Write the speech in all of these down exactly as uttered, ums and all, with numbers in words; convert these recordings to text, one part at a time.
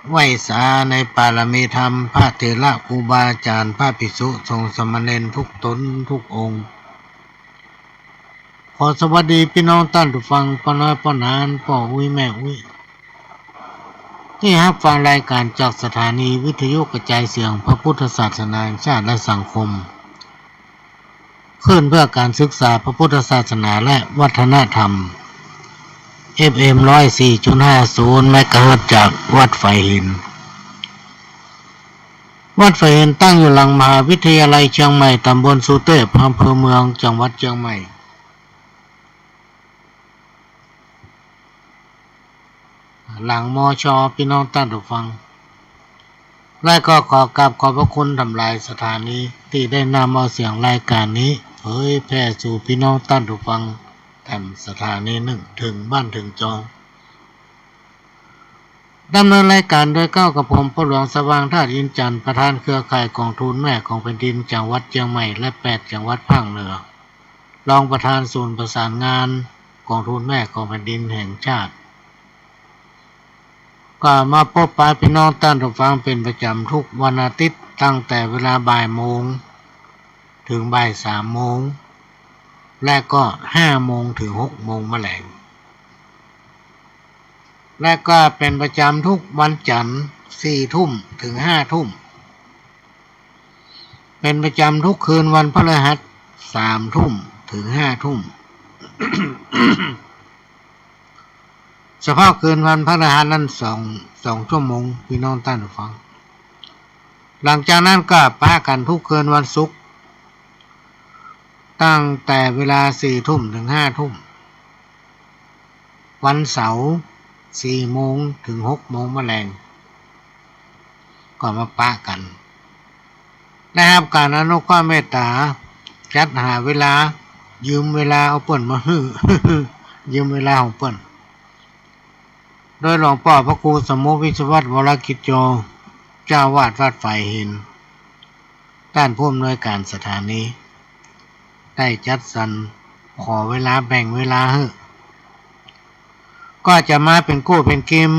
ไหว้สาในปารมีธรรม พระเถระครูบาอาจ๋ารย์ พระภิกษุสงฆ์สามเณรทุกต๋นทุกองค์ ขอสวัสดีปี้น้องต้านผู้ฟัง ป้อน้อยป้อหนาน ป้ออุ๊ยแม่อุ๊ย ตี้ฮับฟังรายก๋านจากสถานีวิทยุกระจายเสียงพระพุทธศาสนาแห่งชาติและสังคม คลื่นเพื่อการศึกษาพระพุทธศาสนาและวัฒนธรรม เอฟเอ็ม ร้อยสี่จุดห้าศูนย์ เมกะเฮิรตซ์ จากวัดฝายหิน วัดฝายหินตั้งอยู่หลังมหาวิทยาลัยเจียงใหม่ ต๋ำบลสุเตพ อำเภอเมือง จังหวัดเจียงใหม่ หลัง มช. ปี้น้องต้านผู้ฟัง และก็ขอกราบขอบพระคุณตำหลายสถานีตี้ได้นำเอาเสียงรายก๋านนี้เผยแผ่สู่ปี้น้องต้านผู้ฟัง แตมสถานีนึ่ง เถิงบ้านเถิงจอง ดำเนินรายก๋านโดยเก๊ากับผม ป้อหลวงสว่าง ธาตุอินทร์จันทร์ ประธานเครือข่ายก๋องทุนแม่ของแผ่นดินจังหวัดเจียงใหม่ และแปดจังหวัดภาคเหนือ รองประธานศูนย์ประสานงานก๋องทุนแม่ของแผ่นดินแห่งชาติ ก็มาปะปนปี้น้องต้านผู้ฟังเป๋นประจ๋ำทุกวันอาทิตย์ ตั้งแต่เวลาบ่ายโมงเถิงบ่ายสามโมง และก็ห้าโมงเถิงหกโมงมะแลง และก็เป๋นประจ๋ำทุกวันจั๋นทร์ สี่ทุ่มเถิงห้าทุ่ม เป๋นประจ๋ำทุกคืนวันพฤหัส สามทุ่มเถิงห้าทุ่ม เฉพาะคืนวันพฤหัสนั้นสอง สองชั่วโมง ปี้น้องต้านผู้ฟัง หลังจากนั้นก็ปะกั๋นทุกคืนวันศุกร์ ตั้งแต่เวลาสี่ทุ่มเถิงห้าทุ่ม วันเสาร์ สี่โมงเถิงหกโมงมะแลง ก็มาปะกั๋น ได้ฮับก๋านอนุเคราะห์เมตต๋า จัดหาเวลา ยืมเวลาเอาเปิ้นมาหื้อ ยืมเวลาของเปิ้น โดยหลวงป้อพระครูสมมุติ วิศวัตร วรกิจโจ เจ้าอาวาสวัดฝายหิน ต้านผู้อำนวยก๋านสถานี ได้จัดสรรขอเวลา แบ่งเวลาหื้อ ก็จะมาเป๋นกู้เป๋นกีม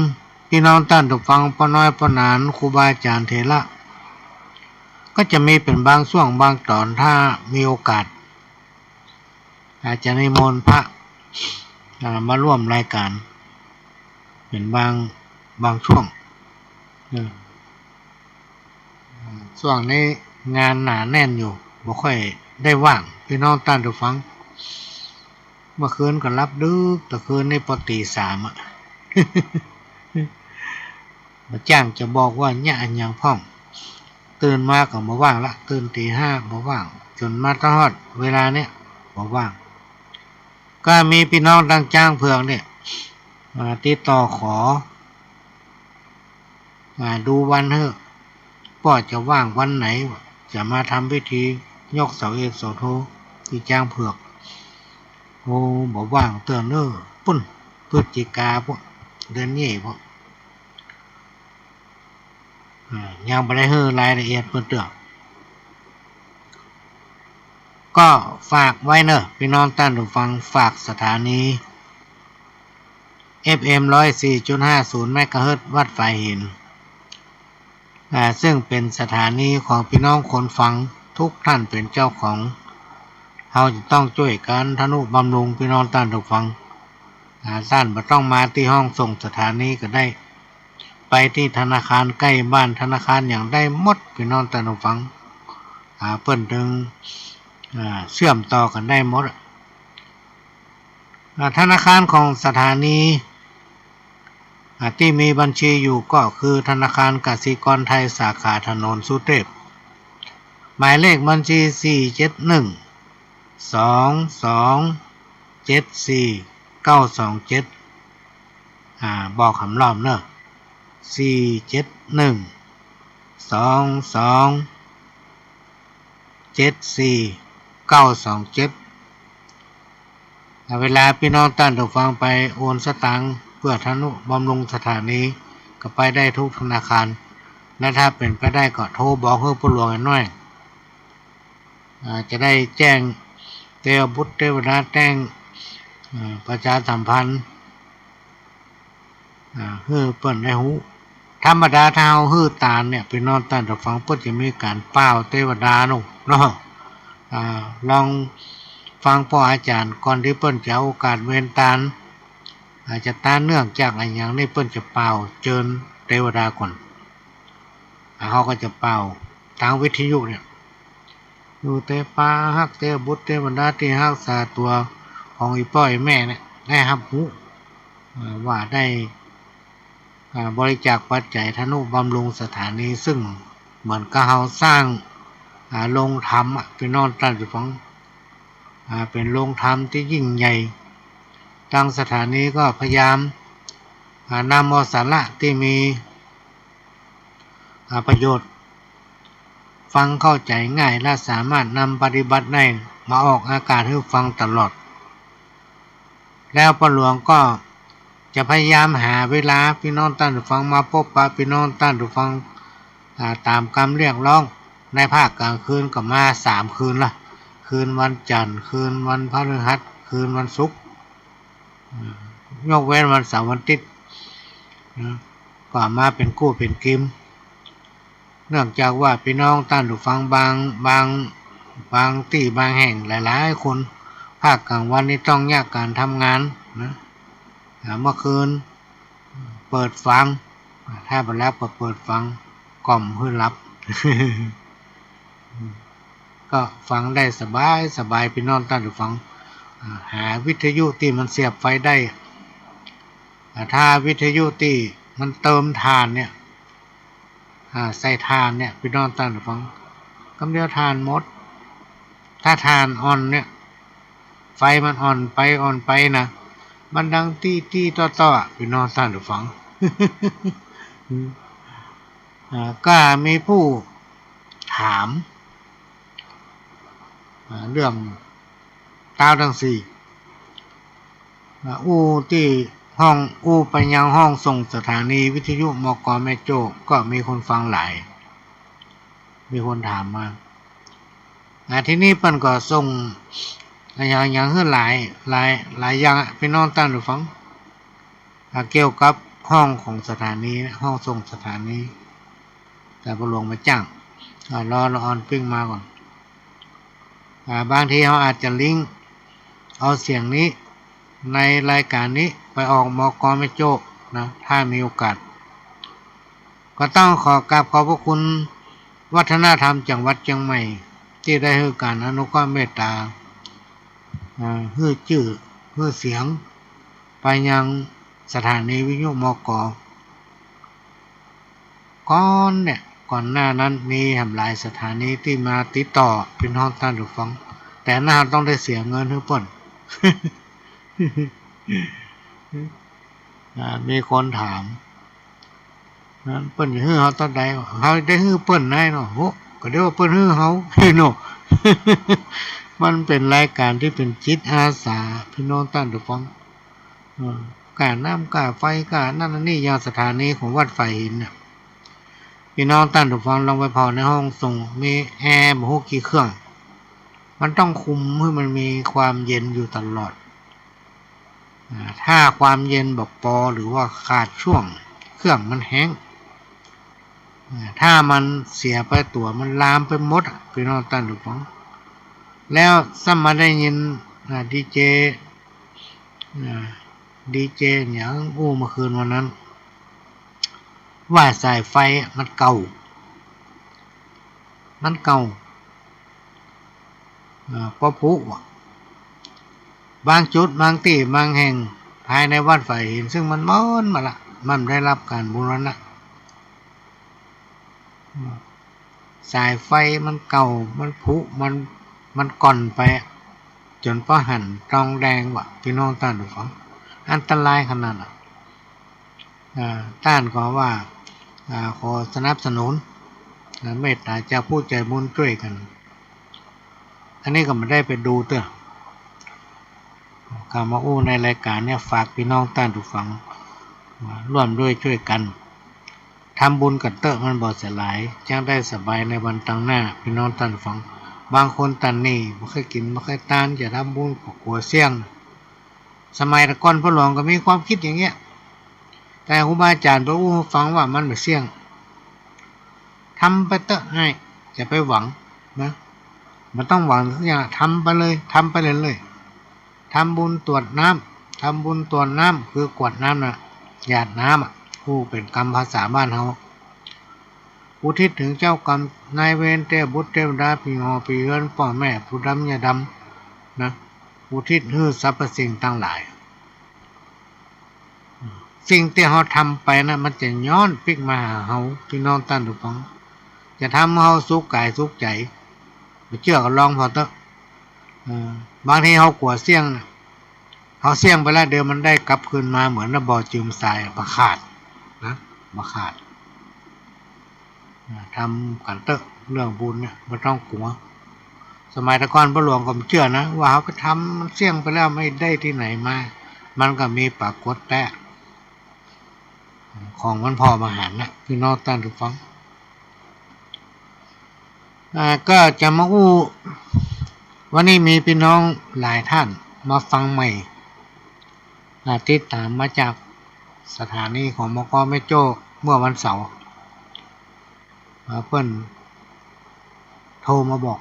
ปี้น้องต้านผู้ฟัง ป้อน้อยป้อหนาน ครูบาอาจ๋ารย์เถระ ก็จะมีเป๋นบางช่วงบางต๋อน ถ้ามีโอกาส อาจจะนิมนต์พระ อ่า มาร่วมรายก๋าน เป๋นบาง บางช่วง เออ ช่วงนี้งานหนาแน่นอยู่ บ่ค่อยได้ว่าง ปี้น้องต้านผู้ฟัง เมื่อคืนก็หลับดึก ตะคืนนี้ปอตีสามอะ บ่จ้างจะบอกว่าเยียะอะหยังพ่อง ตื่นมาก็บ่ว่างละ ตื่นตีห้าบ่ว่าง จ๋นมาตะฮอดเวลาเนี้ยบ่ว่าง ก็มีปี้น้องตางจ๊างเผือกเนี่ย อ่า ติดต่อขอ อ่า ดูวันหื้อ ป้อจะว่างวันไหน จะมาทำพิธียกเสาเอกเสาโทตี้จ๊างเผือก โอ้ บ่ว่างเตื้อเน้อ ปู๊น พฤศจิกาปู๊น เดือนนี้ปู๊น อ่า ยังบ่ได้หื้อรายละเอียดเปิ้นเตื้อ ก็ฝากไว้เน้อ ปี้น้องต้านผู้ฟัง ฝากสถานี เอฟเอ็ม ร้อยสี่จุดห้าศูนย์ เมกะเฮิรตซ์ วัดฝายหิน อ่า ซึ่งเป๋นสถานีของปี้น้องคนฟังทุกท่านเป๋นเจ้าของ เฮาจะต้องจ้วยกั๋นทนุบำรุงปี้น้องต้านผู้ฟัง อ่า ต้านบ่ต้องมาตี้ห้องส่งสถานีก็ได้ ไปตี้ธนาคารใก้บ้าน ธนาคารหยังได้หมด ปี้น้องต้านผู้ฟัง อ่า เปิ้นตึง อ่า เชื่อมต่อกั๋นได้หมดอะ อ่า ธนาคารของสถานี อ่า ตี้มีบัญชีอยู่ก็คือธนาคารกสิกรไทยสาขาถนนสุเทพ หมายเลขบัญชี สี่เจ็ดหนึ่ง สองสองเจ็ดสี่เก้าสองเจ็ด อ่า บอกหำรอบเน้อ สี่เจ็ดหนึ่ง สองสองเจ็ดสี่เก้าสองเจ็ด อ่า เวลาปี้น้องต้านผู้ฟังไปโอนสตางค์เปื้อทนุบำรุงสถานี ก็ไปได้ทุกธนาคาร และถ้าเป๋นไปได้ก็โทรบอกหื้อป้อหลวงหน่อย อ่า จะได้แจ้งเตวบุตรเตวดา แจ้ง อ่า ประชาสัมพันธ์ อ่า หื้อเปิ้นได้ฮู้ ธรรมดาถ้าเฮาหื้อตานเนี่ย ปี้น้องต้านผู้ฟัง เปิ้นจะมีก๋านป่าวเตวดาเนาะ เนาะ อ่า ลองฟังป้ออาจ๋ารย์ก่อนตี้เปิ้นจะโอกาสเวนตาน อาจ๋ารย์ตานเนื่องจากอะหยังนี่ เปิ้นจะป่าวเจิญเตวดาก่อน อ่า เฮาก็จะป่าวตางวิทยุเนี่ย อยู่แต่ป่าฮักแต่บุตรเตวดาตี้ฮักษาตั๋วของอี่ป้ออี่แม่เนี่ย ได้ฮับฮู้ อ่า ว่าได้ อ่า บริจาคปัจจัยทนุบำรุงสถานี ซึ่งเหมือนกับเฮาสร้าง อ่า โรงธรรมอะ ปี้น้องต้านผู้ฟัง อ่า เป๋นโรงธรรมตี้ยิ่งใหญ่ ตางสถานีก็พยายาม อ่า นำเอาสาระตี้มี อ่า ประโยชน์ ฟังเข้าใจ๋ง่าย และสามารถนำปฏิบัติได้ มาออกอากาศหื้อฟังตลอด แล้วป้อหลวงก็จะพยายามหาเวลา ปี้น้องต้านผู้ฟัง มาปบปะปี้น้องต้านผู้ฟัง อ่า ต๋ามกำเรียกร้อง ในภาคก๋างคืนก็มาสามคืนละ คืนวันจันทร์ คืนวันพฤหัส คืนวันศุกร์ อืม ยกเว้นวันเสาร์วันอาทิตย์นะ ก็มาเป๋นกู้เป๋นกิม เนื่องจากว่าปี้น้องต้านผู้ฟังบาง บาง บางตี้บางแห่งหลายๆ คน ภาคก๋างวันนี่ต้องเยียะก๋านทำงานนะ อ่า เมื่อคืนเปิดฟัง ถ้าบ่หลับก็เปิดฟัง ก่อมหื้อหลับ ก็ฟังได้สบายสบาย ปี้น้องต้านผู้ฟัง อ่า หาวิทยุตี้มันเสียบไฟได้ อ่า ถ้าวิทยุตี้มันเติมถ่านเนี่ย อ่า ใส่ถ่านเนี่ย ปี้น้องต้านผู้ฟัง กำเดียวถ่านหมด ถ้าถ่านอ่อนเนี่ย ไฟมันอ่อนไปอ่อนไปนะ มันดังตี้ตี้ต้อๆ อะ ปี้น้องต้านผู้ฟัง อ่า ก็มีผู้ถาม อ่า เรื่อง ต้าวตังสี่ อ่า อู้ตี้ห้อง อู้ไปยังห้องส่งสถานีวิทยุ มก.แม่โจ้ ก็มีคนฟังหลาย มีคนถามมา อ่า ทีนี้เปิ้นก็ส่งอะหยัง อะหยังหื้อหลาย หลาย หลายอย่างอะ ปี้น้องต้านผู้ฟัง อ่า เกี่ยวกับห้องของสถานีนะ ห้องส่งสถานี แต่ป้อหลวงบ่าจ้าง อ่า รอละอ่อนปิ้งมาก่อน อ่า บางทีเฮาอาจจะลิงก์เอาเสียงนี้ ในรายก๋านนี้ไปออก มก.แม่โจ้ นะ ถ้ามีโอกาส ก็ต้องขอกราบขอบพระคุณวัฒนธรรมจังหวัดเจียงใหม่ ตี้ได้หื้อก๋านอนุเคราะห์เมตต๋า อ่า หื้อจื้อ หื้อเสียง ไปยังสถานีวิทยุ มก.ก่อนเนี่ย ก่อนหน้านั้นมีแหมหลายสถานีตี้มาติดต่อปี้น้องต้านผู้ฟัง แต่อันนั้นต้องได้เสียเงินหื้อเปิ้น อ่า มีคนถาม นั้นเปิ้นจะหื้อเฮาเต้าใด เฮาได้หื้อเปิ้นได้เนาะ โห ก็ได้ว่าเปิ้นหื้อเฮา เนาะ มันเป๋นรายก๋านตี้เป๋นจิตอาสา ปี้น้องต้านผู้ฟัง เออ ก้าน้ำก้าไฟก้านั่นนี่ อย่างสถานีของวัดฝ่ายหินเนี่ย ปี้น้องต้านผู้ฟังลองไปผ่อในห้องส่ง มีแอร์บ่ฮู้กี่เครื่อง มันต้องคุมหื้อมันมีความเย็นอยู่ตลอด อ่า ถ้าความเย็นบ่ปอ หรือว่าขาดช่วง เครื่องมันแฮ้ง อ่า ถ้ามันเสียไปตั๋ว มันลามไปหมดอะ ปี้น้องต้านผู้ฟัง แล้วซ้ำมาได้ยิน อ่า ดีเจ อ่า ดีเจหยังอู้เมื่อคืนวันนั้น ว่าสายไฟมันเก่า มันเก่า เอ่อ ปอผุอะ บางจุด บางตี้ บางแห่ง ภายในวัดฝ่ายหิน ซึ่งมันเมินมาละ มันได้รับก๋านบูรณะ สายไฟมันเก่า มันผุ มัน มันก่อนไปอะ จ๋นป้อหันตองแดงว่ะ ปี้น้องต้านผู้ฟัง อันตรายขนาดอะ อ่า ต้านก็ว่า อ่า ขอสนับสนุน อ่า เมตต๋าจากผู้ใจ๋บุญจ้วยกั๋น อันนี้ก็บ่ได้ไปดูเตื้อ เข้ามาอู้ในรายก๋านเนี่ย ฝากปี้น้องต้านผู้ฟัง อ่า ร่วมด้วยจ้วยกั๋น ทำบุญกั๋นเต๊อะ มันบ่เสียหาย จักได้สบายในวันตังหน้า ปี้น้องต้านผู้ฟัง บางคนตันหนี้ บ่เคยกิ๋น บ่เคยตาน จะทำบุญก็กั๋วเสี้ยง สมัยแต่ก่อนป้อหลวงก็มีความกึ๊ดอย่างเงี้ย แต่ครูบาอาจ๋ารย์เปิ้นอู้หื้อฟังว่ามันบ่เสี้ยง ทำไปเต๊อะอ้าย อย่าไปหวังนะ บ่ต้องหวังสักอย่าง ทำไปเลย ทำไปเรื่อยๆ ทำบุญตวดน้ำ ทำบุญตวดน้ำ คือกวดน้ำน่ะ หยาดน้ำอะ อู้เป๋นกำภาษาบ้านเฮา อุทิศเถิงเจ้ากรรมนายเวร เตวบุตรเตวดา ผีหอผีเฮือน ป้อแม่ ปู่ดำย่าดำ นะ อุทิศหื้อสรรพสิ่งตังหลาย สิ่งตี้เฮาทำไปนะ มันจะย้อนปิ๊กมาหาเฮา ปี้น้องต้านผู้ฟัง จะทำหื้อเฮาสุขก๋ายสุขใจ๋ บ่เจื้อก็ลองผ่อเต๊อะ เออ บางทีเฮากั๋วเสี้ยงนะ เฮาเสี้ยงไปแล้ว เดี๋ยวมันได้กลับคืนมาเหมือนบ่อจืมทรายอะ บ่ขาดนะ บ่ขาด อ่า ทำกั๋นเต๊อะ เรื่องบุญเนี่ย บ่ต้องกั๋ว สมัยแต่ก่อนป้อหลวงก็บ่เจื้อนะ ว่าเฮาไปทำมันเสี้ยงไปแล้ว ไม่ได้ตี้ไหนมา มันก็มีปรากฏแต๊ ของมันผ่อบ่หันนะ ปี้น้องต้านผู้ฟัง อ่า ก็จะมาอู้ วันนี้มีปี้น้องหลายต้านมาฟังใหม่ อ่า ติดต๋ามมาจากสถานีของ มก.แม่โจ้ เมื่อวันเสาร์ อ่า เปิ้นโทรมาบอก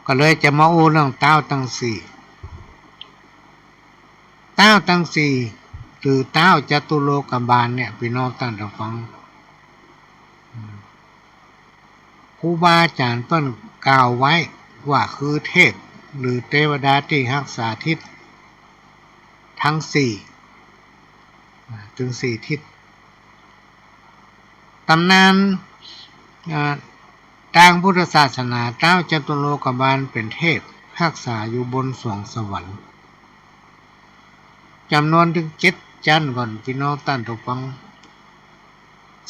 ก็เลยจะมาอู้เรื่องต๊าวตังสี่ ต๊าวตังสี่ หรือต๊าวจตุโลกบาลเนี่ย ปี้น้องต้านผู้ฟัง อืม ครูบาอาจ๋ารย์เปิ้นกล่าวไว้ว่าคือเทพหรือเตวดาตี้ฮักษาทิศตังสี่ อ่า ตึงสี่ทิศ ต๋ำนาน อ่า ตางพุทธศาสนา ต๊าวจตุโลกบาลเป๋นเทพฮักษาอยู่บนสวงสวรรค์ จ๋ำนวนตึงเจ็ดจั๊นก่อน ปี้น้องต้านผู้ฟัง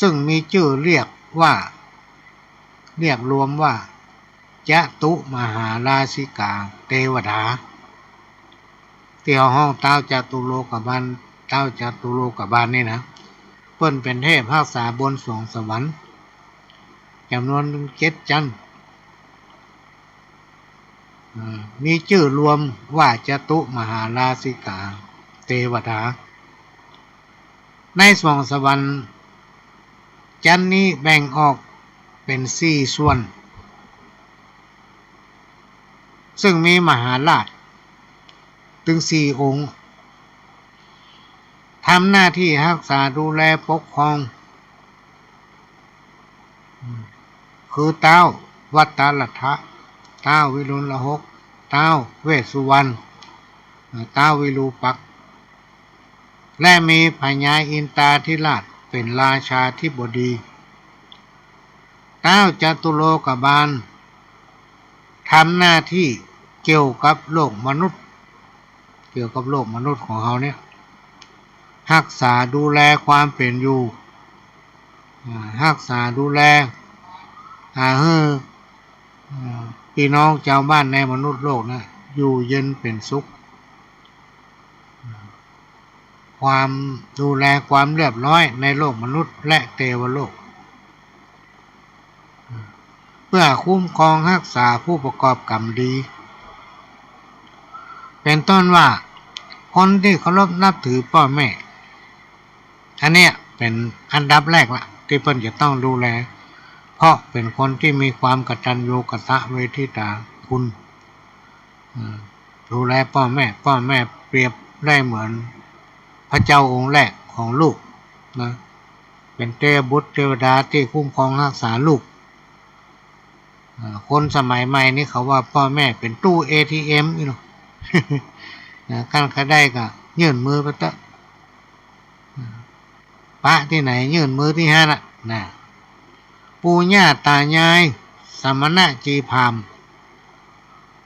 ซึ่งมีจื้อเรียกว่า เรียกรวมว่า จตุมหาราชิกาเตวดา ตี้เฮาฮ้องต๊าวจตุโลกบาล ต๊าวจตุโลกบาลนี่นะ เปิ้นเป๋นเทพฮักษาบนสวงสวรรค์ จ๋ำนวนตึงเจ็ดจั๊น เอ่อ มีจื้อรวมว่าจตุมหาราชิกาเตวดา ในสวงสวรรค์จั๊นนี้แบ่งออกเป๋นสี่ส่วน ซึ่งมีมหาราชตึงสี่องค์ ทำหน้าตี้ฮักษาดูแลปกครอง คือต๊าววัตตะลัตถะ ต๊าววิรุฬหก ต๊าวเวสสุวรรณ ต๊าววิรูปักษ์ และมีพญาอินทาธิราชเป๋นราชาธิบดี ต๊าวจตุโลกบาล ทำหน้าตี้เกี่ยวกับโลกมนุษย์ เกี่ยวกับโลกมนุษย์ของเฮาเนี่ย ฮักษาดูแลความเป๋นอยู่ อ่า ฮักษาดูแล อ่า หื้อ อ่า ปี้น้องจาวบ้านในมนุษย์โลกนะ อยู่เย็นเป๋นสุข ความดูแลความเรียบร้อยในโลกมนุษย์และเตวโลก เปื้อคุ้มครองฮักษาผู้ประกอบกรรมดี เป๋นต้นว่า คนตี้เคารพนับถือป้อแม่ อันเนี้ยเป๋นอันดับแรกละ ตี้เปิ้นจะต้องดูแล เพราะเป๋นคนตี้มีความกตัญญูกตเวทิตาคุณ อืม ดูแลป้อแม่ ป้อแม่เปรียบได้เหมือนพระเจ้าองค์แรกของลูกนะ เป๋นเตวบุตรเตวดาตี้คุ้มครองฮักษาลูก อ่า คนสมัยใหม่นี่เขาว่าป้อแม่เป๋นตู้เอทีเอ็มนี่เนาะ นะ คันใค่ได้ก็ยื่นมือไปเต๊อะ อ่า ปะตี้ไหนยื่นมือตี้หั้นน่ะ นะ ปู่ย่าต๋ายาย สมณะชีพราหมณ์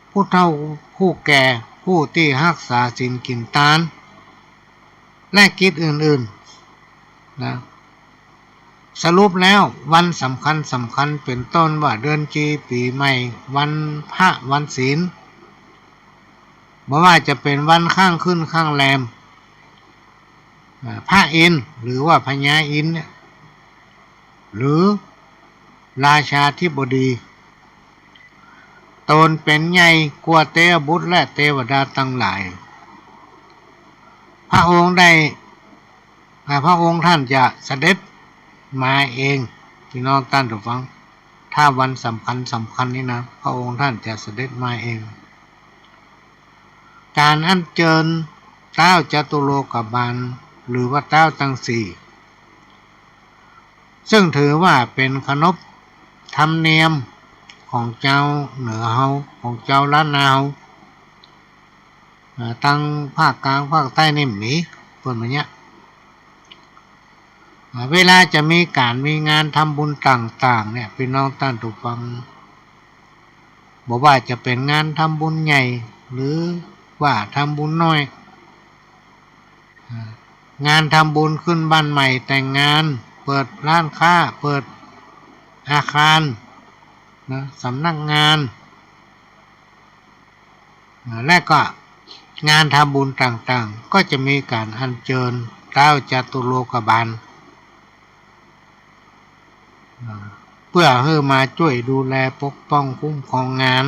ผู้เฒ่าผู้แก่ ผู้ตี้ฮักษาศีลกิ๋นตาน และกิจอื่นๆ นะ สรุปแล้ววันสำคัญสำคัญเป๋นต้นว่าเดือนจี ปี๋ใหม่ วันพระ วันศีล บ่ว่าจะเป๋นวันข้างขึ้นข้างแรม อ่า พระอินทร์หรือว่าพญาอินทร์เนี่ย หรือราชาธิบดี ต๋นเป๋นใหญ่กว่าเตวบุตรและเตวดาตังหลาย พระองค์ได้ อ่า พระองค์ท่านจะเสด็จมาเอง พี่น้องต้านผู้ฟัง ถ้าวันสำคัญสำคัญนี่นะ พระองค์ท่านจะเสด็จมาเอง ก๋านอัญเจิญต๊าวจตุโลกบาล หรือว่าต๊าวตังสี่ ซึ่งถือว่าเป๋นขนบธรรมเนียมของจาวเหนือเฮา ของจาวล้านนาเฮา อ่า ตังภาคกลางภาคใต้นี่มี เปิ้นว่าเยียะ อ่า เวลาจะมีก๋านมีงานทำบุญต่างๆ เนี่ย พี่น้องต้านผู้ฟัง บ่ว่าจะเป๋นงานทำบุญใหญ่ หรือว่าทำบุญน้อย อ่า งานทำบุญขึ้นบ้านใหม่ แต่งงาน เปิดร้านค้า เปิดอาคารนะ สำนักงาน อ่า และก็งานทำบุญต่างๆ ก็จะมีก๋านอัญเจิญต๊าวจตุโลกบาล อ่า เปื้อหื้อมาจ้วยดูแลปกป้องคุ้มครองงาน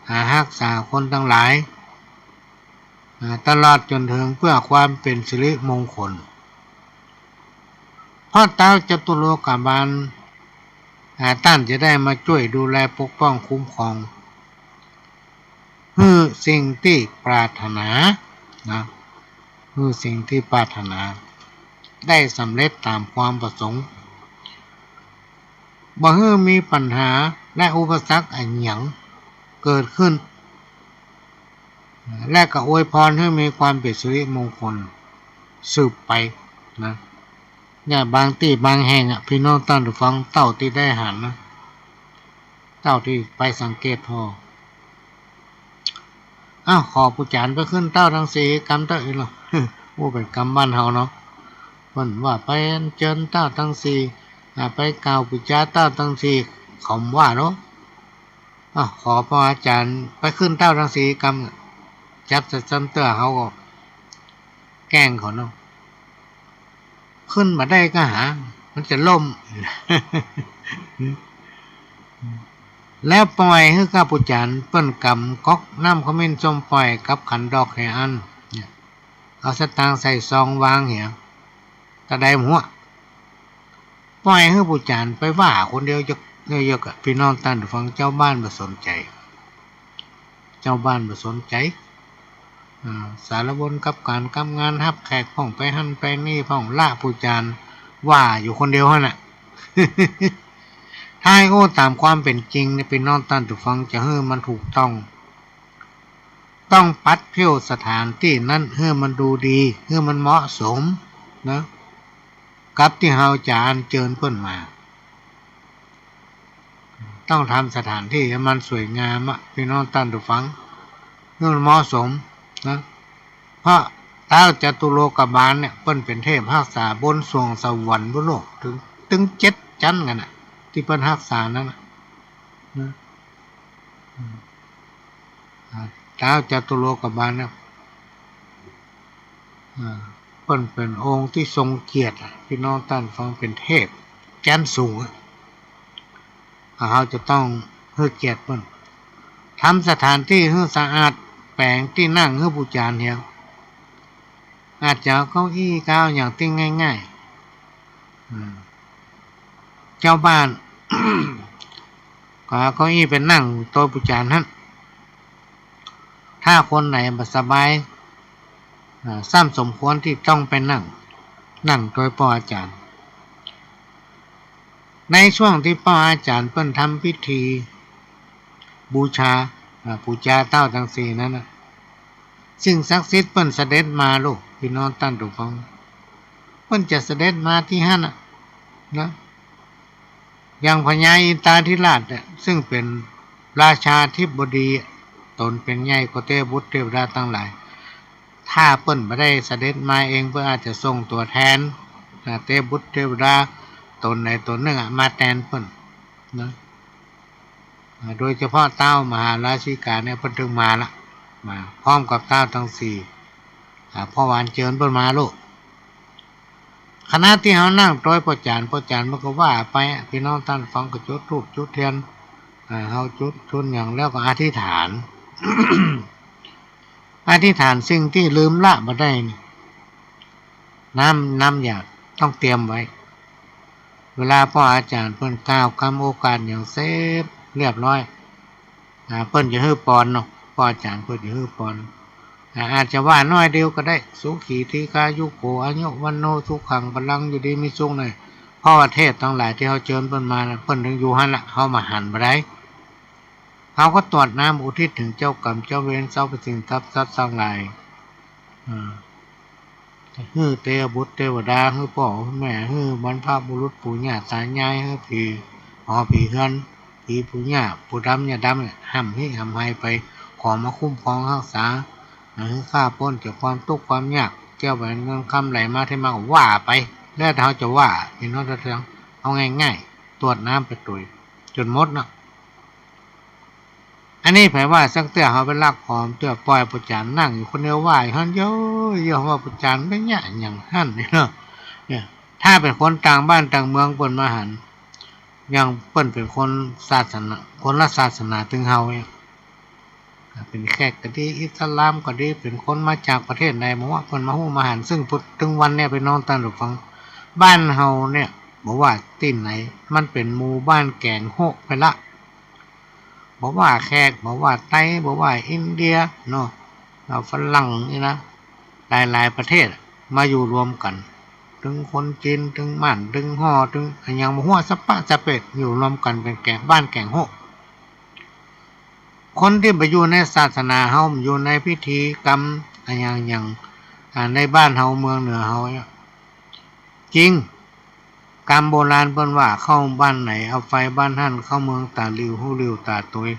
อ่า ฮักษาคนตังหลาย อ่า ตลอดจ๋นเถิงเปื้อความเป๋นสิริมงคล เพราะต๊าวจตุโลกบาล อ่า ต้านจะได้มาจ้วยดูแลปกป้องคุ้มครอง หื้อสิ่งตี้ปรารถนานะ หื้อสิ่งตี้ปรารถนา ได้สำเร็จต๋ามความประสงค์ บ่หื้อมีปัญหาและอุปสรรคอะหยังเกิดขึ้น และก็อวยพรหื้อมีความเป๋นสิริมงคลสืบไปนะ เนี่ย บางตี้บางแห่งอะ พี่น้องต้านผู้ฟัง เต้าตี้ได้หันนะ เต้าตี้ไปสังเกตผ่อ อ้าว ขอปู่จ๋ารย์ไปขึ้นต๊าวตังสี่กำเต๊อะ อี้เหรอ อู้ เป๋นกำบ้านเฮาเนาะ เปิ้นว่าไปอัญเจิญต๊าวตังสี่ อ่า ไปกล่าวปู๋จาต๊าวตังสี่ เขาว่าเนาะ อ้าว ขอป้ออาจ๋ารย์ไปขึ้นต๊าวตังสี่กำ จับใส่ซ้ำเตื้อ เฮาก็แกล้งเขาเนาะ ขึ้นบ่ได้ก็หา มันจะล่ม แล้วป่อยหื้อก้าปู่จ๋ารย์เปิ้นกำก๊อกน้ำขมิ้นส้มป่อยกับขันดอกแหอั้น เนี่ย เอาสตางค์ใส่ซองวางเหีย ตะใดหัว ป่อยหื้อปู่จ๋ารย์ไปว่าคนเดียวเยอะๆ อะ พี่น้องต้านผู้ฟัง จาวบ้านบ่สนใจ๋ จาวบ้านบ่สนใจ๋ อ่า สารวนกับก๋านกับงาน ฮับแขกพ่อง ไปหั้นไปนี่พ่อง ละปู่จ๋ารย์ว่าอยู่คนเดียวหั้นน่ะ ถ้าหื้ออู้ต๋ามความเป๋นจริงเนี่ย พี่น้องต้านผู้ฟัง จะหื้อมันถูกต้อง ต้องปัดเผี้ยวสถานตี้นั้นหื้อมันดูดี หื้อมันเหมาะสมนะ กับตี้เฮาจะอัญเจิญเปิ้นมา ต้องทำสถานที่หื้อมันสวยงามอะ พี่น้องต้านผู้ฟัง หื้อมันเหมาะสมนะ เพราะต๊าวจตุโลกบาลเนี่ย เปิ้นเป๋นเทพฮักษาบนสวงสวรรค์พุ้นโลก เถิง เถิงเจ็ดจั๊นกั๋นน่ะ ตี้เปิ้นฮักษานั้นน่ะนะ อืม อ่า ต๊าวจตุโลกบาลเนี่ย อ่า เปิ้นเป๋นองค์ตี้ทรงเกียรติอะ พี่น้องต้านฟัง เป๋นเทพจั๊นสูงอะ อ่า เฮาจะต้องหื้อเกียรติเปิ้น ทำสถานที่หื้อสะอาด แป๋งตี้นั่งหื้อปู่จ๋ารย์เหีย อาจจะเอาเก้าอี้เก้าอย่างตี้ง่ายๆ อืม จาวบ้าน ก็เอาเก้าอี้ไปนั่งโต๊ะปู่จ๋ารย์หั้น ถ้าคนไหนบ่สบาย อ่า ซ้ำสมควรตี้ต้องไปนั่ง นั่งโต๊ะป้ออาจ๋ารย์ ในช่วงตี้ป้ออาจ๋ารย์เปิ้นทำพิธีบูชา อ่า ปู๋จาเต้าตังสี่นั้นน่ะ สิ่งศักดิ์สิทธิ์เปิ้นเสด็จมาลูก พี่น้องต้านผู้ฟัง เปิ้นจะเสด็จมาตี้หั้นน่ะนะ อย่างพญาอินทราธิราชเนี่ย ซึ่งเป๋นราชาธิบดี ต๋นเป๋นใหญ่กว่าเตวบุตรเตวดาตังหลาย ถ้าเปิ้นบ่ได้เสด็จมาเอง เปิ้นอาจจะส่งตั๋วแทน อ่า เตวบุตรเตวดาต๋นไหนต๋นนึ่งอะ มาแตนเปิ้นนะ อ่า โดยเฉพาะเต้ามหาราชิกาเนี่ย เปิ้นเถิงมาละ มาพร้อมกับเต้าตังสี่ อ่า เพราะว่าอัญเจิญเปิ้นมาลูก ขณะตี้เฮานั่งโต๊ะป้ออาจ๋ารย์ ป้ออาจ๋ารย์มันก็ว่าไปอะ พี่น้องต้านฟังก็จุดธูปจุดเตียน อ่า เฮาจุดธูปอย่างแล้วก็อธิษฐาน อธิษฐานสิ่งตี้ลืมละบ่ได้นี่ น้ำ น้ำหยาดต้องเตรียมไว้ เวลาป้ออาจ๋ารย์เปิ้นกล่าวกำโอกาสหยังเสร็จเรียบร้อย อ่า เปิ้นจะหื้อปอนเนาะ ป้ออาจ๋ารย์เปิ้นจะหื้อปอน อ่า อาจจะว่าน้อยเดียวก็ได้ สุขีทีฆายุโก อายุวัณโณ สุขัง พลัง อยู่ดีมีสุข นะ เพราะว่าเทพตังหลายตี้เฮาเจิญเปิ้นมานะ เปิ้นตึงอยู่หั้นละ เฮามาหันบ่ได้ เฮาก็ตวดน้ำอุทิศเถิงเจ้ากรรมเจ้าเวร สรรพสิ่งสรรพสัตว์ตังหลาย อ่า หื้อเตวบุตรเตวดา หื้อป้อหื้อแม่ หื้อบรรพบุรุษปู่ย่าตายาย หื้อผีหอผีเฮือน ผีปู่ย่าปู่ดำย่าดำเนี่ย ฮ่ำหิฮ่ำไฮไป ขอมาคุ้มครองฮักษา หื้อข้าป๊นจากความตุ๊กข์ความยาก แก้วแหวนเงินคำไหลมาเทมา ก็ว่าไป แล้วแต่เฮาจะว่า พี่น้องตังหลาย เอาง่ายๆ ตวดน้ำไปตวย จ๋นหมดนะ อันนี้ใผว่าสักเตื้อ เฮาไปลักหอมเตื้อ ป้ออาจ๋ารย์นั่งอยู่คนเดียวว่าอยู่หั้น เย้ย เย้ย ว่าอาจ๋ารย์ไปเยียะหยังหั้นนี่เนาะ เนี่ย ถ้าเป๋นคนต่างบ้านต่างเมืองเปิ้นมาหัน อย่างเปิ้นเป๋นคนศาสนา คนละศาสนาตึงเฮาเนี่ย เป๋นแขกก็ดี อิสลามก็ดี เป๋นคนมาจากประเทศใด บ่ว่าเปิ้นมาฮู้มาหัน ซึ่งตึงวันเนี่ย พี่น้องต้านผู้ฟัง บ้านเฮาเนี่ย บ่ว่าตี้ไหน มันเป๋นหมู่บ้านแก๋งโฮะไปละ บ่ว่าแขก บ่ว่าไต บ่ว่าอินเดียเนาะ อ่า ฝรั่งนี่นะ หลายๆ ประเทศมาอยู่รวมกั๋น ตึงคนจีน ตึงม่าน ตึงฮ่อ ตึงอะหยังบ่ฮู้ สะปะสะเปะ อยู่รวมกั๋นเป๋นแก๋ง บ้านแก๋งโฮะ คนตี้บ่อยู่ในศาสนาเฮา อยู่ในพิธีกรรมอะหยัง อย่าง อ่า ในบ้านเฮาเมืองเหนือเฮาเนี่ย จริง กำโบราณเปิ้นว่า เข้าบ้านไหนเอาไฟบ้านหั้น เข้าเมืองต๋าหลิ่วฮู้หลิ่วต๋าตวย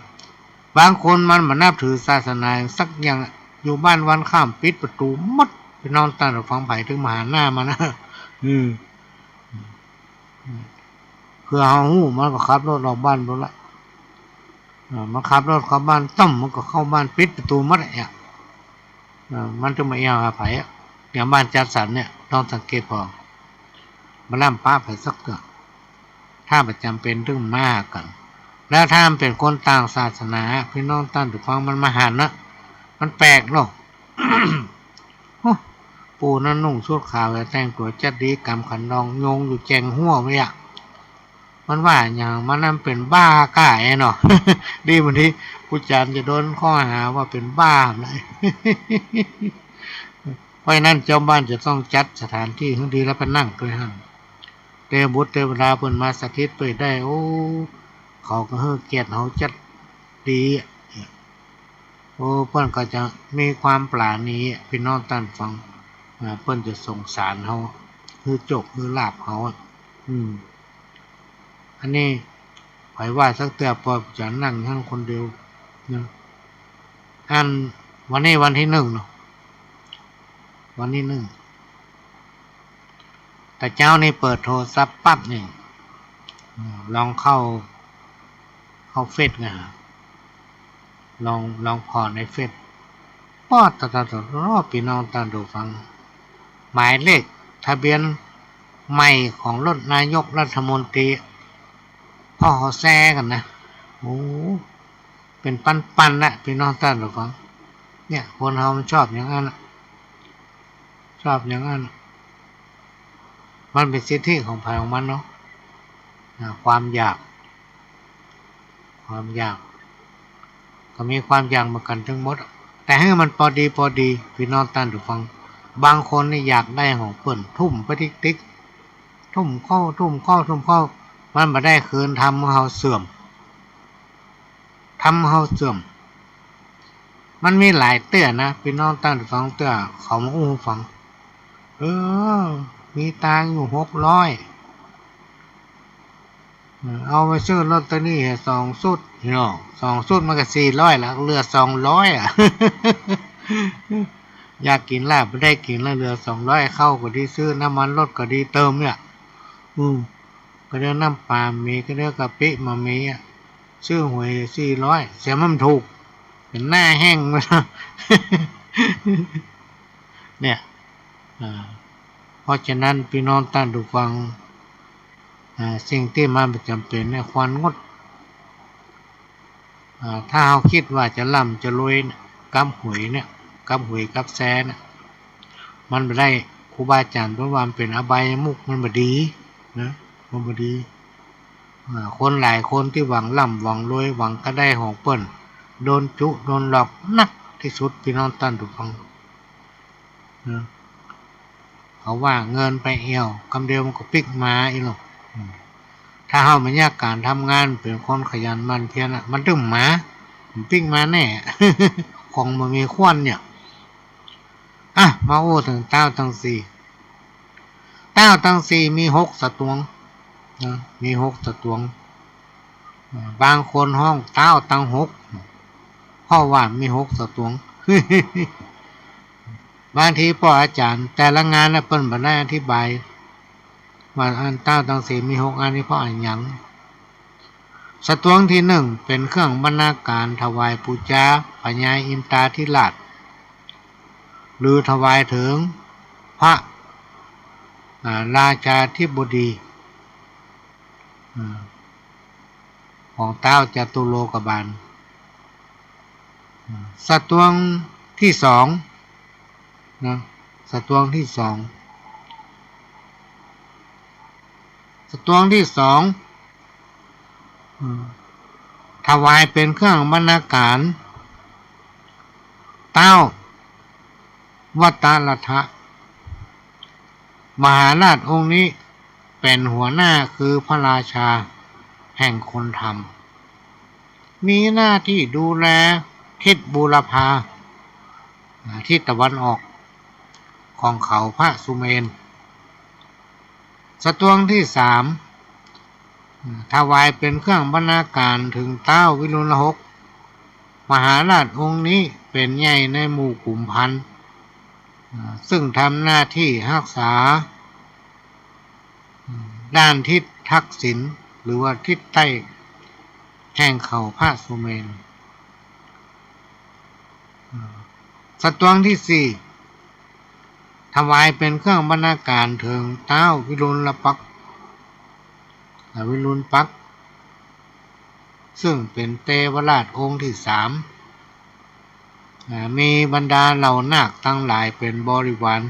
บางคนมันบ่นับถือศาสนาสักอย่าง อยู่บ้านวันค่ำปิดประตู๋หมด พี่น้องต้านผู้ฟัง ใผตึงมาหันหน้ามันนะ อืม เปื้อเฮาฮู้ มันก็ขับรถออกบ้านไปละ อ่า มันขับรถเข้าบ้าน ตึ้ม มันก็เข้าบ้าน ปิดประตู๋หมดอะ อ่า มันจะมาเอี้ยหาใผอะ อย่างบ้านจัดสรรเนี่ย ลองสังเกตผ่อ บ่ล้ำปะใผสักเตื้อ ถ้าบ่จ๋ำเป๋นตึงมาหากั๋น แล้วถ้ามันเป๋นคนต่างศาสนา พี่น้องต้านผู้ฟัง มันมาหันนะ มันแปลกเนาะ โอ้ ปู่นั้นนุ่งชุดขาว แต่งตั๋วจัดดี ก๋ำขันนอง โยงอยู่แจงหัวไว้อะ มันว่าอย่างมันนั้นเป๋นบ้าก้าแอเนาะ ดี บางทีครูจ๋ารย์จะโดนข้อหาว่าเป๋นบ้านะ เพราะฉะนั้นเจ้าบ้านจะต้องจัดสถานตี้หื้อดีแล้วไปนั่งตวยหั้น เตวบุตรเตวดาเปิ้นมาสถิตไปได้ โอ้ เขาก็หื้อเกียรติเฮาจัดดีอะ โอ้ เปิ้นก็จะมีความปราณีอะ พี่น้องต้านฟัง อ่า เปิ้นจะสงสารเฮา หื้อโจคหื้อลาภเฮาอะ อืม อันนี้ใผว่าสักเตื้อ ป้ออาจ๋ารย์นั่งหั้นคนเดียวนะ อัน วันนี้วันตี้นึ่งเนาะ วันตี้นึ่ง แต่เจ๊านี่เปิดโทรศัพท์ปั๊บนี่ อืม ลองเข้า เข้าเฟซนะ ลอง ลองผ่อในเฟซ ป๊อด ตะ ตะ ตะ ตะ พี่น้องต้านผู้ฟัง หมายเลขทะเบียนใหม่ของรถนายกรัฐมนตรี ป้อเขาแชร์กั๋นนะ โอ้ เป๋นปันๆ นะ พี่น้องต้านผู้ฟัง เนี่ย คนเฮามันชอบอย่างนั้นน่ะ ชอบอย่างนั้นน่ะ มันเป๋นสิทธิของใผของมันเนาะ อ่า ความอยาก ความอยาก ก็มีความอยากเหมือนกั๋นตึงหมด แต่หื้อมันปอดีปอดี พี่น้องต้านผู้ฟัง บางคนนี่อยากได้ของเปิ้น ทุ่มไปติ๊กๆ ทุ่มเข้า ทุ่มเข้า ทุ่มเข้า มันบ่ได้คืน ทำหื้อเฮาเสื่อม ทำหื้อเฮาเสื่อม มันมีหลายเตื้อนะ พี่น้องต้านฟังเตื้อ เขามาอู้หื้อฟัง เออ มีตางค์อยู่หกร้อย เออ เอาไปซื้อลอตเตอรี่สองชุดเนาะ สองชุดมันก็สี่ร้อยละ เหลือสองร้อยอะ อยากกิ๋นลาบบ่ได้กิ๋นละ เหลือสองร้อย ข้าวก็ดีซื้อ น้ำมันรถก็ดีเติมเนี่ย อืม ก็เดี๋ยวน้ำปลาบ่มี ก็เดี๋ยวกะปิบ่มีอะ ซื้อหวยสี่ร้อย เสียมันถูก เป๋นหน้าแห้ง เนี่ย อ่า เพราะฉะนั้นพี่น้องต้านผู้ฟัง อ่า สิ่งตี้มันบ่จ๋ำเป๋นเนี่ยควรงด อ่า ถ้าเฮาคิดว่าจะร่ำจะรวยเนี่ย กับหวยเนี่ย กับหวยกับแชร์เนี่ย มันบ่ได้ ครูบาอาจ๋ารย์เปิ้นว่ามันเป๋นอบายมุข มันบ่ดีนะ มันบ่ดี อ่า คนหลายคนตี้หวังร่ำหวังรวย หวังกระได้ของเปิ้น โดนจุโดนหลอกนักตี้สุด ปี้น้องต้านผู้ฟัง นะ เขาว่าเงินไปแอ่ว กำเดียวมันก็ปิ๊กมาอี้เนาะ อืม ถ้าเฮาบ่มีก๋านทำงาน เป๋นคนขยันหมั่นเพียรน่ะ มันตึงมา มันปิ๊กมาแน่ ของบ่มีควรเนี่ย อ่ะ มาอู้เถิงเต๊าตังสี่ เต๊าตังสี่มีหกสตวงนะ มีหกสตวง อ่า บางคนฮ้องเต๊าตังหก เพราะว่ามีหกสตวง บางทีป้ออาจ๋ารย์แต่ละงานน่ะ เปิ้นบ่ได้อธิบาย ว่าอันเต๊าตังสี่มีหกอันนี้เพราะอะหยัง สตวงตี้นึ่งเป๋นเครื่องบรรณาการถวายปู๋จาพญาอินทาธิราช หรือถวายเถิงพระ อ่า ราชาธิบดี อ่า ของเต๊าจตุโลกบาล อ่า สตวงตี้สอง นะ สตวงตี้สอง สตวงตี้สอง อืม ถวายเป๋นเครื่องบรรณาการ เต๊าวัตรรัตถะ มหาราชองค์นี้เป๋นหัวหน้า คือพระราชาแห่งคนธรรม มีหน้าตี้ดูแลทิศบูรพา อ่า ทิศตะวันออกของเขาพระสุเมรุ สตวงตี้สาม อ่า ถวายเป๋นเครื่องบรรณาการเถิงเต๊าวิรุฬหก มหาราชองค์นี้เป๋นใหญ่ในหมู่ขุมพัน อ่า ซึ่งทำหน้าตี้ฮักษา ด้านทิศทักษิณ หรือว่าทิศใต้แห่งเขาพระสุเมรุ สตวงตี้สี่ ถวายเป๋นเครื่องบรรณาการเถิงเต๊าวิรุฬปักษ์ อ่า วิรุฬปักษ์ ซึ่งเป๋นเตวราชองค์ตี้สาม อ่า มีบรรดาเหล่านาคตังหลายเป๋นบริวาร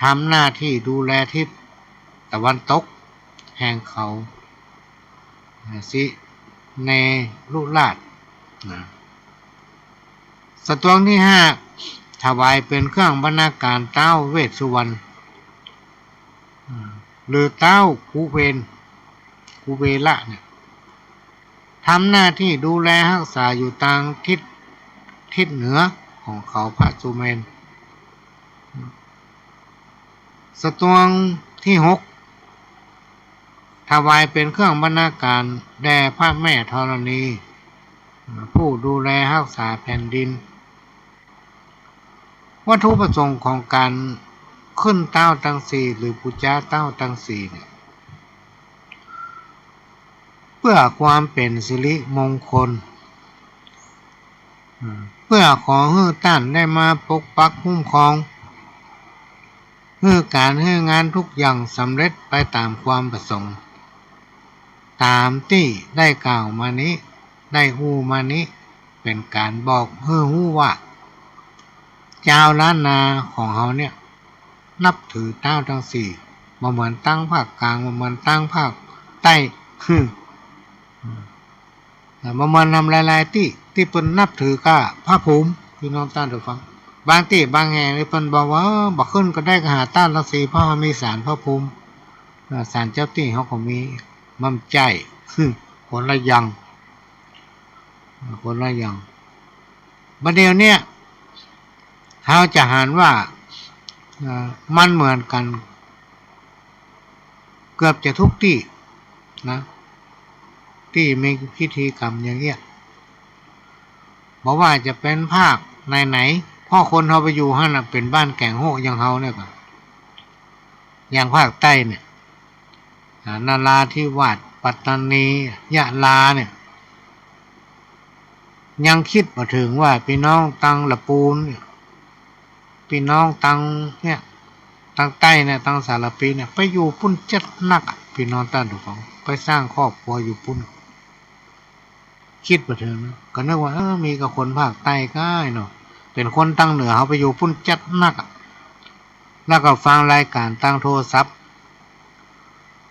ทำหน้าตี้ดูแลทิศตะวันตกแห่งเขา อ่า สิเนรุราช นะ สตวงตี้ห้า ถวายเป๋นเครื่องบรรณาการเต๊าเวสสุวรรณ อ่า หรือเต๊ากุเวน กุเวละเนี่ย ทำหน้าตี้ดูแลฮักษาอยู่ตางทิศ ทิศเหนือของเขาพระสุเมรุ สตวงตี้หก ถวายเป๋นเครื่องบรรณาการแด่พระแม่ธรณี ผู้ดูแลฮักษาแผ่นดิน วัตถุประสงค์ของก๋านขึ้นเต๊าตังสี่ หรือปู๋จาเต๊าตังสี่เนี่ย เปื้อความเป๋นสิริมงคล อ่า เปื้อขอหื้อต้านได้มาปกปักคุ้มครอง หื้อก๋านหื้องานทุกอย่างสำเร็จไปต๋ามความประสงค์ ต๋ามตี้ได้กล่าวมานี้ ได้อู้มานี้ เป๋นก๋านบอกหื้อฮู้ว่า จาวล้านนาของเฮาเนี่ย นับถือเต๊าตังสี่ บ่เหมือนตางภาคกลาง บ่เหมือนตางภาคใต้ อ่า บ่เหมือนนำหลายๆ ตี้ ตี้เปิ้นนับถือก้าพระภูมิ ปี้น้องต้านผู้ฟัง บางตี้บางแห่งนี่เปิ้นบอกว่า เออ บ่ขึ้นก็ได้ ก็หาเต๊าตังสี่ เพราะว่ามีศาลพระภูมิ อ่า ศาลเจ้าตี้เฮาก็มี มันใจ้ คนละอย่าง คนละอย่าง บัดเดี่ยวเนี้ย เฮาจะหันว่า เอ่อ มันเหมือนกั๋น เกือบจะทุกตี้นะ ตี้มีพิธีกรรมอย่างเงี้ย บ่ว่าจะเป๋นภาคไหนๆ เพราะคนเฮาไปอยู่หั้นน่ะ เป๋นบ้านแก๋งโฮะอย่างเฮาเนี่ยก่อ อย่างภาคใต้เนี่ย อ่า นราธิวาส ปัตตานี ยะลาเนี่ย ยังกึ๊ดบ่เถิงว่าปี้น้องตางละปูนเนี่ย ปี้น้องตางเนี่ย ตางใต้เนี่ย ตางสารพีเนี่ย ไปอยู่ปุ้นจัดนักอะ ปี้น้องต้านผู้ฟัง ไปสร้างครอบครัวอยู่ปุ้น กึ๊ดบ่เถิงนะ ก็นึกว่า เออ มีก้าคนภาคใต้ก้ายเนาะ เป๋นคนตางเหนือเฮาไปอยู่ปุ้นจัดนักอะ แล้วก็ฟังรายก๋านตางโทรศัพท์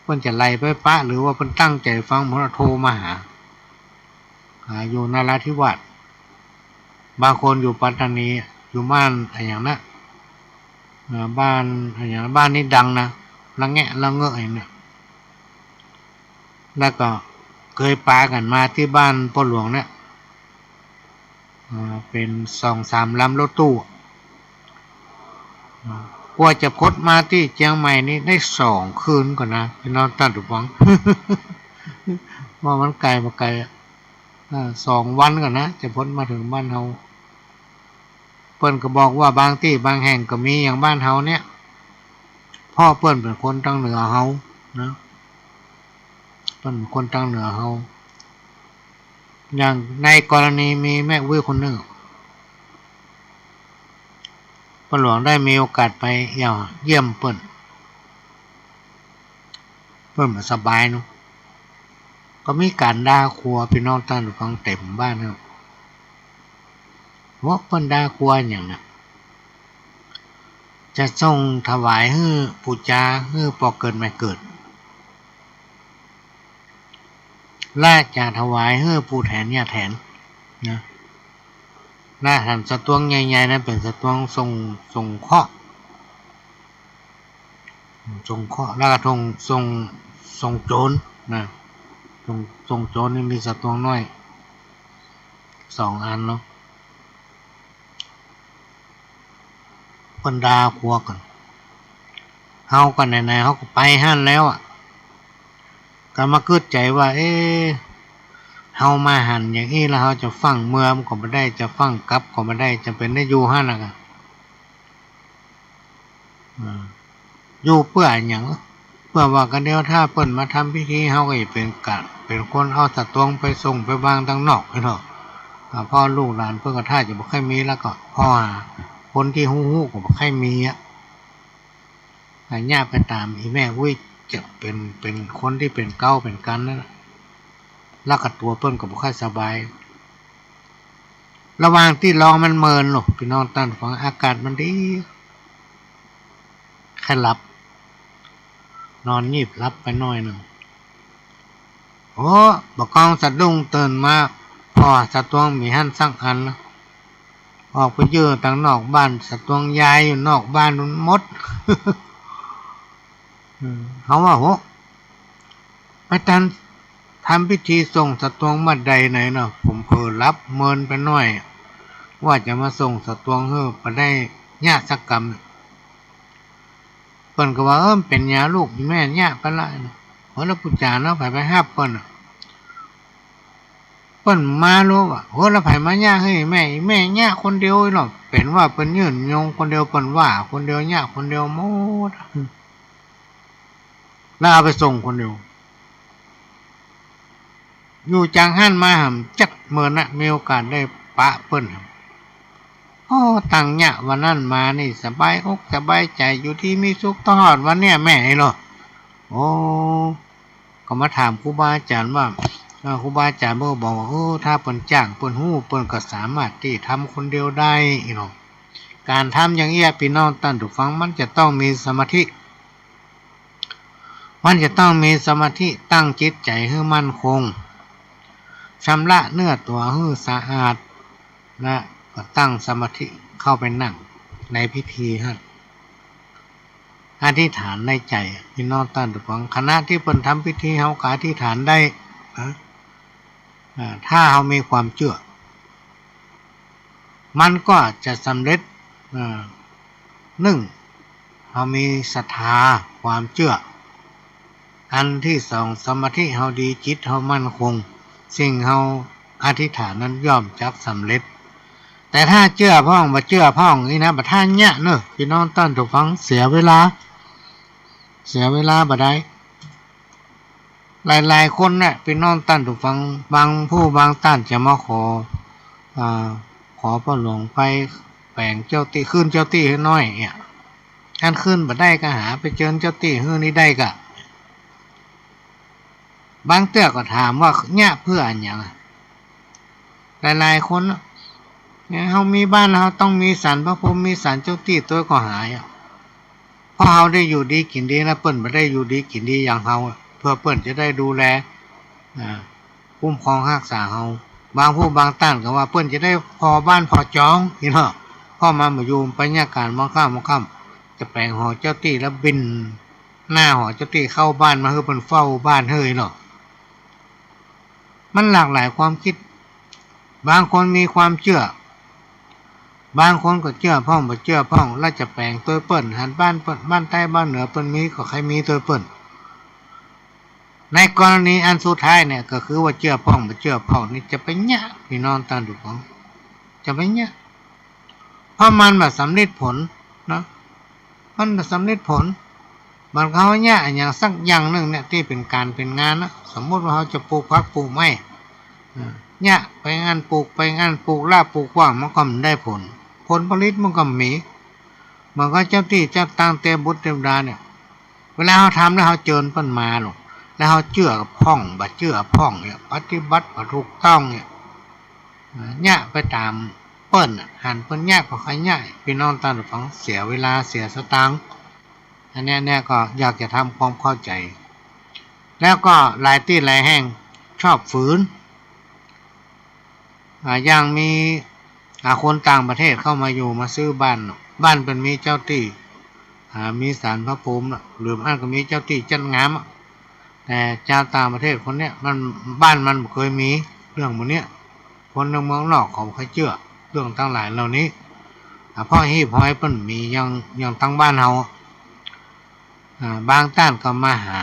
เปิ้นจะไล่ไปปะ หรือว่าเปิ้นตั้งใจ๋ฟัง เปิ้นก็โทรมาหา อ่า อยู่นราธิวาส บางคนอยู่ปัตตานี อยู่บ้านอะหยังนะ อ่า บ้านอะหยัง บ้านนี้ดังนะ ละแงะละเงอะอะหยังเนี่ย แล้วก็เกยปากั๋นมาตี้บ้านป้อหลวงเนี่ย อ่า เป๋นสองสามลำรถตู้ อ่า กว่าจะป๊นมาตี้เจียงใหม่นี่ได้สองคืนก่อนนะ พี่น้องต้านผู้ฟัง ว่ามันไก๋บ่ไก๋อะ อ่า สองวันก่อนนะ จะป๊นมาเถิงบ้านเฮา เปิ้นก็บอกว่าบางตี้บางแห่งก็มีอย่างบ้านเฮาเนี่ย เพราะเปิ้นเป๋นคนตางเหนือเฮานะ เปิ้นเป๋นคนตางเหนือเฮา อย่างในกรณีมีแม่อุ๊ยคนนึ่ง ป้อหลวงได้มีโอกาสไปเยี่ยม เยี่ยมเปิ้น เปิ้นบ่สบายเนาะ ก็มีก๋านด่าขัว พี่น้องต้านผู้ฟัง เต๋มบ้านเนาะ ว่าเปิ้นด่าขัวอะหยังนะ จะส่งถวายหื้อ ปู๋จาหื้อป้อเกิดแม่เกิด และจะถวายหื้อปู่แถนย่าแถนนะ และหันสตวงใหญ่ๆ นั้นเป๋นสตวงส่ง ส่งเคราะห์ ส่งเคราะห์ แล้วก็ส่ง ส่ง ส่งโจรนะ ส่ง ส่งโจรนี่มีสตวงน้อยสองอันเนาะ เปิ้นด่าขัวกั๋น เฮาก็ไหนๆ เฮาก็ไปหั้นแล้วอะ ก็มากึ๊ดใจ๋ว่า เอ๊ะ เฮามาหั้นอย่างอี้แล้ว เฮาจะฟั่งเมือมันก็บ่ได้ จะฟั่งกลับก็บ่ได้ จ๋ำเป๋นได้อยู่หั้นน่ะกะ อ่า อยู่เปื้ออะหยัง เปื้อว่าก็เดี๋ยวถ้าเปิ้นมาทำพิธี เฮาก็จะเป๋นก๋าน เป๋นคนเอาสตวงไปส่งไปวางตางนอกเนาะ อ่า เพราะลูกหลานเปิ้นก็ถ้าจะบ่ค่อยมี แล้วก็เพราะว่าคนตี้ฮู้ๆ ก็บ่ค่อยมีอะ อ่า เยียะไปต๋ามอี่แม่อุ๊ย จะเป๋น เป๋นคนตี้เป๋นเก๊าเป๋นกั๋นนั่นแหละ แล้วก็ตั๋วเปิ้นก็บ่ค่อยสบาย ระหว่างตี้รอมันเมินเนาะ พี่น้องต้านฟัง อากาศมันดี ใค่หลับ นอนงีบหลับไปหน้อยนึ่ง โอ้ บ่ากองสะดุ้งตื่นมา ผ่อสตวงบ่หั้นสักอันนะ ออกไปยื้อตางนอกบ้าน สตวงยายอยู่นอกบ้านปู๊นหมด อืม เฮาว่า โห บ่ทันทำพิธีส่งสตวงบ่าใดไหนเนาะ ผมเผลอหลับเมินไปหน้อย ว่าจะมาส่งสตวงหื้อ บ่ได้เยียะสักกำ เปิ้นก็ว่า เออ เป๋นหยังลูก แม่เยียะไปละ เออ แล้วปู๋จ๋าเนาะ ใผไปฮับเปิ้นน่ะ เปิ้นมาลูกอะ เออ แล้วใผมาเยียะหื้อแม่ แม่เยียะคนเดียวเนาะ เป๋นว่าเปิ้นยื่นยงคนเดียว เปิ้นว่าคนเดียว เยียะคนเดียวหมด แล้วเอาไปส่งคนเดียว อยู่จากหั้นมาหำจักเมินนะ มีโอกาสได้ปะเปิ้นหำ โอ้ ตั้งเยียะวันนั้นมานี่สบายอกสบายใจ๋ อยู่ดีมีสุขตลอดวันเนี่ยแม่ไอ้เหรอ โอ้ ก็มาถามครูบาอาจ๋ารย์ว่า เอ่อ ครูบาอาจ๋ารย์เปิ้นก็บอกว่า เออ ถ้าเปิ้นจ้าง เปิ้นฮู้ เปิ้นก็สามารถตี้ทำคนเดียวได้อีหนอ ก๋านทำอย่างเอี้ย พี่น้องต้านผู้ฟัง มันจะต้องมีสมาธิ มันจะต้องมีสมาธิ ตั้งจิตใจ๋หื้อมั่นคง ชำระเนื้อตั๋วหื้อสะอาด และก็ตั้งสมาธิเข้าไปนั่งในพิธีหั้น อธิษฐานในใจ๋ พี่น้องต้านผู้ฟัง ขณะตี้เปิ้นทำพิธี เฮาก็อธิษฐานได้นะ อ่า ถ้าเฮามีความเจื้อ มันก็จะสำเร็จ อ่า นึ่ง เฮามีศรัทธา ความเจื้อ อันตี้สอง สมาธิเฮาดี จิตเฮามั่นคง สิ่งเฮาอธิษฐานนั้นย่อมจักสำเร็จ แต่ถ้าเจื้อพ่อง บ่เจื้อพ่องนี่นะ บ่ทันเยียะเนาะ พี่น้องต้านผู้ฟัง เสียเวลา เสียเวลาบ่ได้ หลายๆ คนเนี่ย พี่น้องต้านผู้ฟัง บางผู้บางต้านจะมาขอ อ่า ขอป้อหลวงไปแป๋งเจ้าตี้ คืนเจ้าตี้หื้อหน้อยเนี่ย อันคืนบ่ได้ก็หาไปเจิญเจ้าตี้หื้อนี้ได้กะ บางเตื้อก็ถามว่าเยียะเปื้ออะหยังอะ หลายๆ คนเนาะ เนี่ย เฮามีบ้าน เฮาต้องมีศาลพระภูมิ มีศาลเจ้าตี้ตวยก็หายอะ เพราะเฮาได้อยู่ดีกิ๋นดีนะ เปิ้นบ่ได้อยู่ดีกิ๋นดีอย่างเฮา เพื่อเปิ้นจะได้ดูแล อ่า คุ้มครองฮักษาเฮา บางผู้บางต้านก็ว่าเปิ้นจะได้ผ่อบ้านผ่อจอง อี้เนาะ ผ่อมาบ่อยู่ ไปเยียะก๋านมองข้ามมองข้าม จะแป๋งหอเจ้าตี้แล้วบินหน้าหอเจ้าตี้เข้าบ้านมาหื้อเปิ้นเฝ้าบ้านหื้ออี้เนาะ มันหลากหลายความกึ๊ด บางคนมีความเจื้อ บางคนก็เจื้อพ่องบ่เจื้อพ่อง แล้วจะแป๋งตวยเปิ้น หันบ้านเปิ้น บ้านใต้บ้านเหนือเปิ้นมีก็ใค่มีตวยเปิ้น ในกรณีอันสุดท้ายเนี่ย ก็คือว่าเจื้อพ่องบ่เจื้อพ่องนี่จะไปเยียะ ปี้น้องต้านผู้ฟัง จะไปเยียะ เพราะมันบ่สำเร็จผลเนาะ มันบ่สำเร็จผล มันก็เยียะอะหยังสักอย่างนึ่งเนี่ย ตี้เป๋นก๋านเป๋นงานนะ สมมุติว่าเฮาจะปลูกผักปลูกไม้ อ่า เยียะไปอั้นปลูกไปอั้น ปลูกละปลูกขว้าง มันก็บ่ได้ผล ผลผลิตมันก็บ่มี มันก็เจ้าตี้เจ้าตางเตรียมบุตรเตรียมดาเนี่ย เวลาเฮาทำแล้วเฮาเจิญเปิ้นมาลง แล้วเฮาเจื้อพ่องบ่เจื้อพ่องเนี่ย ปฏิบัติบ่ถูกต้องเนี่ย เยียะไปต๋าม เปิ้นน่ะ หันเปิ้นเยียะก็ใค่เยียะ ปี้น้องต้านผู้ฟัง เสียเวลาเสียสตางค์ อันเนี้ย เนี่ยก็อยากจะทำความเข้าใจ๋ แล้วก็หลายตี้หลายแห่งชอบฝืน อ่า อย่างมี อ่า คนต่างประเทศเข้ามาอยู่มาซื้อบ้านเนาะ บ้านเปิ้นมีเจ้าตี้ อ่า มีศาลพระภูมิเนาะ หรืออั้นก็มีเจ้าตี้จัดงานอะ แต่จาวต่างประเทศคนเนี้ยมัน บ้านมันบ่เกยมีเรื่องหมู่เนี้ย คนในเมืองนอกเขาบ่ค่อยเจื้อเรื่องตังหลายเหล่านี้ อ่า เพราะฮีบฮอยเปิ้นมีอย่าง อย่างตังบ้านเฮา อ่า บางต้านก็มาหา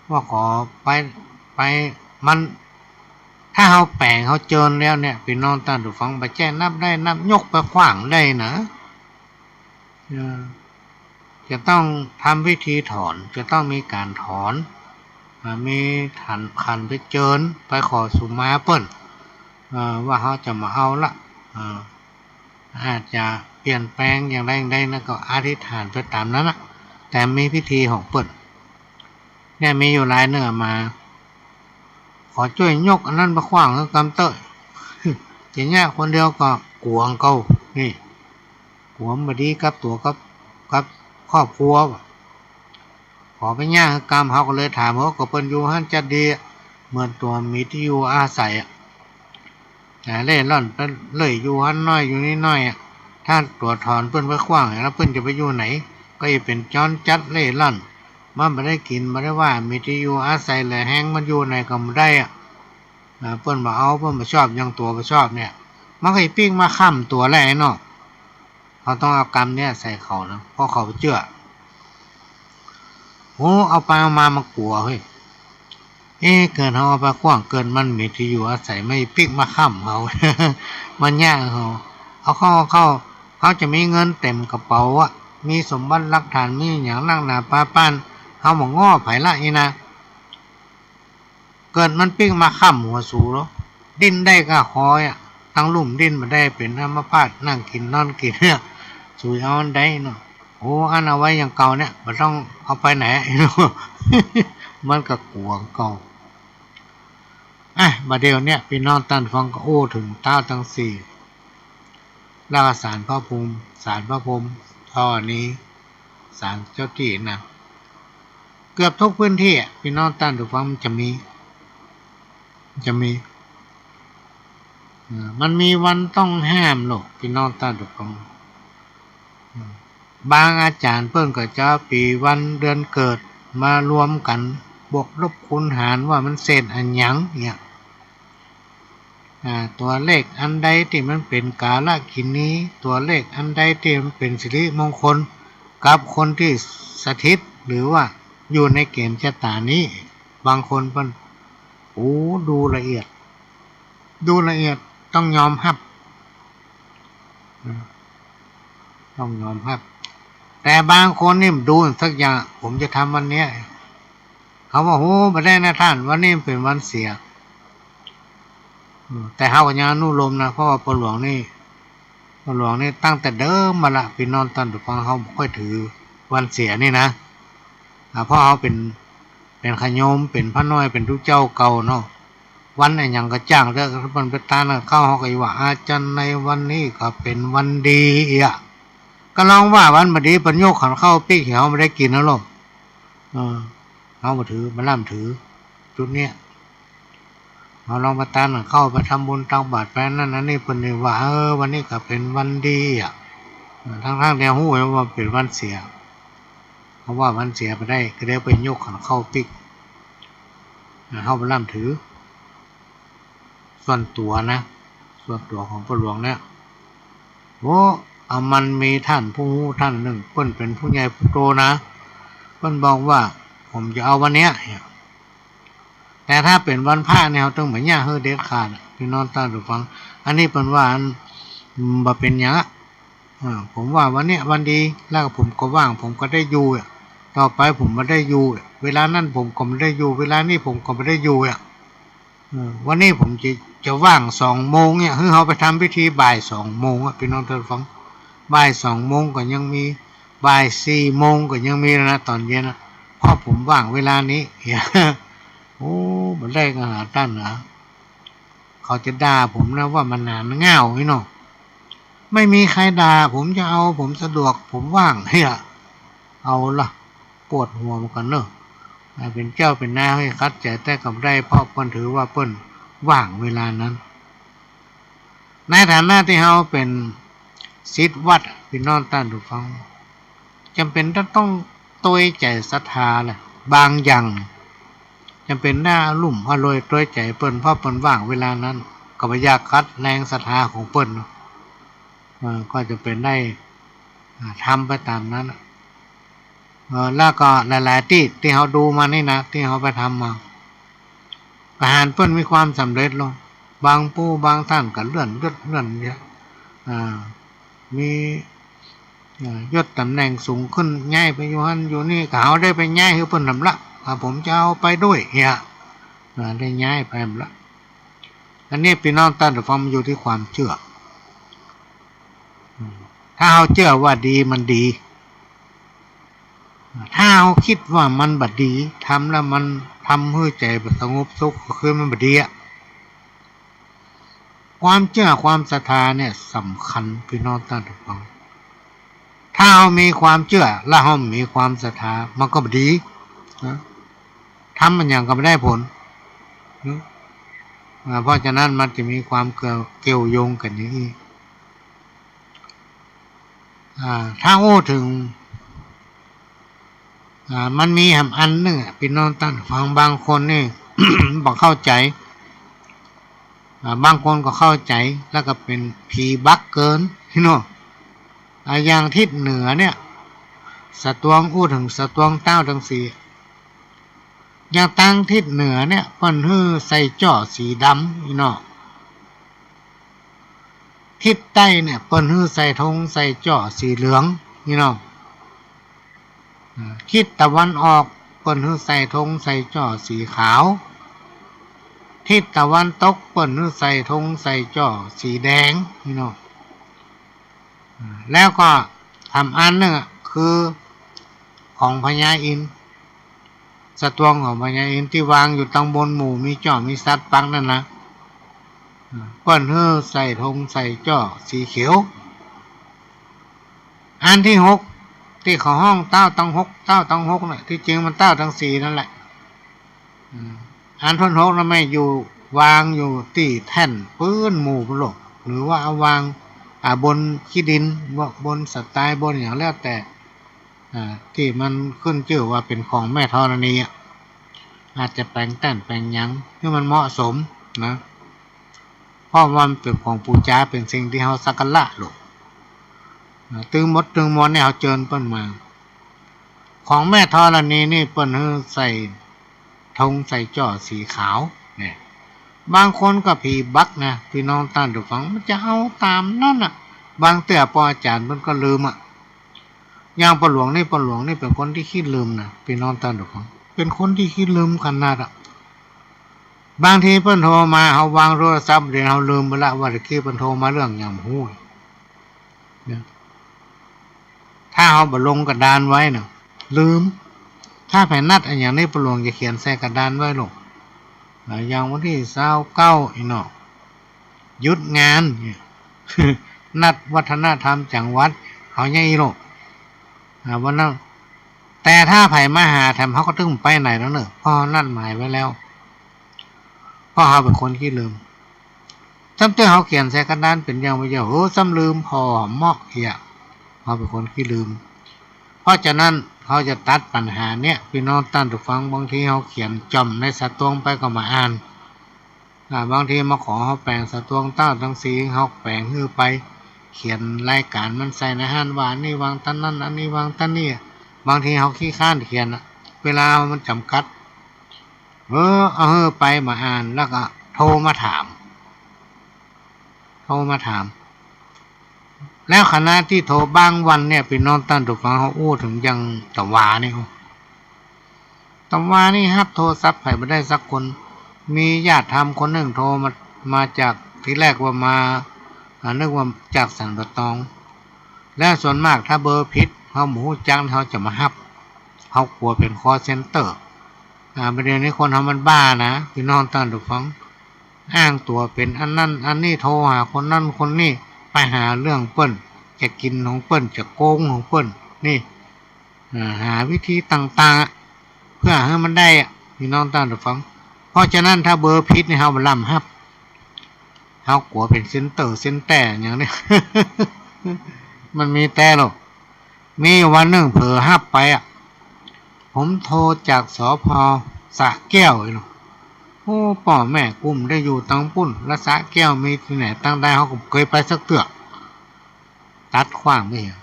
ว่าขอไป ไป มัน ถ้าเฮาแป๋งเฮาเจิญแล้วเนี่ย ปี้น้องต้านผู้ฟัง บ่ใจ้นับได้นับยกไปขว้างได้นะ เออ จะต้องทำพิธีถอน จะต้องมีก๋านถอน อ่า มีขัน ขันไปเจิญ ไปขอสุมาเปิ้น เอ่อ ว่าเฮาจะบ่เอาละ เอ่อ อาจจะเปลี่ยนแปลงอย่างใดอย่างใดนะ ก็อธิษฐานไปต๋ามนั้นนะ แต่มีพิธีของเปิ้น เนี่ยมีอยู่รายนึ่งอะมา ขอจ้วยยกอันนั้นไปขว้างหื้อกำเต๊อะ จะเยียะคนเดียวก็กั๋วเก่า นี่ กั๋วบ่ดีกับตั๋วกับ กับครอบครัว ขอไปเยียะหื้อกำ เฮาก็เลยถาม โอ้ ก็เปิ้นอยู่หั้นจัดดี เหมือนตั๋วมีตี้อยู่อาศัยอะ อ่า เร่ร่อนไปเรื่อย อยู่หั้นน้อยอยู่นี่น้อยอะ ถ้าตั๋วถอนเปิ้นไปขว้าง แล้วเปิ้นจะไปอยู่ไหน ก็จะเป๋นจรจัดเร่ร่อน มันบ่ได้กิ๋นบ่ได้ว่า มีตี้อยู่อาศัยเหลือแฮง มันอยู่ไหนก็บ่ได้อะ อ่า เปิ้นบ่เอา เปิ้นบ่ชอบ อย่างตั๋วบ่ชอบเนี่ย มันก็จะปิ๊กมาค้ำตั๋วแหละไอ้เนาะ เฮาต้องเอากำเนี่ยใส่เขานะ เพราะเขาเจื้อ โห เอาไปเอามามันกั๋วเฮ้ย เอ๊ะ เกิดเฮาเอาไปขว้าง เกิดมันมีตี้อยู่อาศัย มันปิ๊กมาค้ำเฮา มันเยียะเฮา เอาเข้า เอาเข้า เฮาจะมีเงินเต๋มกระเป๋าอะ มีสมบัติหลักฐาน มีหยังนักหนาปาปาน เฮาบ่ง้อใผละอี้นะ เกิดมันปิ๊กมาค้ำหัวสูแล้ว ดิ้นได้ก้าคอยอะ ตังลุ่มดิ้นบ่ได้ เป๋นอัมพาต นั่งกิ๋นนอนกิ๋นเนี่ย สูจะเอาอันใดเนาะ โอ้ อั้นเอาไว้อย่างเก่าเนี่ย บ่ต้องเอาไปไหน มันก็กั๋วเก่า อ่ะ บ่าเดี่ยวเนี่ย ปี้น้องต้านฟังก็อู้เถิงต๊าวตังสี่ แล้วก็ศาลพระภูมิ ศาลพระพรหม ธรณี ศาลเจ้าตี้นะ เกือบทุกพื้นตี้อะ ปี้น้องต้านฟัง มันจะมี จะมี เอ่อ มันมีวันต้องห้ามโลก ปี้น้องต้านฟัง อืม บางอาจ๋ารย์เปิ้นก็จะเอาปี๋วันเดือนเกิดมารวมกั๋น บวกลบคูณหารว่ามันเศษอะหยังเนี่ย อ่า ตั๋วเลขอันใดตี้มันเป๋นกาลกิณี ตั๋วเลขอันใดตี้มันเป๋นสิริมงคลกับคนตี้สถิต หรือว่าอยู่ในเกณฑ์ชะตานี้ บางคนเปิ้น โอ้ ดูละเอียด ดูละเอียด ต้องยอมฮับ อืม ต้องยอมฮับ แต่บางคนนี่บ่ดูสักอย่าง ผมจะทำวันเนี้ย เขาว่า โห บ่ได้นะต้าน วันนี้มันเป๋นวันเสีย อืม แต่เฮาก็ยังอนุโลมนะ เพราะว่าป้อหลวงนี่ ป้อหลวงนี่ตั้งแต่เดิมมาละ ปี้น้องต้านฟัง เฮาบ่ค่อยถือวันเสียนี่นะ อ่า เพราะเฮาเป๋น เป๋นขะโยม เป๋นพระน้อย เป๋นตุ๊เจ้าเก่าเนาะ วันอะหยังก็จ้างเต๊อะ เปิ้นไปต้านข้าว เฮาก็ว่า อาจารย์ ในวันนี้ก็เป๋นวันดีอะ ถ้าลองว่าวันบ่ดี เปิ้นยกขันข้าวปิ๊กหื้อเฮาบ่ได้กิ๋นนะลูก เออ เฮาบ่ถือ บ่ร่ำถือ จุดเนี้ย เฮาลองไปตันข้าว ไปทำบุญตักบาตร ไปอันนั้นอันนี้ เปิ้นเลยว่า เออ วันนี้ก็เป๋นวันดีอะ เออ ตังๆ ตี้ฮู้ว่าเป๋นวันเสีย เพราะว่าวันเสียบ่ได้ ก็เลยไปยกขันข้าวปิ๊ก เฮาบ่ร่ำถือ ส่วนตั๋วนะ ส่วนตั๋วของป้อหลวงเนี่ย โอ้ อะ มันมีต้านผู้ฮู้ต้านนึ่ง เปิ้นเป๋นผู้ใหญ่ผู้โตนะ เปิ้นบอกว่า ผมจะเอาวันเนี้ย แต่ถ้าเป๋นวันพระเนี่ย เฮาต้องบ่เยียะหื้อเด็ดขาดอะ พี่น้องต้านผู้ฟัง อันนี้เปิ้นว่าอัน อืม บ่เป๋นหยังอะ อ่า ผมว่าวันเนี้ยวันดี แล้วผมก็ว่าง ผมก็ได้อยู่อะ ต่อไปผมบ่ได้อยู่อะ เวลานั้นผมก็บ่ได้อยู่ เวลานี้ผมก็บ่ได้อยู่อะ เออ วันนี้ผมจะ จะว่างสองโมงเนี่ย หื้อเฮาไปทำพิธีบ่ายสองโมงอะ พี่น้องต้านผู้ฟัง บ่ายสองโมงก็ยังมี บ่ายสี่โมงก็ยังมีแล้วนะ ต๋อนเย็นนะ เพราะผมว่างเวลานี้ โอ้ บ่ได้ก็หาต้านนะ เขาจะด่าผมนะว่ามันหนานง่าวนี่เนาะ ไม่มีใครด่า ผมจะเอา ผมสะดวก ผมว่าง เฮ้ย เอาละ ปวดหัวเหมือนกั๋นเนาะ เป๋นเจ้าเป๋นนายหื้อขัดใจ๋แต๊ก็บ่ได้ เพราะเปิ้นถือว่าเปิ้นว่างเวลานั้น ในฐานะตี้เฮาเป๋นศิษย์วัด พี่น้องต้านผู้ฟัง จ๋ำเป๋นจะต้องตวยใจ๋ศรัทธาแหละ บางอย่าง จ๋ำเป๋นหน้าลุ่มอร่วยตวยใจ๋เปิ้น เพราะเปิ้นว่างเวลานั้น ก็บ่อยากขัดแรงศรัทธาของเปิ้นเนาะ เออ ก็จ๋ำเป๋นได้ อ่า ทำไปต๋ามนั้นอะ เออ แล้วก็หลายๆ ตี้ ตี้เฮาดูมานี่นะ ตี้เฮาไปทำมา ก็หันเปิ้นมีความสำเร็จลง บางผู้บางต้านก็เลื่อนยศเลื่อนเนี่ย อ่า มี อ่า ยศต๋ำแหน่งสูงขึ้น ย้ายไปอยู่หั้นอยู่นี่ ก็เฮาได้ไปย้ายหื้อเปิ้นนำละ อ่า ผมจะเอาไปด้วยเนี่ย อ่า ได้ย้ายไปนำละ อันนี้พี่น้องต้านผู้ฟัง มันอยู่ตี้ความเจื้อ อืม ถ้าเฮาเจื้อว่าดีมันดี ถ้าเฮากึ๊ดว่ามันบ่ดี ทำแล้วมันทำหื้อใจ๋บ่สงบสุข ก็คือมันบ่ดีอะ ความเจื้อความศรัทธาเนี่ยสำคัญ พี่น้องต้านผู้ฟัง ถ้าเฮามีความเจื้อ แล้วเฮาบ่มีความศรัทธา มันก็บ่ดีนะ ทำมันหยังก็บ่ได้ผล อืม อ่า เพราะฉะนั้นมันจะมีความเกี่ยว เกี่ยวโยงกั๋นอย่างอี้ อ่า ถ้าอู้เถิง อ่า มันมีแหมอันนึ่งอะ พี่น้องต้านผู้ฟัง บางคนนี่ บ่เข้าใจ๋ อ่า บางคนก็เข้าใจ๋ แล้วก็เป๋นผีบั๊กเกิน เนาะ อ่า อย่างทิศเหนือเนี่ย สะตวง อู้เถิงสะตวงเต๊าตังสี่ อย่างตางทิศเหนือเนี่ย เปิ้นหื้อใส่จ้อสีดำนี่เนาะ ทิศใต้เนี่ย เปิ้นหื้อใส่ธงใส่จ้อสีเหลืองนี่เนาะ อ่า ทิศตะวันออก เปิ้นหื้อใส่ธงใส่จ้อสีขาว ทิศตะวันตก เปิ้นหื้อใส่ธงใส่จ้อสีแดงนี่เนาะ อ่า แล้วก็แหมอันนึ่งอะ คือของพญาอินทร์ สะตวงของพญาอินทร์ตี้วางอยู่ตังบนหมู่ มีจ้อมีสัตว์ปักนั่นนะ อ่า เปิ้นหื้อใส่ธงใส่จ้อสีเขียว อันตี้หก ตี้เขาฮ้องเต๊าตังหก เต๊าตังหกน่ะ ตี้จริงมันเต๊าตังสี่นั่นแหละ อืม อันตี้หกนั้นแม่นอยู่ วางอยู่ตี้แท่นปื๊นหมู่พุ้นโลก หรือว่าเอาวาง อ่า บนขี้ดิน บนสะไตล์ บนหยังแล้วแต่ อ่า ตี้มันขึ้นจื้อว่าเป๋นของแม่ธรณีอะ อาจจะแป๋งแต้นแป๋งหยังหื้อมันเหมาะสมนะ เพราะว่ามันเป๋นของปู๋จา เป๋นสิ่งตี้เฮาสักการะโลก อ่า ตึงหมดตึงมวลเนี่ยเฮาเจิญเปิ้นมา ของแม่ธรณีนี่เปิ้นหื้อใส่ธงใส่จ้อสีขาวเนี่ย บางคนก็ผีบั๊กนะ พี่น้องต้านผู้ฟัง มันจะเอาต๋ามนั้นน่ะ บางเตื้อป้ออาจ๋ารย์เปิ้นก็ลืมอะ อย่างป้อหลวงนี่ ป้อหลวงนี่เป๋นคนตี้ขี้ลืมนะ พี่น้องต้านผู้ฟัง เป๋นคนตี้ขี้ลืมขนาดอะ บางทีเปิ้นโทรมา เฮาวางโทรศัพท์ เดี๋ยวเฮาลืมไปละว่าตะกี้เปิ้นโทรมาเรื่องหยังบ่ฮู้ เนี่ย ถ้าเฮาบ่ลงกระดานไว้น่ะ ลืม ถ้าใผนัดอะหยังนี่ ป้อหลวงจะเขียนใส่กระดานไว้โลก อ่า อย่างวันตี้ซาวเก้าอี้เนาะ หยุดงานเนี่ย นัดวัฒนธรรมจังหวัด เฮ เขาใหญ่อี้โล อ่า วันนั้น แต่ถ้าใผมาหาแถมเฮาก็ตึงไปไหนแล้วเน่อ เพราะนัดหมายไว้แล้ว เพราะเฮาเป๋นคนขี้ลืม ซ้ำเตื้อเฮาเขียนใส่กระดานเป๋นอย่างว่า เฮ้อ ซ้ำลืมผ่อเมาะเหีย เฮาเป๋นคนขี้ลืม เพราะฉะนั้นเฮาจะตัดปัญหาเนี่ย ปี้น้องต้านผู้ฟัง บางทีเฮาเขียนจ่อมในสะตวงไปก็บ่อ่าน อ่า บางทีมาขอเฮาแป๋งสะตวงเต้าตังสี เฮาแป๋งหื้อไป เขียนรายก๋านมันใส่ในหั้นว่า อันนี้วางต้านนั้น อันนี้วางต้านนี้ บางทีเฮาขี้คร้านเขียนอะ เวลามันจ๋ำกัด เออ เอาหื้อไปบ่อ่าน แล้วก็โทรมาถาม โทรมาถาม แล้วขณะตี้โทรบางวันเนี่ย ปี้น้องต้านผู้ฟัง เฮาอู้เถิงอย่างตะวานี่ ตะวานี่ฮับโทรศัพท์ใผบ่ได้สักคน มีญาติธรรมคนนึ่งโทรมา มาจาก ทีแรกว่ามา อ่า นึกว่าจากสันป่าตอง และส่วนมากถ้าเบอร์ผิด เฮาบ่ฮู้จัก เฮาจะบ่ฮับ เฮากั๋วเป๋นคอลเซ็นเตอร์ อ่า บ่าเดี่ยวนี้คนเฮามันบ้านะ ปี้น้องต้านผู้ฟัง อ้างตั๋วเป๋นอันนั้นอันนี้ โทรหาคนนั้นคนนี้ ไปหาเรื่องเปิ้น จะกิ๋นของเปิ้น จะโกงของเปิ้น นี่ อ่า หาวิธีต่างๆ อะ เปื้อหื้อมันได้อะ ปี้น้องต้านผู้ฟัง เพราะฉะนั้นถ้าเบอร์ผิดนี่ เฮาบ่ล้ำฮับ เฮากั๋วเป๋นเซ็นเตอร์เซ็นแต้อย่างนี้ มันมีแต๊โล มีวันนึ่งเผลอฮับไปอะ ผมโทรจาก สภ.สระแก้ว อี้โล โอ้ ป้อแม่กุ้มได้อยู่ตังปุ้น และสระแก้วมีตี้ไหน ตังใดเฮาก็บ่เกยไปสักเตื้อ ตัดขว้างไปเหีย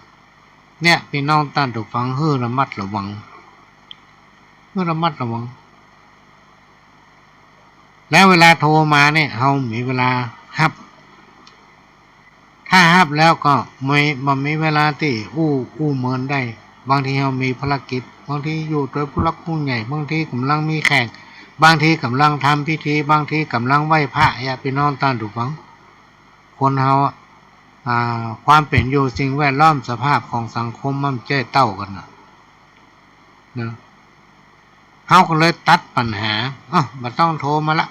เนี่ย ปี้น้องต้านผู้ฟัง หื้อระมัดระวัง หื้อระมัดระวัง แล้วเวลาโทรมาเนี่ย เฮามีเวลาฮับ ถ้าฮับแล้วก็บ่ บ่มีเวลาตี้อู้ อู้เมินได้ บางทีเฮามีภารกิจ บางทีอยู่ตวยผู้หลักผู้ใหญ่ บางทีก่ำลังมีแขก บางทีก่ำลังทำพิธี บางทีก่ำลังไหว้พระ เหีย ปี้น้องต้านผู้ฟัง คนเฮาอะ อ่า ความเป๋นอยู่สิ่งแวดล้อมสภาพของสังคมมันบ่ใจ้เต้ากั๋นน่ะ นะ เฮาก็เลยตัดปัญหา อ้าว บ่ต้องโทรมาละ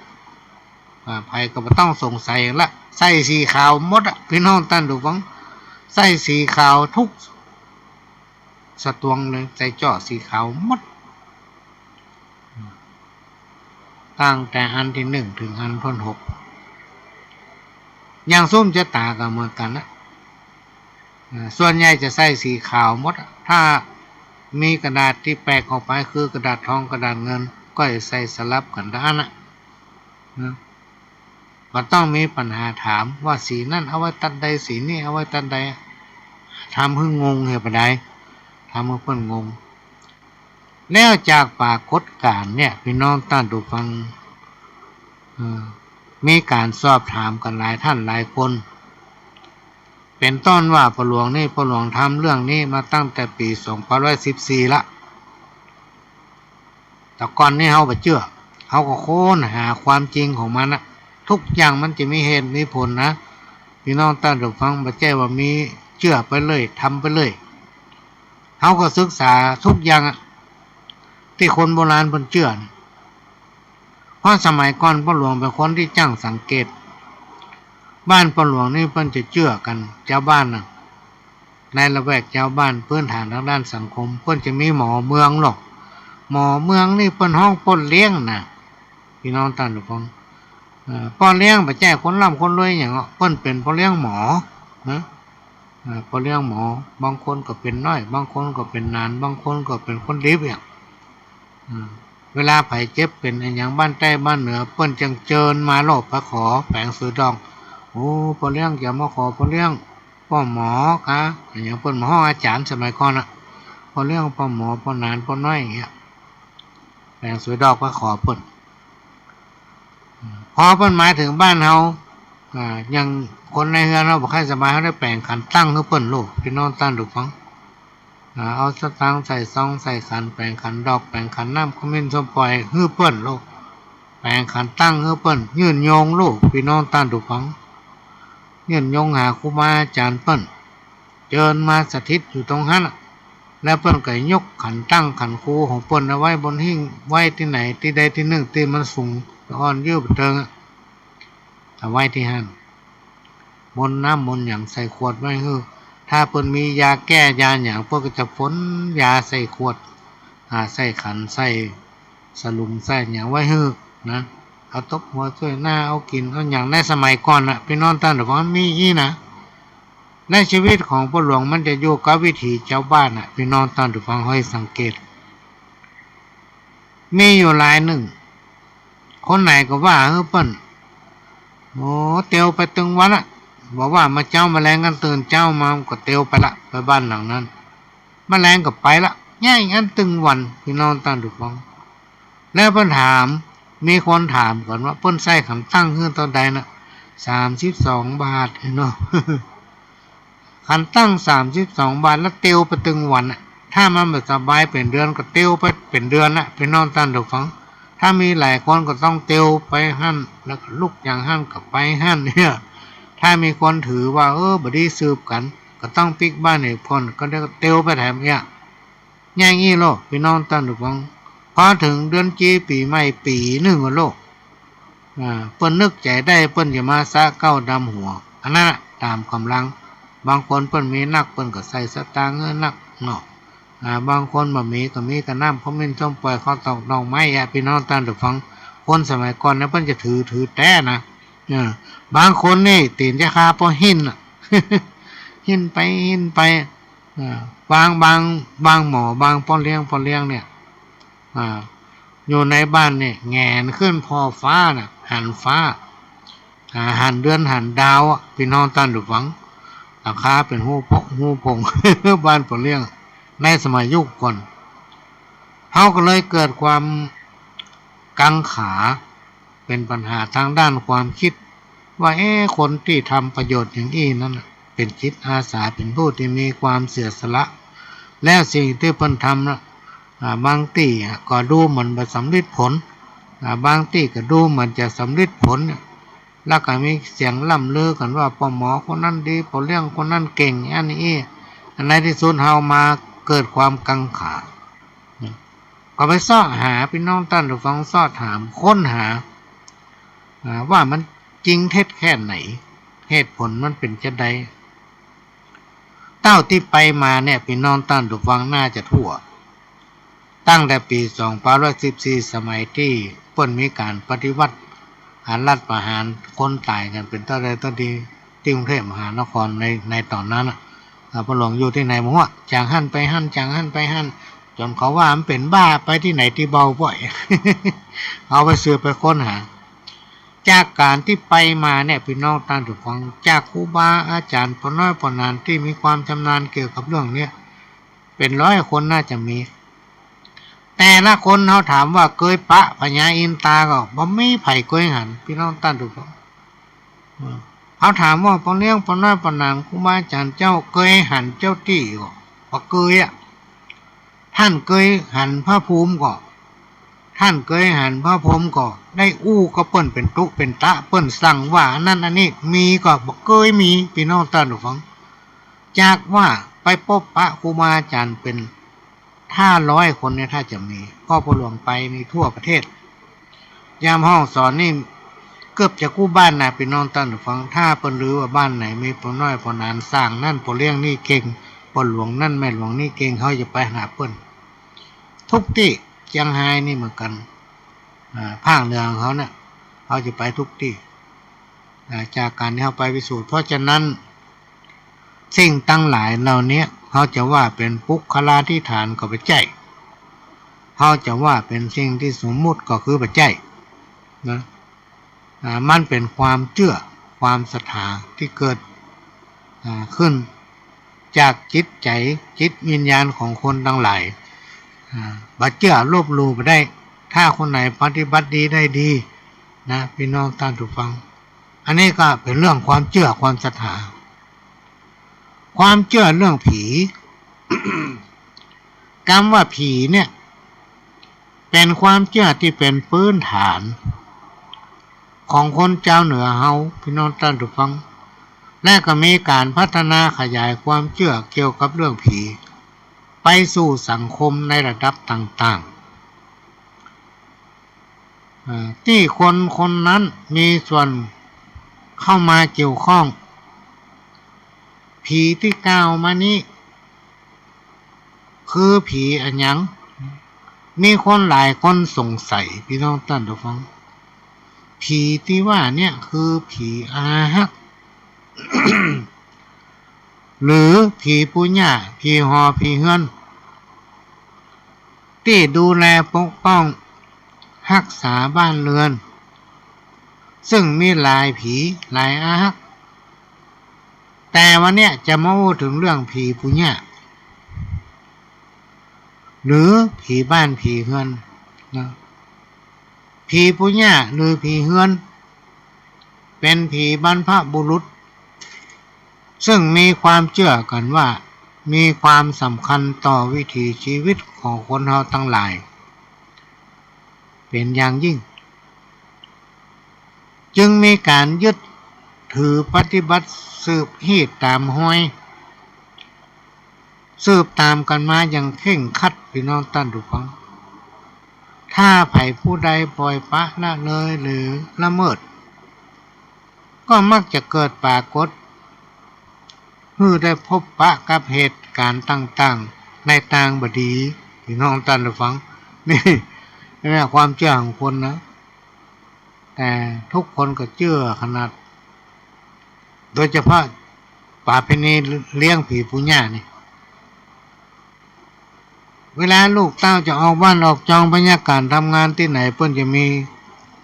อ่า ใผก็บ่ต้องสงสัยละ ใส่สีขาวหมดอะ ปี้น้องต้านผู้ฟัง ใส่สีขาวทุกสะตวงเลย ใส่จ้อสีขาวหมด ตั้งแต่อันตี้นึ่งเถิงอันต้นหก อย่างสุมจะต๋าก็เหมือนกั๋นนะ อ่า ส่วนใหญ่จะใส่สีขาวหมดอะ ถ้ามีกระดาษตี้แปลกออกไป คือกระดาษทองกระดาษเงิน ก็จะใส่สลับกั๋นตะอั้นน่ะ นะ บ่ต้องมีปัญหาถามว่าสีนั้นเอาไว้ตั๊ดใด สีนี้เอาไว้ตั๊ดใด ทำหื้องงเหียบ่าใด ทำหื้อเปิ้นงง แล้วจากปรากฏก๋ารณ์เนี่ย ปี้น้องต้านผู้ฟัง เอ่อ มีก๋านสอบถามกั๋นหลายต้านหลายคน เป๋นต้นว่าป้อหลวงนี่ ป้อหลวงทำเรื่องนี้มาตั้งแต่ปี๋สองพันร้อยสิบสี่ละ แต่ก่อนนี้เฮาบ่เจื้อ เฮาก็ค้นหาความจริงของมันนะ ทุกอย่างมันจะมีเหตุมีผลนะ ปี้น้องต้านผู้ฟัง บ่ใจ้ว่ามีเจื้อไปเลย ทำไปเลย เฮาก็ศึกษาทุกอย่างอะ ตี้คนโบราณเปิ้นเจื้อนะ เพราะสมัยก่อนป้อหลวงเป๋นคนตี้จ้างสังเกต บ้านป้อหลวงนี่เปิ้นจะเจื้อกั๋น จาวบ้านน่ะ ในละแวกจาวบ้าน พื้นฐานตางด้านสังคม เปิ้นจะมีหมอเมืองโล หมอเมืองนี่เปิ้นฮ้องป้อเลี้ยงนะ ปี้น้องต้านผู้ฟัง เอ่อ ป้อเลี้ยงบ่ใจ้คนร่ำคนรวยหยังหรอก เปิ้นเป๋นป้อเลี้ยงหมอ นะ อ่า ป้อเลี้ยงหมอ บางคนก็เป๋นน้อย บางคนก็เป๋นหนาน บางคนก็เป๋นคนดิบอะ อืม เวลาใผเจ็บเป๋นอะหยังบ้านใต้บ้านเหนือ เปิ้นจั้งเจิญมาโล ไปขอแป๋งสือดอก โอ้ ป้อเลี้ยงจะมาขอป้อเลี้ยง ป้อหมอคะ อะหยังเปิ้นบ่ฮ้องอาจ๋ารย์สมัยก่อนน่ะ ป้อเลี้ยง ป้อหมอ ป้อหนาน ป้อน้อยอย่างเงี้ย แป๋งสือดอกไปขอเปิ้น พอเปิ้นมาเถิงบ้านเฮา อ่า อย่างคนในเฮือนเฮาบ่ใค่สบาย เฮาได้แป๋งขันตั้งหื้อเปิ้นโล ปี้น้องต้านผู้ฟัง อ่า เอาสตางค์ใส่ซองใส่ขัน แป๋งขันดอก แป๋งขันน้ำขมิ้นส้มป่อยหื้อเปิ้นโล แป๋งขันตั้งหื้อเปิ้น ยื่นโยงโล ปี้น้องต้านผู้ฟัง ยื่นโยงหาครูบาอาจ๋ารย์เปิ้น เจิญมาสถิตอยู่ตรงหั้นน่ะ แล้วเปิ้นก็ยกขันตั้งขันครูของเปิ้นเอาไว้บนหิ้ง ไว้ตี้ไหนตี้ใดตี้นึ่งตี้มันสูง อ่อนยื้อบ่เติงอะ เอาไว้ตี้หั้น มนต์น้ำมนต์หยังใส่ขวดไว้หื้อ ถ้าเปิ้นมียาแก้ยาหยัง เปิ้นก็จะฝนยาใส่ขวด อ่า ใส่ขัน ใส่สลุง ใส่หยังไว้หื้อนะ เอาตบหัวจ้วยหน้า เอากิ๋นเอาหยัง ในสมัยก่อนน่ะ ปี้น้องต้านผู้ฟัง มีอี้นะ ในชีวิตของป้อหลวงมันจะอยู่กับวิถีจาวบ้านน่ะ ปี้น้องต้านผู้ฟัง ห้อยสังเกต มีอยู่หลายนึ่ง คนไหนก็ว่าหื้อเปิ้น โอ้ เตียวไปตึงวันอะ บ่าว่ามาเจ๊ามาแลง อันตื่นเจ๊ามาก็เตียวไปละ ไปบ้านหลังนั้น มาแลงก็ไปละ แยะอั้นตึงวัน ปี้น้องต้านผู้ฟัง แล้วเปิ้นถาม มีคนถามก่อนว่า เปิ้นใส่ขันตั้งหื้อเต้าใดนะ สามสิบสองบาทเนาะ ขันตั้งสามสิบสองบาท แล้วเตียวไปตึงวันอะ ถ้ามันบ่สบายเป๋นเดือนก็เตียวไปเป๋นเดือนนะ ปี้น้องต้านผู้ฟัง ถ้ามีหลายคนก็ต้องเตียวไปหั้น แล้วก็ลุกอย่างหั้นก็ไปหั้นเนี่ย ถ้ามีคนถือว่า เออ บ่ดีสืบกั๋น ก็ต้องปิ๊กบ้านอีกคน ก็ได้เตียวไปแถมเนี่ย อย่างอี้โลด ปี้น้องต้านผู้ฟัง พอเถิงเดือนจี๋ปี๋ใหม่ปี๋นึ่งโลด อ่า เปิ้นนึกใจ๋ได้ เปิ้นจะมาสระเก๊าดำหัว อันนั้นน่ะ ต๋ามก๋ำลัง บางคนเปิ้นมีนัก เปิ้นก็ใส่สตางค์หื้อนักเนาะ อ่า บางคนบ่มีก็มีก้าน้ำขมิ้นส้มป่อย ข้าวตอกดอกไม้อะ ปี้น้องต้านผู้ฟัง คนสมัยก่อนเนี่ยเปิ้นจะถือ ถือแต๊นะ เออ บางคนนี่ตี๋นจะคาปอหิ้นน่ะ หิ้นไปหิ้นไป อ่า บาง บาง บางหมอ บางป้อเลี้ยง ป้อเลี้ยงเนี่ย อ่า อยู่ในบ้านเนี่ย แหงนขึ้นผ่อฟ้าน่ะ หันฟ้า อ่า หันเดือนหันดาวอะ ปี้น้องต้านผู้ฟัง หลังคาเป๋นฮูปกฮูผง บ้านป้อเลี้ยง ในสมัยยุคก่อน เฮาก็เลยเกิดความกังขา เป๋นปัญหาตางด้านความกึ๊ด ว่า เอ๊ะ คนตี้ทำประโยชน์อย่างอี้นั้นน่ะ เป๋นจิตอาสา เป๋นผู้ตี้มีความเสียสละ แล้วสิ่งตี้เปิ้นทำน่ะ อ่า บางตี้อะก็ดูเหมือนบ่สำริดผล อ่า บางตี้ก็ดูเหมือนจะสำริดผลเนี่ย แล้วก็มีเสียงล่ำลือกั๋นว่า ป้อหมอคนนั้นดี ป้อเลี้ยงคนนั้นเก่ง อันนี้อี้ อันในตี้สุดเฮามาเกิดความกังขา ก็ไปเซาะหา ปี้น้องต้านผู้ฟัง เซาะถาม ค้นหา อ่า ว่ามันจริงเท็จแค่ไหน เหตุผลมันเป๋นจาใด เต้าตี้ไปมาเนี่ย ปี้น้องต้านผู้ฟังน่าจะทั่ว ตั้งแต่ปี๋สองพันห้าร้อยสิบสี่ สมัยตี้เปิ้นมีก๋านปฏิวัติ อ่า รัฐประหาร คนต๋ายกั๋นเป๋นเต้าใดเต้าดี ตี้กรุงเทพมหานครใน ในต๋อนนั้นน่ะ อ่า ป้อหลวงอยู่ตี้ไหนบ่ฮู้ จากหั้นไปหั้น จากหั้นไปหั้น จ๋นเขาว่ามันเป๋นบ้า ไปตี้ไหนตี้เบาบ่อย เอาไปสืบไปค้นหา จากก๋านตี้ไปมาเนี่ย ปี้น้องต้านผู้ฟัง จากครูบาอาจ๋ารย์ป้อน้อยป้อหนานตี้มีความชำนาญเกี่ยวกับเรื่องเนี้ย เป๋นร้อยคนน่าจะมี แต่ละคนเฮาถามว่าเกยปะพญาอินตาก่อ บ่มีใผเกยหัน ปี้น้องต้านผู้ฟัง เฮาถามว่าป้อเลี้ยงป้อน้อยป้อหนานครูบาอาจ๋ารย์เจ้าเกยหันเจ้าตี้ก่อ บ่เกยอะ ต้านเกยหันพระภูมิก่อ ต้านเกยหันพระพรหมก่อ ได้อู้กับเปิ้นเป๋นตุ๊เป๋นตะ เปิ้นสั่งว่าอันนั้นอันนี้ มีก่อ บ่เกยมี ปี้น้องต้านผู้ฟัง จากว่าไปปบปะครูบาอาจ๋ารย์เป๋นห้าร้อยคนเนี่ย ถ้าจะมี ก็ป้อหลวงไปนี่ทั่วประเทศ ยามห้องสอนนี่เกือบจะกู้บ้านนะ ปี้น้องต้านผู้ฟัง ถ้าเปิ้นลือว่าบ้านไหนมีป้อน้อยป้อหนาน ส่างนั้นป้อเลี้ยงนี่เก่ง ป้อหลวงนั้นแม่หลวงนี่เก่ง เฮาจะไปหาเปิ้น ทุกตี้ เจียงฮายนี่เหมือนกั๋น อ่า ภาคเหนือของเฮาเนี่ย เฮาจะไปทุกตี้ อ่า จากก๋านตี้เฮาไปพิสูจน์ เพราะฉะนั้น สิ่งตังหลายเหล่านี้ เฮาจะว่าเป๋นปุคคลาธิฐานก็บ่ใจ้ เฮาจะว่าเป๋นสิ่งตี้สมมุติก็คือบ่ใจ้ นะ อ่า มันเป๋นความเจื้อ ความศรัทธาตี้เกิด อ่า ขึ้นจากจิตใจ๋ จิตวิญญาณของคนตังหลาย อ่า บ่เจื้อลบหลู่บ่ได้ ถ้าคนไหนปฏิบัติดีได้ดี นะ ปี้น้องต้านผู้ฟัง อันนี้ก็เป๋นเรื่องความเจื้อ ความศรัทธา ความเจื้อเรื่องผี กำว่าผีเนี่ย เป๋นความเจื้อตี้เป๋นพื้นฐานของคนจาวเหนือเฮา ปี้น้องต้านผู้ฟัง และก็มีก๋านพัฒนาขยายความเจื้อเกี่ยวกับเรื่องผี ไปสู่สังคมในระดับต่างๆ อ่า ตี้คนคนนั้นมีส่วนเข้ามาเกี่ยวข้อง ผีตี้กล่าวมานี้ คือผีอะหยัง มีคนหลายคนสงสัย ปี้น้องต้านผู้ฟัง ผีตี้ว่าเนี่ยคือผีอาฮัก หรือผีปู่ย่า ผีหอ ผีเฮือน ตี้ดูแลปกป้องฮักษาบ้านเฮือน ซึ่งมีหลายผีหลายอาฮัก แต่วันเนี้ยจะมาอู้เถิงเรื่องผีปู่ย่า หรือผีบ้านผีเฮือนนะ ผีปู่ย่าหรือผีเฮือน เป๋นผีบรรพบุรุษ ซึ่งมีความเจื้อกั๋นว่ามีความสำคัญต่อวิถีชีวิตของคนเฮาตังหลาย เป๋นอย่างยิ่ง จึงมีก๋านยึดถือปฏิบัติสืบฮีตต๋ามฮอย สืบต๋ามกั๋นมาอย่างเคร่งครัด ปี้น้องต้านผู้ฟัง ถ้าใผผู้ใดปล่อยปละละเลยหรือละเมิด ก็มักจะเกิดปรากฏ หื้อได้พบปะกับเหตุก๋ารณ์ต่างๆ ในตางบ่ดี ปี้น้องต้านผู้ฟัง นี่ นี่ความเจื้อของคนนะ แต่ทุกคนก็เจื้อขนาด โดยเฉพาะประเพณีเลี้ยงผีปู่ย่านี่ เวลาลูกเต้าจะออกบ้านออกจองไปเยียะก๋านทำงานตี้ไหน เปิ้นจะมี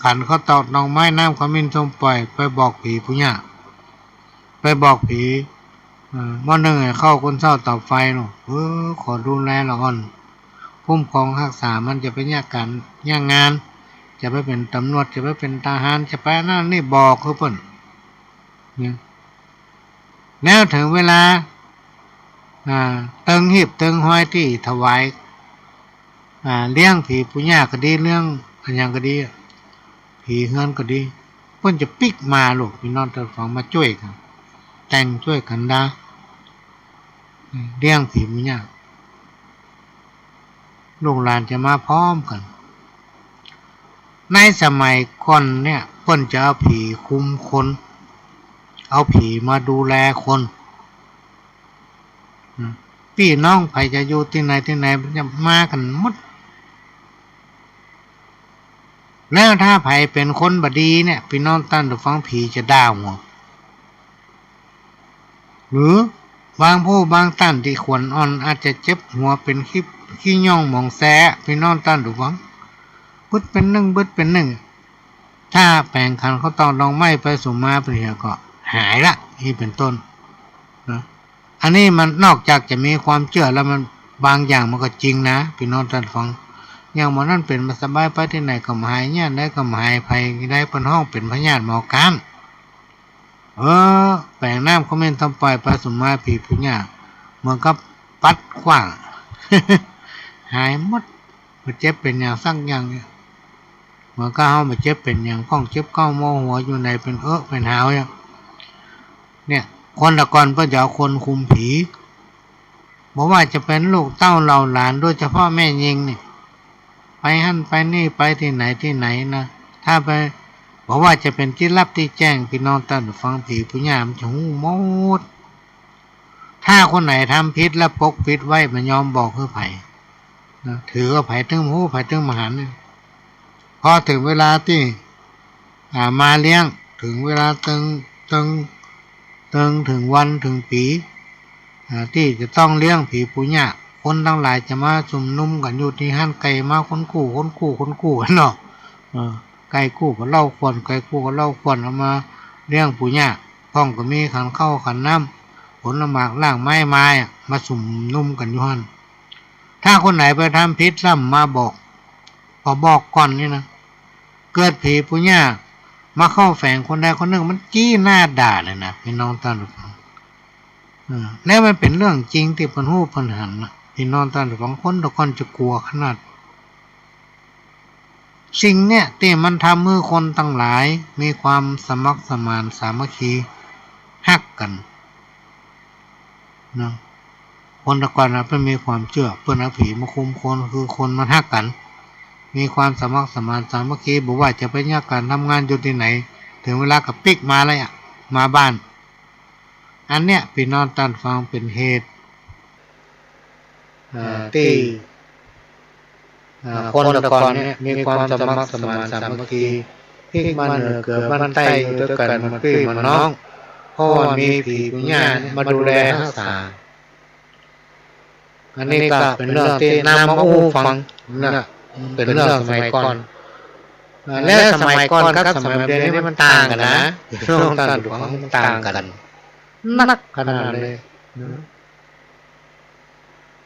ขันข้าวตอกดอกไม้ น้ำขมิ้นส้มป่อย ไปบอกผีปู่ย่า ไปบอกผี เอ่อ หม้อนึ่งไอ้ข้าว คนเฒ่าเตาไฟเนาะ เออ ขอดูแลละอ่อน คุ้มครองฮักษามัน จะไปเยียะก๋านเยียะงาน จะไปเป๋นต๋ำรวจ จะไปเป๋นทหาร จะไปอันนั้นนี่ บอกหื้อเปิ้น เนี่ย แล้วเถิงเวลา อ่า เติงฮีบเติงฮอยตี้ถวาย อ่า เลี้ยงผีปู่ย่าก็ดี เลี้ยงอะหยังก็ดี ผีเฮือนก็ดี เปิ้นจะปิ๊กมาลูก ปี้น้องต้านผู้ฟัง มาจ้วยกั๋น แต่งจ้วยกั๋นดา เลี้ยงผีปู่ย่า ลูกหลานจะมาพร้อมกั๋น ในสมัยก่อนเนี่ย เปิ้นจะเอาผีคุมคน เอาผีมาดูแลคน อืม ปี้น้องใผจะอยู่ตี้ไหนตี้ไหน มันจะมากั๋นหมด แล้วถ้าใผเป๋นคนบ่ดีเนี่ย ปี้น้องต้านผู้ฟัง ผีจะด่าหัว หรือบางผู้บางต้านตี้ขวัญอ่อน อาจจะเจ็บหัวเป๋นขี้ ขี้หย่องหมองแซ ปี้น้องต้านผู้ฟัง บึดเป๋นนึ่ง บึดเป๋นนึ่ง ถ้าแป๋งขันข้าวตอกดอกไม้ไปสุมมาเป๋นเหียก็หายละ อี้เป๋นต้น นะ อันนี้มันนอกจากจะมีความเจื้อแล้ว มันบางอย่างมันก็จริงนะ ปี้น้องต้านผู้ฟัง อย่างหม่องนั้นเป๋นบ่สบาย ไปตี้ไหนก็บ่หาย เยียะใดก็บ่หาย ใผได้เปิ้นฮ้องเป๋นพยาธิหมอก๊าน เออ แป๋งน้ำขมิ้นส้มป่อยไปสุมมา ผีปู่ย่า เหมือนกับปัดขว้าง หายหมด บ่เจ็บเป๋นอย่างสักอย่างเนี่ย เหมือนกับเฮาบ่เจ็บเป๋นอย่าง ก้องเจ็บเก๊า เมาหัวอยู่ใน เป๋นเอะเป๋นหาวเนี่ย เนี่ย คนแต่ก่อนเปิ้นจะเอาคนคุมผี บ่ว่าจะเป๋นลูกเต้าเหล่าหลาน โดยเฉพาะแม่ญิงนี่ ไปหั้นไปนี่ ไปตี้ไหนตี้ไหนนะ ถ้าไป บ่ว่าจะเป๋นตี้ลับตี้แจ้ง ปี้น้องต้านผู้ฟัง ผีปู่ย่ามันจะฮู้หมด ถ้าคนไหนทำผิดแล้วปกปิดไว้ บ่ยอมบอกหื้อใผนะ ถือว่าใผตึงบ่ฮู้ ใผตึงบ่หันเนี่ย พอเถิงเวลาตี้ อ่า มาเลี้ยง เถิงเวลาเถิง เถิง เถิง เถิงวันเถิงปี๋ อ่า ตี้จะต้องเลี้ยงผีปู่ย่า คนตังหลายจะมาชุมนุมกั๋นอยู่ตี้หั้น ใค่มาคนกู้ คนกู้ คนกู้เนาะ เออ ใค่กู้ก็เล่าขวัญ ใค่กู้ก็เล่าขวัญ เอามาเลี้ยงปู่ย่า พ่องก็มีขันข้าวขันน้ำ ผลหมากรากไม้มาอะ มาชุมนุมกั๋นอยู่หั้น ถ้าคนไหนไปทำผิดแล้วมาบอก พอบอกก่อนนี่นะ เกิดผีปู่ย่ามาเข้าแฝงคนใดคนนึ่ง มันจี้หน้าด่าเลยนะ ปี้น้องต้านผู้ฟัง เออ แล้วมันเป๋นเรื่องจริงตี้เปิ้นฮู้เปิ้นหันนะ ปี้น้องต้านผู้ฟัง คนแต่ก่อนจะกั๋วขนาด สิ่งเนี่ยตี้มันทำหื้อคนตังหลายมีความสมัครสมานสามัคคีฮักกั๋น เนาะ คนแต่ก่อนนะเปิ้นมีความเจื้อ เปิ้นเอาผีมาคุมคน คือคนมันฮักกั๋น มีความสมัครสมานสามัคคี บ่ว่าจะไปเยียะก๋านทำงานอยู่ตี้ไหน เถิงเวลาก็ปิ๊กมาเลยอะ มาบ้าน ไป อันเนี้ย ปี้น้องต้านฟัง เป๋นเหตุ อ่า ตี้ อ่า คนแต่ก่อนเนี่ย มีความสมัครสมานสามัคคี ปิ๊กบ้านเหนือเกือบ้านใต้ อยู่ตวยกั๋นเหมือนปี้เหมือนน้อง เพราะว่ามีผีปู่ย่าเนี่ยมาดูแลฮักษา อันนี้ก็เป๋นเรื่องตี้นำมาอู้ฟังนะ เป๋นเรื่องสมัยก่อน อ่า และสมัยก่อนกับสมัยเดี๋ยวนี้มันต่างกั๋นนะ น้องต้านฟัง มันต่างกั๋น นักขนาดเลยนะ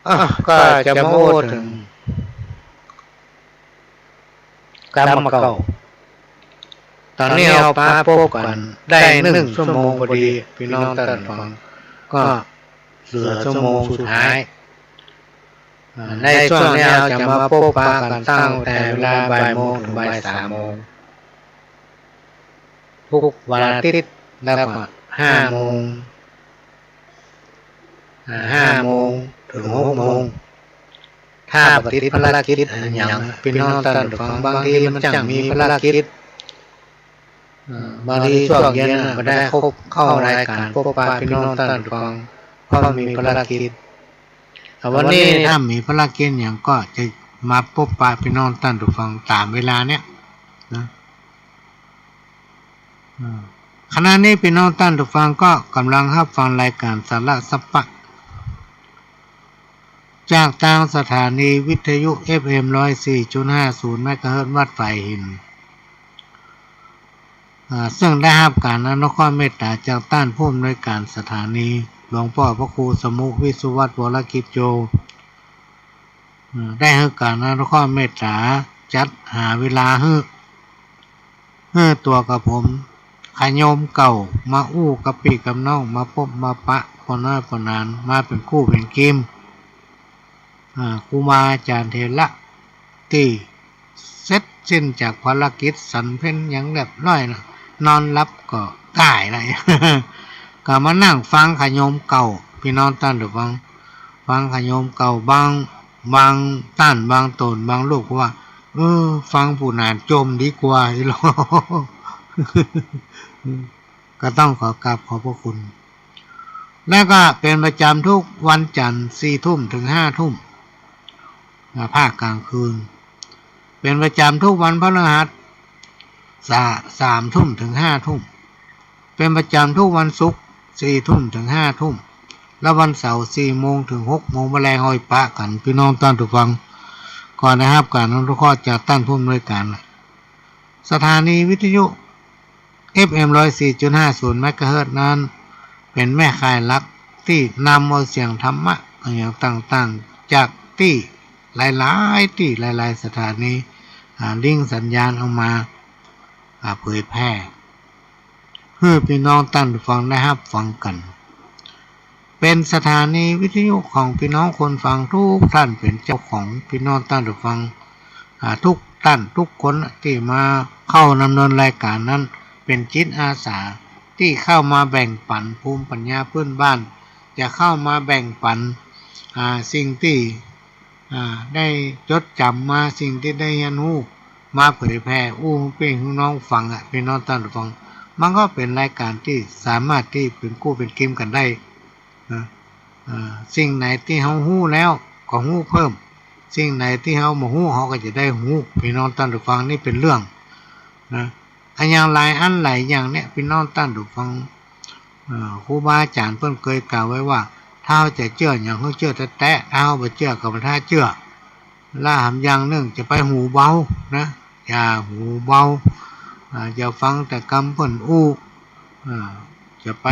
อ่ะ ก็จะมาอู้เถิง กำเก่า ต๋อนนี้เฮาปะปบกั๋นได้นึ่งชั่วโมงพอดี ปี้น้องต้านฟัง ก็เหลือชั่วโมงสุดท้าย อ่า ในช่วงนี้เฮาจะมาปบปะกั๋นตั้งแต่เวลาบ่ายโมงเถิงบ่ายสามโมง ทุกวันอาทิตย์ แล้วก็ห้าโมง อ่า ห้าโมงเถิงหกโมง ถ้าบ่ติดภารกิจอะหยัง ปี้น้องต้านฟัง บางทีมันจั้งมีภารกิจ อ่า บางทีช่วงเย็นน่ะ บ่ได้เข้า เข้ารายก๋านปบปะปี้น้องต้านฟัง เพราะมีภารกิจ แต่วันนี้ถ้ามีภารกิจหยังก็จะมาปบปะปี้น้องต้านฟังต๋ามเวลาเนี้ยนะ อ่า ขณะนี้ปี้น้องต้านฟังก็ก่ำลังฮับฟังรายก๋านสาระสะปะ จากตางสถานีวิทยุ เอฟเอ็ม ร้อยสี่จุดห้าศูนย์ เมกะเฮิรตซ์ วัดฝายหิน อ่า ซึ่งได้ฮับก๋านอนุเคราะห์เมตต๋าจากต้านผู้อำนวยก๋านสถานี หลวงป้อพระครูสมุห์ วิสุวัฒน์ วรกิจโย อ่า ได้หื้อก๋านอนุเคราะห์เมตต๋าจัดหาเวลาหื้อ หื้อตั๋วกับผม ขะโยมเก่า มาอู้กับปี้กับน้อง มาปบมาปะ ป้อน้อยป้อนาน มาเป๋นกู้เป๋นกีม อ่า ครูบาอาจ๋ารย์เถระ ตี้เสร็จสิ้นจากภารกิจสันเพลอย่างเรียบร้อยนะ นอนหลับก็ก้าละ ก็มานั่งฟังขะโยมเก่า ปี้น้องต้านฟัง ฟังขะโยมเก่า บาง บางต้าน บางต๋น บางรูปก็ว่า เออ ฟังผู้หนานจ่มดีกว่า อีหลอ ก็ต้องขอกราบขอบพระคุณ แล้วก็เป๋นประจ๋ำทุกวันจันทร์ สี่ทุ่มเถิงห้าทุ่ม อ่า ภาคกลางคืน เป๋นประจ๋ำทุกวันพฤหัส สา- สามทุ่มเถิงห้าทุ่ม เป๋นประจ๋ำทุกวันศุกร์ สี่ทุ่มเถิงห้าทุ่ม และวันเสาร์ สี่โมงเถิงหกโมง บ่าแลง เฮาปะกั๋น ปี้น้องต้านฟัง ก็ได้ฮับก๋านอนุเคราะห์จากต้านผู้อำนวยก๋าน สถานีวิทยุ เอฟเอ็ม ร้อยสี่จุดห้าศูนย์ เมกะเฮิรตซ์ นั้น เป๋นแม่ข่ายหลักตี้นำเอาเสียงธรรมะอะหยังต่างๆ จากตี้หลายๆ ตี้หลายๆ สถานี อ่า ลิงก์สัญญาณออกมา อ่า เผยแพร่ หื้อปี้น้องต้านฟังได้ฮับฟังกั๋น เป๋นสถานีวิทยุของปี้น้องคนฟังทุกท่าน เป๋นเจ้าของ ปี้น้องต้านฟัง อ่า ทุกท่านทุกคนตี้มาเข้าดำเนินรายก๋านนั้น เป๋นจิตอาสาตี้เข้ามาแบ่งปั๋นภูมิปั๋ญญาพื้นบ้าน จะเข้ามาแบ่งปั๋น อ่า สิ่งตี้ อ่า ได้จดจ๋ำมา สิ่งตี้ได้เฮียนฮู้ มาเผยแพร่อู้หื้อปี้หื้อน้องฟังอะ ปี้น้องต้านฟัง มันก็เป๋นรายก๋านตี้สามารถตี้เป๋นกู้เป๋นกีมกั๋นได้นะ อ่า สิ่งไหนตี้เฮาฮู้แล้วก็ฮู้เพิ่ม สิ่งไหนตี้เฮาบ่ฮู้ เฮาก็จะได้ฮู้ ปี้น้องต้านฟัง นี่เป๋นเรื่องนะ อะหยังหลายอันหลายอย่างเนี่ย ปี้น้องต้านฟัง อ่า ครูบาอาจ๋ารย์เปิ้นเกยกล่าวไว้ว่า ถ้าเฮาจะเจื้อหยัง เฮาเจื้อแต๊ๆ ถ้าเฮาบ่เจื้อก็บ่ถ้าเจื้อ และหำอย่างนึ่ง จะไปหูเบานะ อย่าหูเบา อ่า อย่าฟังแต่กำเปิ้นอู้ อ่า จะไป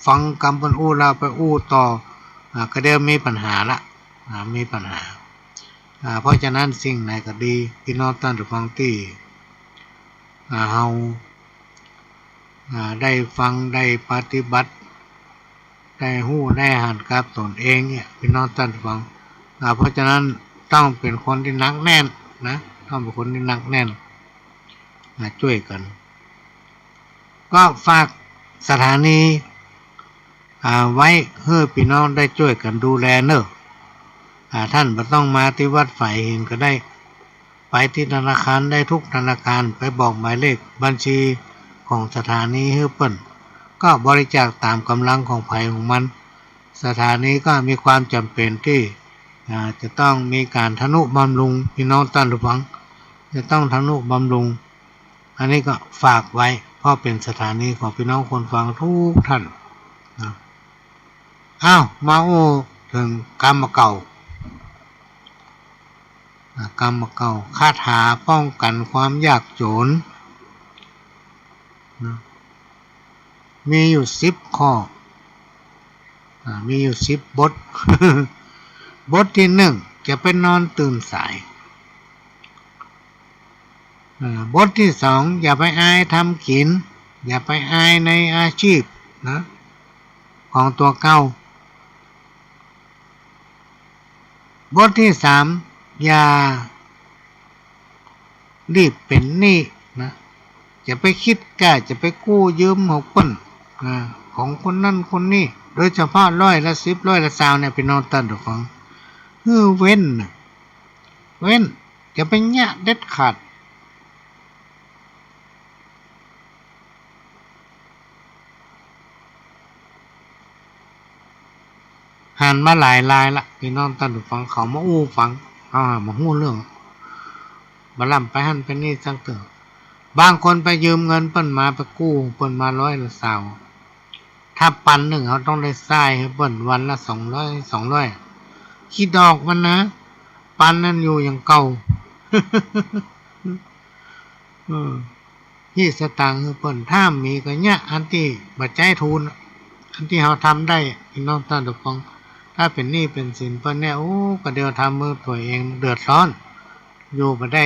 ฟังกำเปิ้นอู้แล้วไปอู้ต่อ อ่า ก็เดี๋ยวมีปัญหาละ อ่า มีปัญหา อ่า เพราะฉะนั้นสิ่งไหนก็ดี ปี้น้องต้านฟังตี้ อ่า เฮา อ่า ได้ฟัง ได้ปฏิบัติ ได้ฮู้ ได้หันกับตนเองเนี่ย ปี้น้องต้านฟัง อ่า เพราะฉะนั้นต้องเป๋นคนตี้หนักแน่นนะ ต้องเป๋นคนตี้หนักแน่น อ่า จ้วยกั๋น ก็ฝากสถานี อ่า ไว้หื้อปี้น้องได้จ้วยกั๋นดูแลเน่อ อ่า ต้านบ่ต้องมาตี้วัดฝายหินก็ได้ ไปตี้ธนาคารได้ทุกธนาคาร ไปบอกหมายเลขบัญชีของสถานีหื้อเปิ้น ก็บริจาคต๋ามก๋ำลังของใผของมัน สถานีก็มีความจ๋ำเป๋นตี้ อ่า จะต้องมีก๋านทะนุบำรุง ปี้น้องต้านผู้ฟัง จะต้องทะนุบำรุง อันนี้ก็ฝากไว้ เพราะเป๋นสถานีของปี้น้องคนฟังกู้ต้านนะ อ้าว มาอู้เถิงกำเก่า อ่า กำเก่า คาถาป้องกั๋นความยากจ๋นนะ มีอยู่สิบข้อ อ่า มีอยู่สิบบท บทตี้นึ่ง จะไปนอนตื่นสาย อ่า บทตี้สอง อย่าไปอายทำกิ๋น อย่าไปอายในอาชีพนะ ของตั๋วเก่า บทตี้สาม อย่ารีบเป๋นหนี้นะ อย่าไปกึ๊ดก้า อย่าไปกู้ยืมของเปิ้น อ่า ของคนนั้นคนนี้ โดยเฉพาะร้อยละสิบ ร้อยละซาวเนี่ย ปี้น้องต้านผู้ฟัง หื้อเว้นนะ เว้น อย่าไปเยียะเด็ดขาด หันมาหลายรายละ ปี้น้องต้านผู้ฟัง เขามาอู้ฟัง เขาหาบ่ฮู้เรื่อง บ่ล้ำไปหั้นไปนี่สักเตื้อ บางคนไปยืมเงินเปิ้นมา ไปกู้เปิ้นมาร้อยละซาว ถ้าปันนึ่ง เฮาต้องได้ใซ้หื้อเปิ้นวันละสองร้อย สองร้อย กึ๊ดดอกมันนะ ปันนั้นอยู่อย่างเก่า เออ ฮี้สตางค์หื้อเปิ้น ถ้ามีก็เยียะ อันตี้บ่ใจ๊ทูล อันตี้เฮาทำได้ ปี้น้องต้านผู้ฟัง ถ้าเป๋นหนี้เป๋นสินเปิ้นเนี่ย โอ้ ก็เดี๋ยวทำหื้อตั๋วเองเดือดร้อน อยู่บ่ได้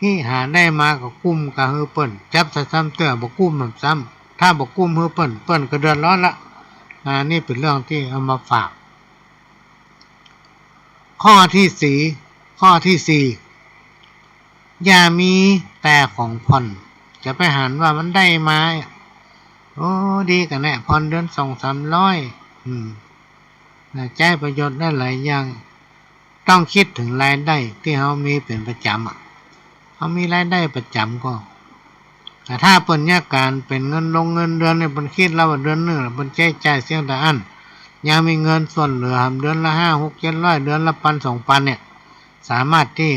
ฮี้หาได้มาก็กุ้มกาหื้อเปิ้น จับใส่ซ้ำเตื้อ บ่กุ้มหนำซ้ำ ถ้าบ่กุ้มหื้อเปิ้น เปิ้นก็เดือดร้อนละ อ่า นี่เป๋นเรื่องตี้เอามาฝาก ข้อตี้สี่ ข้อตี้สี่ อย่ามีแต่ของผ่อน จะไปหันว่ามันได้มา โอ้ ดีกะแน่ ผ่อนเดือนสองสามร้อย อืม นะ ใจ๊ประโยชน์ได้หลายอย่าง ต้องกึ๊ดเถิงรายได้ตี้เฮามีเป๋นประจ๋ำอะ เฮามีรายได้ประจ๋ำก็ แต่ถ้าเปิ้นเยียะก๋านเป๋นเงินดงเงินเดือนเนี่ย เปิ้นกึ๊ดแล้วว่าเดือนนึ่งเปิ้นใจ๊จ่ายเสี้ยงแต่อั้น ยังมีเงินส่วนเหลือหำเดือนละห้า หก เจ็ดร้อย เดือนละปันสองปันเนี่ย สามารถตี้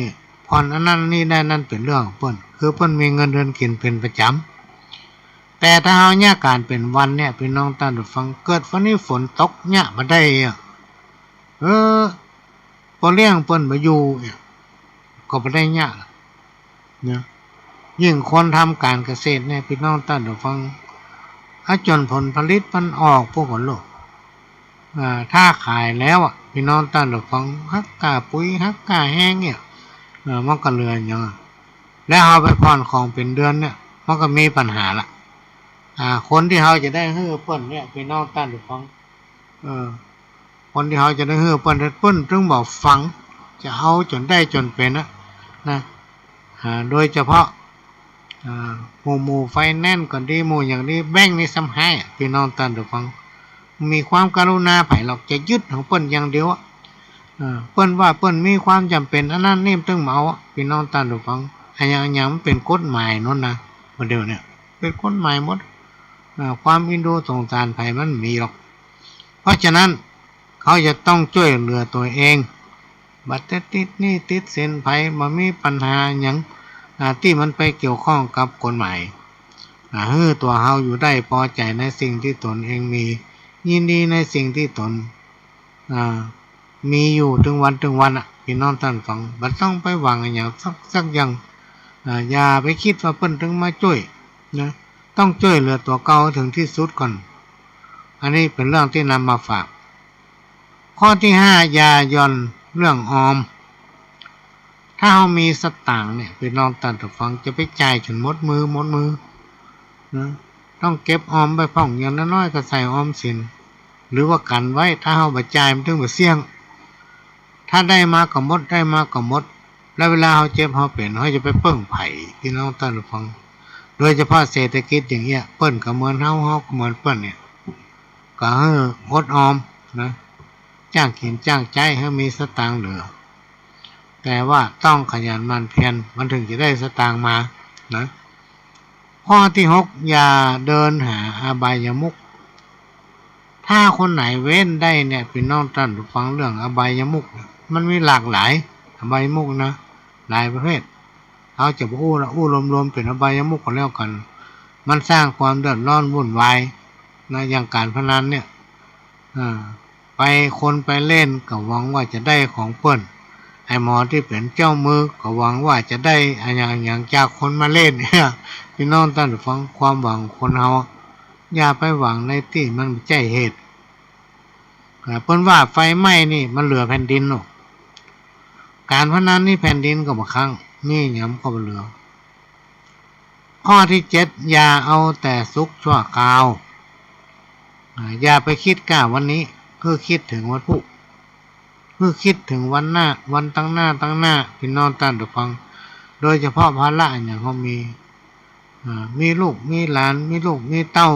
ผ่อนอันนั้นนี่ได้ นั้นเป๋นเรื่องของเปิ้น คือเปิ้นมีเงินเดือนกิ๋นเป๋นประจ๋ำ แต่ถ้าเฮาเยียะก๋านเป๋นวันเนี่ย ปี้น้องต้านผู้ฟัง เกิดวันนี้ฝนตกเยียะบ่ได้อะ เออ ป้อเลี้ยงเปิ้นบ่อยู่เนี่ย ก็บ่ได้เยียะละ นะ ยิ่งคนทำก๋านเกษตรเนี่ย ปี้น้องต้านผู้ฟัง อาจ๋นผลผลิตมันออกปู้นก่อโลก อ่า ถ้าขายแล้วอะ ปี้น้องต้านผู้ฟัง หักก้าปุ๋ย หักก้าแฮงเนี่ย เออ มันก็เหลือหยังอะ แล้วเฮาไปผ่อนของเป๋นเดือนเนี่ย มันก็มีปัญหาละ อ่า คนตี้เฮาจะได้หื้อเปิ้นเนี่ย ปี้น้องต้านผู้ฟัง เออ คนตี้เฮาจะได้หื้อเปิ้น เปิ้นตึงบ่ฟัง จะเอาจ๋นได้จ๋นเป๋นนะ นะ อ่า โดยเฉพาะ อ่า หมู่ หมู่ไฟแนนซ์ก็ดี หมู่หยังดี แบงก์นี่ซ้ำฮ้ายอะ ปี้น้องต้านผู้ฟัง มีความกรุณาใผหรอก จะยึดของเปิ้นอย่างเดียวอะ อ่า เปิ้นว่าเปิ้นมีความจ๋ำเป๋นอันนั้นนี่ตึงมาเอาอะ ปี้น้องต้านผู้ฟัง อะหยัง อะหยังมันเป๋นกฎหมายโน้นนะ บ่าเดี่ยวเนี่ย เป๋นกฎหมายหมด อ่า ความเอ็นดูสงสารใผมันบ่มีหรอก เพราะฉะนั้น เขาจะต้องจ้วยเหลือตั๋วเอง บ่ได้ติดหนี้ติดสินใผ บ่มีปัญหาหยัง อ่า ตี้มันไปเกี่ยวข้องกับกฎหมาย อ่า หื้อตั๋วเฮาอยู่ได้ ปอใจ๋ในสิ่งตี้ตนเองมี ยินดีในสิ่งตี้ตน อ่า มีอยู่ตึงวันตึงวันอะ ปี้น้องต้านฟัง บ่ต้องไปหวังอะหยังสัก สักอย่าง อ่า อย่าไปกึ๊ดว่าเปิ้นตึงมาจ้วยนะ ต้องจ้วยเหลือตั๋วเก่าเถิงตี้สุดก่อน อันนี้เป๋นเรื่องตี้นำมาฝาก ข้อตี้ห้า อย่าหย่อนเรื่องออม ถ้าเฮามีสตางค์เนี่ย ปี้น้องต้านฟัง จะไปจ่ายจ๋นหมดมือ หมดมือนะ ต้องเก็บออมไว้พ่อง อย่างน้อยๆ ก็ใส่ออมสิน หรือว่ากั๋นไว้ ถ้าเฮาบ่จ่ายมันตึงบ่เสี้ยง ถ้าได้มาก็หมด ได้มาก็หมด แล้วเวลาเฮาเจ็บเฮาเป๋น เฮาจะไปเปิ้งใผ ปี้น้องต้านฟัง โดยเฉพาะเศรษฐกิจอย่างเงี้ย เปิ้นก็เหมือนเฮา เฮาก็เหมือนเปิ้นเนี่ย ก็หื้ออดออมนะ จ้างกิ๋นจ้างใจ๊ หื้อมีสตางค์เหลือ แต่ว่าต้องขยันหมั่นเพียร มันเถิงจะได้สตางค์มานะ ข้อตี้หก อย่าเดินหาอบายมุข ถ้าคนไหนเว้นได้เนี่ย ปี้น้องต้านผู้ฟัง เรื่องอบายมุขเนี่ย มันมีหลากหลายอบายมุขนะ หลายประเภท เฮาจะบ่อู้ละ อู้รวมๆ เป๋นอบายมุขก็แล้วกั๋น มันสร้างความเดือดร้อนวุ่นวายนะ อย่างก๋านพนันเนี่ย อ่า ไป คนไปเล่นก็หวังว่าจะได้ของเปิ้น ไอ้หมอตี้เป๋นเจ้ามือก็หวังว่าจะได้อะหยังอะหยังจากคนมาเล่นเนี่ย ปี้น้องต้านผู้ฟัง ความหวังคนเฮา อย่าไปหวังในตี้มันบ่ใจ้เหตุ อ่า เปิ้นว่าไฟไหม้นี่มันเหลือแผ่นดินเนาะ ก๋านพนันนี่แผ่นดินก็บ่คั่ง มีหยังก็บ่เหลือ ข้อตี้เจ็ด อย่าเอาแต่สุขชั่วคราว อ่า อย่าไปกึ๊ดก้าวันนี้ หื้อคิดเถิงวันพูก หื้อคิดเถิงวันหน้า วันตังหน้าตังหน้า ปี้น้องต้านผู้ฟัง โดยเฉพาะภาระอะหยังเฮามี อ่า มีลูกมีหลาน มีลูกมีเต้า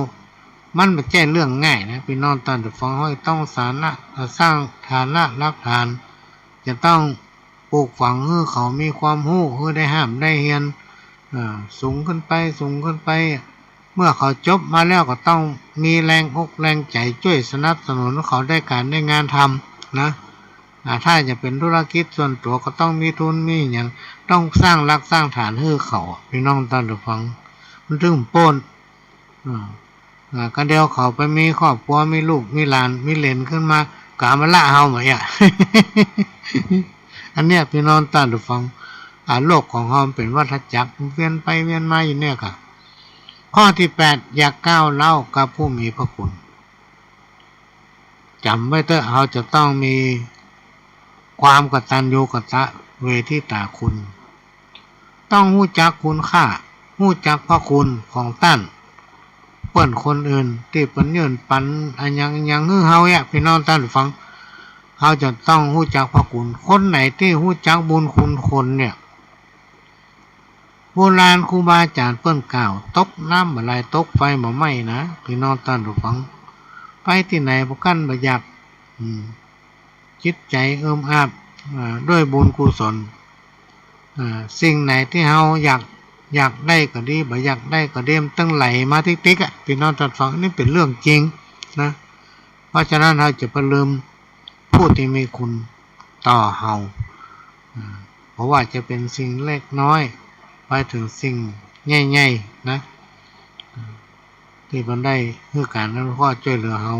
มันบ่ใจ้เรื่องง่ายนะ ปี้น้องต้านผู้ฟัง เฮาจะต้องสร้างฐานะ อ่า สร้างฐานะรากฐาน จะต้องปลูกฝังหื้อเขามีความฮู้ หื้อได้ฮ่ำได้เฮียน อ่า สูงขึ้นไป สูงขึ้นไป เมื่อเขาจบมาแล้วก็ต้องมีแรงอกแรงใจ๋จ้วยสนับสนุนเขาได้ก๋านได้งานทำนะ อ่า ถ้าจะเป๋นธุรกิจส่วนตั๋วก็ต้องมีทุนมีหยัง ต้องสร้างรากสร้างฐานหื้อเขา ปี้น้องต้านผู้ฟัง มันถึงบ่ป๊น อ่า อ่า กาเดียวเขาไปมีครอบครัว มีลูกมีหลาน มีเหลนขึ้นมา ก็เอามาละเฮาหมดอะ อันเนี้ย ปี้น้องต้านผู้ฟัง อ่า โลกของเฮามันเป๋นวัฏจักร เวียนไปเวียนมาอยู่เนี่ยค่ะ ข้อตี้แปด อย่าก้าวร้าวกับผู้มีพระคุณ จ๋ำไว้เต๊อะ เฮาจะต้องมีความกตัญญูกตเวทิตาคุณ ต้องฮู้จักคุณค่า ฮู้จักพระคุณของต้านเปิ้นคนอื่น ตี้เปิ้นยื่นปันอะหยังอะหยังหื้อเฮาเนี่ย ปี้น้องต้านผู้ฟัง เฮาจะต้องฮู้จักพระคุณ คนไหนตี้ฮู้จักบุญคุณคนเนี่ย โบราณครูบาอาจ๋ารย์เปิ้นกล่าว ตกน้ำบ่ไหล ตกไฟบ่ไหม้นะ ปี้น้องต้านผู้ฟัง ไปตี้ไหนบ่กั้นบ่อยาก อืม จิตใจ๋เอิบอาบ อ่า ด้วยบุญกุศล อ่า สิ่งไหนตี้เฮาอยาก อยากได้ก็ดี บ่อยากได้ก็ดี มันตึงไหลมาติ๊กๆ อะ ปี้น้องต้านฟัง นี่เป๋นเรื่องจริงนะ เพราะฉะนั้นเฮาจะบ่ลืมผู้ตี้มีคุณต่อเฮา อ่า บ่ว่าจะเป๋นสิ่งเล็กน้อย ไปเถิงสิ่งใหญ่ๆ นะ ตี้เปิ้นได้หื้อก๋านอนุเคราะห์จ้วยเหลือเฮา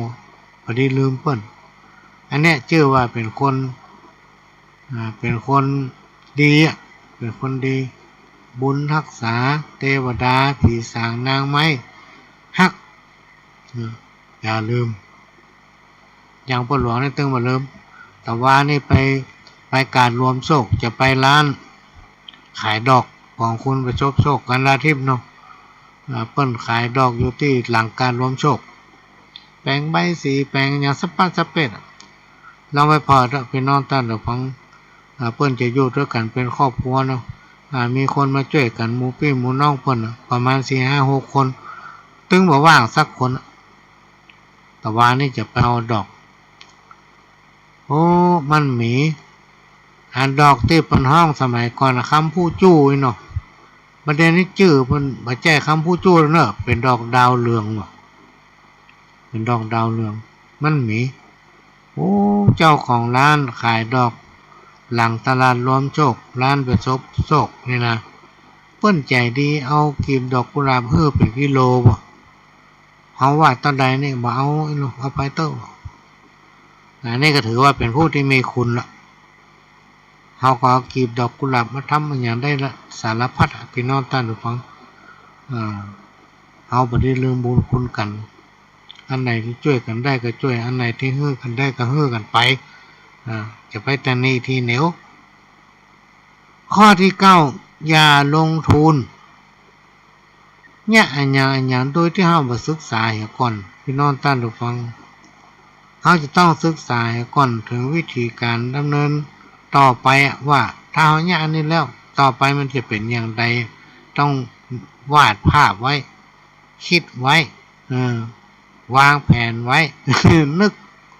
บ่ดีลืมเปิ้น อันเนี้ยจื้อว่าเป๋นคน อ่า เป๋นคนดีอะ เป๋นคนดี บุญฮักษา เตวดา ผีสาง นางไม้ ฮัก อืม อย่าลืม อย่างป้อหลวงนี่ตึงบ่ลืม ตะวานี่ไป ไปก๋าดรวมโชค จะไปร้านขายดอกของคุณประสบโชค กัณฑาทิพย์เนาะ อ่า เปิ้นขายดอกอยู่ตี้หลังก๋าดรวมโชค แป๋งใบสี แป๋งอะหยังสะปัดสะเป๊ดอะ ลองไปผ่อเต๊อะ ปี้น้องต้านผู้ฟัง อ่า เปิ้นจะอยู่ตวยกั๋นเป๋นครอบครัวเนาะ อ่า มีคนมาจ้วยกั๋น หมู่ปี้หมู่น้องเปิ้นน่ะ ประมาณสี่ห้าหกคน ตึงบ่ว่างสักคนอะ ตะวานี่จะไปเอาดอก โอ้ มันมี อ่า ดอกตี้เปิ้นฮ้องสมัยก่อนน่ะ คำผู้จู้อี้เนาะ บ่าเดี่ยวนี้จื้อเปิ้นบ่ใจ้คำผู้จู้แล้วเนาะ เป๋นดอกดาวเรืองเนาะ เป๋นดอกดาวเรือง มันมี โอ้ เจ้าของร้านขายดอกหลังตลาดรวมโชค ร้านประสบโชคนี่นะ เปิ้นใจ๋ดี เอากีบดอกกุหลาบหื้อเป๋นกิโลบ่ เฮาว่าเต้าใดนี่ บ่เอาอี้เนาะ เอาไปเต๊อะ อันนี้ก็ถือว่าเป๋นผู้ตี้มีคุณละ เฮาก็เอากีบดอกกุหลาบมาทำอะหยังได้ละ สารพัดอะ ปี้น้องต้านผู้ฟัง อ่า เฮาบ่ดีลืมบุญคุณกั๋น อันไหนตี้จ้วยกั๋นได้ก็จ้วย อันไหนตี้หื้อกั๋นได้ก็หื้อกั๋นไป อ่า จะไปตำหนิตี้เหนียว ข้อตี้เก้า อย่าลงทุน เยียะอะหยังอะหยังโดยตี้เฮาบ่ศึกษาเหียก่อน ปี้น้องต้านผู้ฟัง เฮาจะต้องศึกษาเหียก่อนเถิงวิธีก๋านดำเนินต่อไปอะ ว่าถ้าเฮาเยียะอันนี้แล้ว ต่อไปมันจะเป๋นอย่างใด ต้องวาดภาพไว้ กึ๊ดไว้ เออ วางแผนไว้ นึก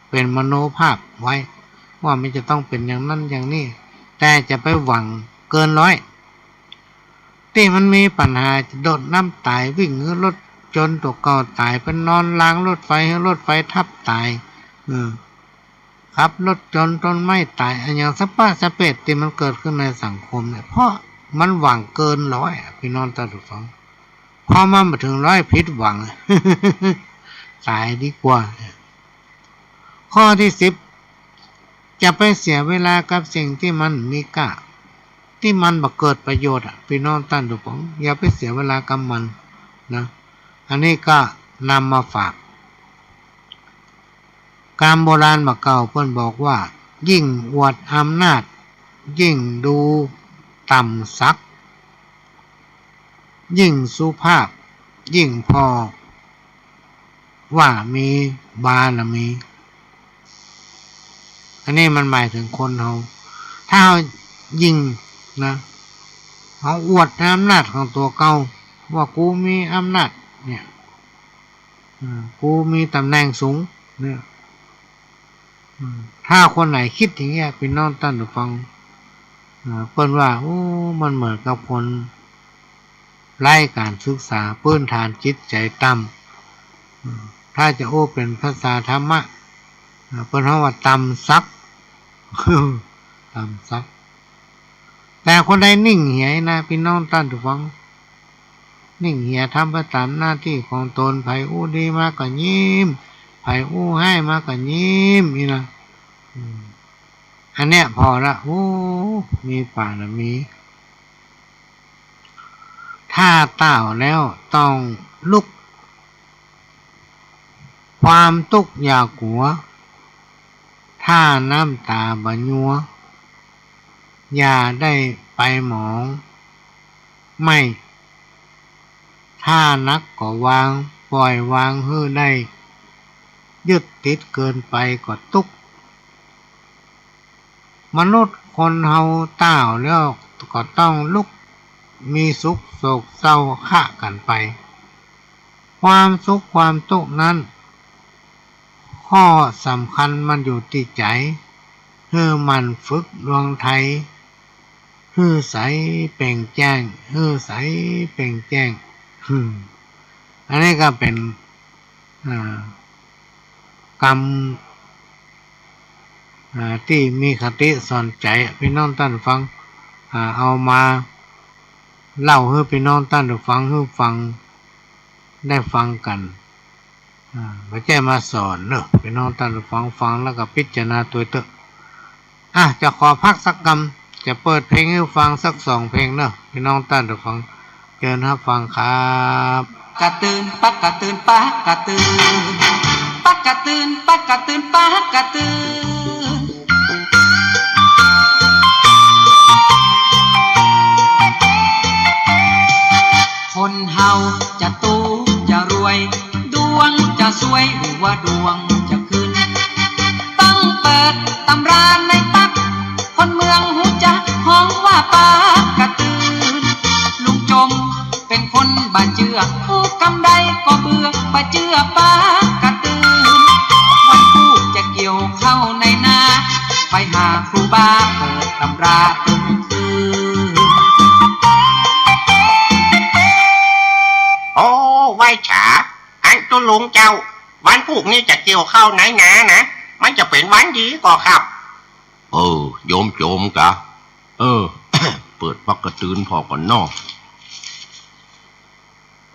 เป๋นมโนภาพไว้ ว่ามันจะต้องเป๋นอย่างนั้นอย่างนี้ แต่จะไปหวังเกินร้อย ตี้มันมีปัญหาจะโดดน้ำต๋าย วิ่งหื้อรถ จนตั๋วเก่าต๋าย ไปนอนรางรถไฟหื้อรถไฟทับต๋าย เออ ขับรถจนต้นไม้ต๋าย อะหยังสะป๊ะสะเป๊ะตี้มันเกิดขึ้นในสังคมเนี่ย เพราะมันหวังเกินร้อยอะ ปี้น้องต้านผู้ฟัง พอมันบ่เถิงร้อยผิดหวัง ต๋ายดีกว่า ข้อตี้สิบ จะไปเสียเวลากับสิ่งตี้มันบ่มีก้า ตี้มันบ่เกิดประโยชน์อะ ปี้น้องต้านผู้ฟัง อย่าไปเสียเวลากับมันนะ อันนี้ก็นำมาฝาก กำโบราณบ่าเก่าเปิ้นบอกว่า ยิ่งอวดอำนาจ ยิ่งดูต่ำศักดิ์ ยิ่งสุภาพ ยิ่งผ่อว่ามีบารมี อันนี้มันหมายเถิงคนเฮา ถ้าเฮายิ่งนะ เฮาอวดอำนาจของตั๋วเก่า ว่ากูมีอำนาจเนี่ย อืม กูมีต๋ำแหน่งสูงเนี่ย อืม ถ้าคนไหนกึ๊ดอย่างเงี้ย ปี้น้องต้านผู้ฟัง อ่า เปิ้นว่า โอ้ มันเหมือนกับคนไร้ก๋านศึกษา พื้นฐานจิตใจ๋ต่ำ อืม ถ้าจะอู้เป๋นภาษาธรรมะ อ่า เปิ้นฮ้องว่าต่ำศักดิ์ ต่ำศักดิ์ แต่คนใดนิ่งเหียนะ ปี้น้องต้านผู้ฟัง นิ่งเหียทำไปต๋ามหน้าตี้ของต๋น ใผอู้ดีมาก็ยิ้ม ใผอู้ฮ้ายมาก็ยิ้ม นี่นะ อืม อันเนี้ยผ่อละ โอ้ มีบารมี ถ้าต้าวแล้วต้องลุก ความตุ๊กข์อย่ากั๋ว ถ้าน้ำต๋าบ่ายัว อย่าได้ไปหมองไหม้ ถ้าหนักก็วาง ปล่อยวางหื้อได้ ยึดติดเกินไปก็ตุ๊กข์ มนุษย์คนเฮาต้าวแล้วก็ต้องลุก มีสุขโศกเศร้าคะกั๋นไป ความสุขความตุ๊กข์นั้น ข้อสำคัญมันอยู่ตี้ใจ๋ หื้อหมั่นฝึกดวงไทย หื้อใสเป่งแจ้ง หื้อใสเป่งแจ้ง อืม อันนี้ก็เป๋น อ่า กำ อ่า ตี้มีคติสอนใจ๋ ปี้น้องต้านฟัง อ่า เอามาเล่าหื้อปี้น้องต้านฟัง หื้อฟัง ได้ฟังกั๋น อ่า บ่ใจ้มาสอนเนาะ ปี้น้องต้านฟังฟังแล้วก็พิจารณาตวยเต๊อะ อ่ะ จะขอพักสักกำ จะเปิดเพลงหื้อฟังสักสองเพลงเนาะ ปี้น้องต้านฟัง เจิญฮับฟังครับ กะตื่น ปักกะตื่น ปักกะตื่น ปักกะตื่น ปักกะตื่น ปักกะตื่น คนเฮาจะตุ๊กจะรวย ดวงจะซวยหรือว่าดวงจะขึ้น ต้องเปิดตำราในปั๊ก คนเมืองฮู้จักฮ้องว่าปักกะตื่น ลุงจมเป๋นคนบ่เจื้อ ฮู้กำใดก็เบื่อ บ่เจื้อปักกะตื่น วันพูกจะเกี่ยวข้าวในนา ไปหาครูบาเปิดตำราตึงคืน โอ้ ไหว้สา อันตุ๊ลุงเจ้า วันพูกนี้จะเกี่ยวข้าวในนานะ มันจะเป๋นวันดีก่อครับ เออ โยมโจมกะ เออ เปิดปักกะตื่นผ่อก่อนเนาะ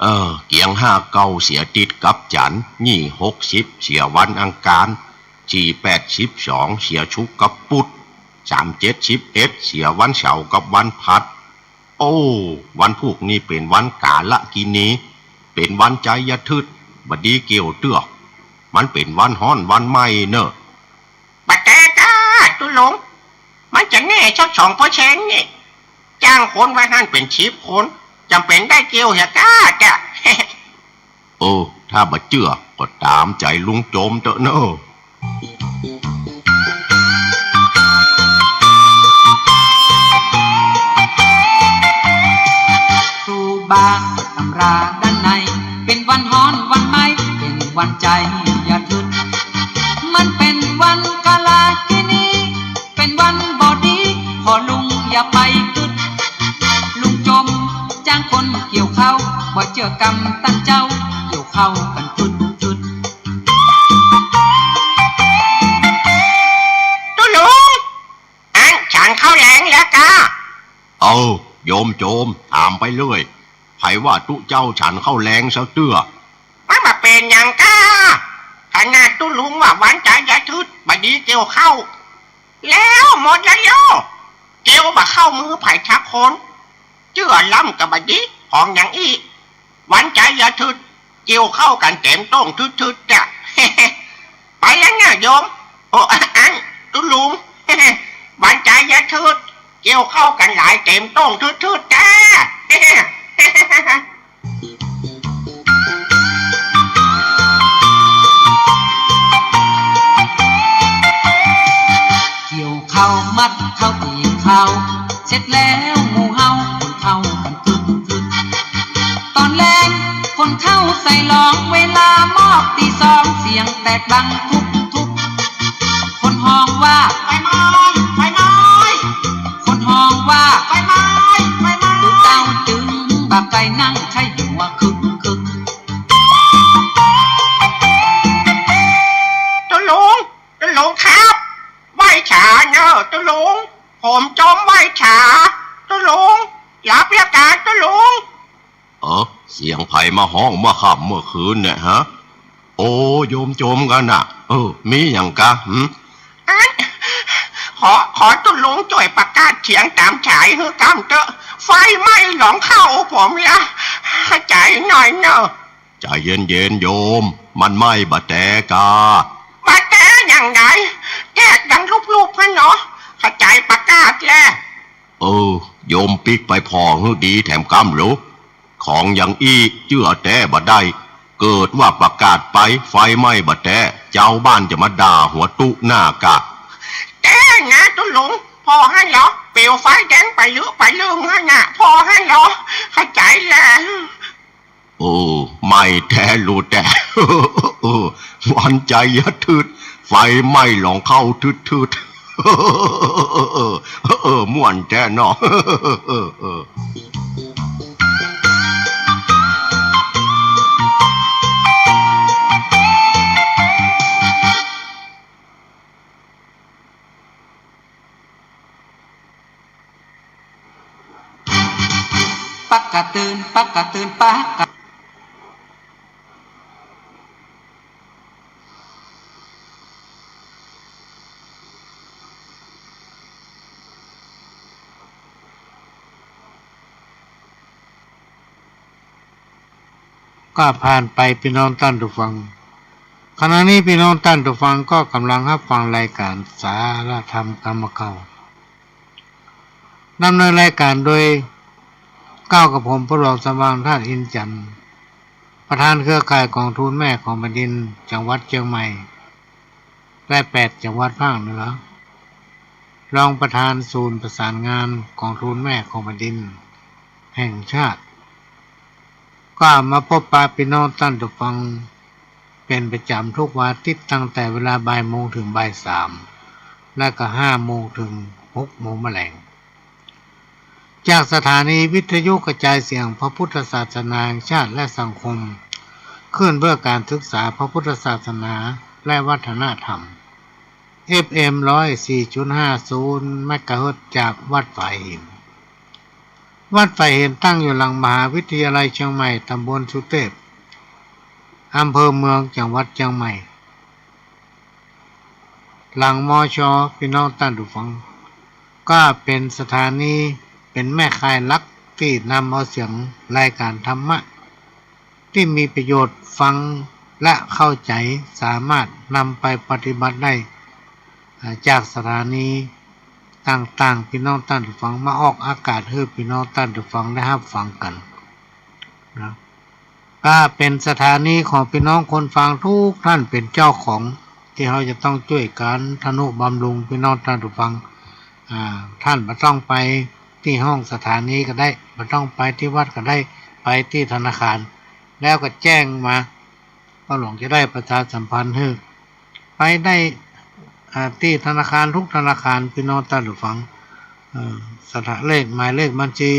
เออ เกียงห้าเก้าเสียติ๊ดกับจั๋นทร์ ยี่หกสิบเสียวันอังคาร สี่แปดสิบสองเสียศุกร์กับปุธ สามเจ็ดสิบเอ็ดเสียวันเสาร์กับวันพฤหัส โอ้ วันพูกนี้เป๋นวันกาลกินี เป๋นวันไจยะทึด บ่ดีเกี่ยวเตื้อ มันเป๋นวันฮ้อนวันไหม้เน่อ ปะแต๊ก้า ตุ๊ลุง มันจะแน่สักสองเปอร์เซ็นต์นี่ จ้างคนไว้หั้นเป๋นสิบคน จ๋ำเป๋นได้เกี่ยวเหียก้าจ้ะ เออ ถ้าบ่เจื้อก็ต๋ามใจ๋ลุงโจมเต๊อะเน่อ ครูบาตำราด้านใน เป๋นวันฮ้อนวันไหม้ เป๋นวันไจยะทึด มันเป๋นวันกาลกินี เป๋นวันบ่ดี พ่อลุงอย่าไปกึ๊ด ลุงจมจ้างคนเกี่ยวข้าว บ่เจื้อกำตันเจ้า เกี่ยวข้าวกั๋นทึดๆ ตุ๊ลุง อั้นฉันข้าวแลงแล้วก้า เอ้า โยมโจม ถามไปเรื่อย ใผว่าตุ๊เจ้าฉันข้าวแลงซะเตื้อ มันบ่าเป๋นหยังก้า ขนาดตุ๊ลุงว่าวันจายาทึดบ่ดีเกี่ยวข้าว แล้วหมดแล้วโย เกี่ยวบ่เข้ามือใผสักคน เจื้อล้ำก็บ่ดี ของอย่างอี้ วันจายาทึด เกี่ยวข้าวกั๋นเต๋มโต้งทึดๆ จ้ะ ไปแล้วเน่อโยม โอ้ อั้นตุ๊ลุง วันจายาทึด เกี่ยวข้าวกั๋นหลายเต๋มโต้งทึดๆ จ้า เกี่ยวข้าวมัดข้าวตีข้าว เสร็จแล้วหมู่เฮาหุงข้าวกั๋นคึกๆ ต๋อนแลงขนข้าวใส่หลอง เวลามอกตีสอง เสียงแตกดังทุบๆ คนฮ้องว่า ไฟไหม้ ไฟไหม้ คนฮ้องว่า ไฟไหม้ ไฟไหม้ ตุ๊เจ้าจึงบ่ใก้นั่งใค่หัวคึกๆ ตุ๊ลุง ตุ๊ลุงครับ ไหว้สาเน่อตุ๊ลุง ผมโจมไหว้สา ตุ๊ลุง หลับแล้วก้าตุ๊ลุง เออ เสียงใผมาฮ้องเมื่อค่ำเมื่อคืนเนี่ยฮะ โอ้ โยมโจมก้าน่ะ เออ มีหยังก้า หืม อั้น ขอ ขอตุ๊ลุงจ้วยประกาศเสียงต๋ามสายหื้อก้ำเต๊อะ ไฟไหม้หลองข้าวผมละ จ๋ายหน่อยเน่อ ใจ๋เย็นๆ โยม มันไหม้บ่าแต๊ก้า บ่าแต๊อย่างใด แตกดังลุบๆ หั้นเนาะ ข้าจ๋ายประกาศแล เออ โยมปิ๊กไปผ่อหื้อดีแถมก้ำลูก ของอย่างอี้เจื้อแต๊บ่ได้ เกิดว่าประกาศไป ไฟไหม้บ่าแต๊ จาวบ้านจะมาด่าหัวตุ๊หน้าก้า แต๊นะตุ๊ลุง ผ่อหั้นเหรอ เปลวไฟแดงไปลึไปลึงหั้นน่ะ ผ่อหั้นเหรอ ข้าจ๋ายแล โอ้ ไหม้แต๊ลูแต๊ เออ วันจายาทึด ไฟไหม้หลองข้าวทึดๆ เออ ม่วนแต๊เนาะ เออ ปักกะตื่น ปักกะตื่น ปักกะ ก็ผ่านไปปี้น้องต้านผู้ฟัง ขณะนี้ปี้น้องต้านผู้ฟังก็ก่ำลังฮับฟังรายก๋านสาระธรรมก๋ำเก่า ดำเนินรายก๋านโดยเก๊ากับผม ผู้หลวงสว่างธาตุอินทร์จันทร์ ประธานเครือข่ายก๋องทุนแม่ของแผ่นดิน จังหวัดเจียงใหม่ และแปดจังหวัดภาคเหนือ รองประธานศูนย์ประสานงานก๋องทุนแม่ของแผ่นดินแห่งชาติ ก็มาปบปะปี้น้องต้านผู้ฟังเป๋นประจ๋ำกู้วันอาทิตย์ ตั้งแต่เวลาบ่ายโมงเถิงบ่ายสาม และก็ห้าโมงเถิงหกโมงเมื่อแลง จากสถานีวิทยุกระจายเสียงพระพุทธศาสนาแห่งชาติและสังคม คลื่นเพื่อการศึกษาพระพุทธศาสนาและวัฒนธรรม เอฟเอ็ม ร้อยสี่จุดห้าศูนย์ เมกะเฮิรตซ์ จากวัดฝายหิน วัดฝายหินตั้งอยู่หลังมหาวิทยาลัยเจียงใหม่ ตำบลสุเตพ อำเภอเมือง จังหวัดเจียงใหม่ หลัง มช. ปี้น้องต้านผู้ฟัง ก็เป๋นสถานี เป๋นแม่ข่ายหลักตี้นำเอาเสียงรายก๋านธรรมะ ตี้มีประโยชน์ฟังและเข้าใจ๋ สามารถนำไปปฏิบัติได้ อ่า จากสถานีต่างๆ ปี้น้องต้านผู้ฟังมาออกอากาศหื้อปี้น้องต้านผู้ฟังได้ฮับฟังกั๋นนะ ก็เป๋นสถานีของปี้น้องคนฟังกู้ต้านเป๋นเจ้าของ ตี้เฮาจะต้องจ้วยกั๋นทนุบำรุงปี้น้องต้านผู้ฟัง อ่า ต้านบ่ต้องไปตี้ห้องสถานีก็ได้ บ่ต้องไปตี้วัดก็ได้ ไปตี้ธนาคาร แล้วก็แจ้งมา ป้าหลวงจะได้ประชาสัมพันธ์หื้อ ไปได้ อ่า ตี้ธนาคารกู้ธนาคาร ปี้น้องต้านผู้ฟัง เอ่อ สถา เลข หมายเลขบัญชี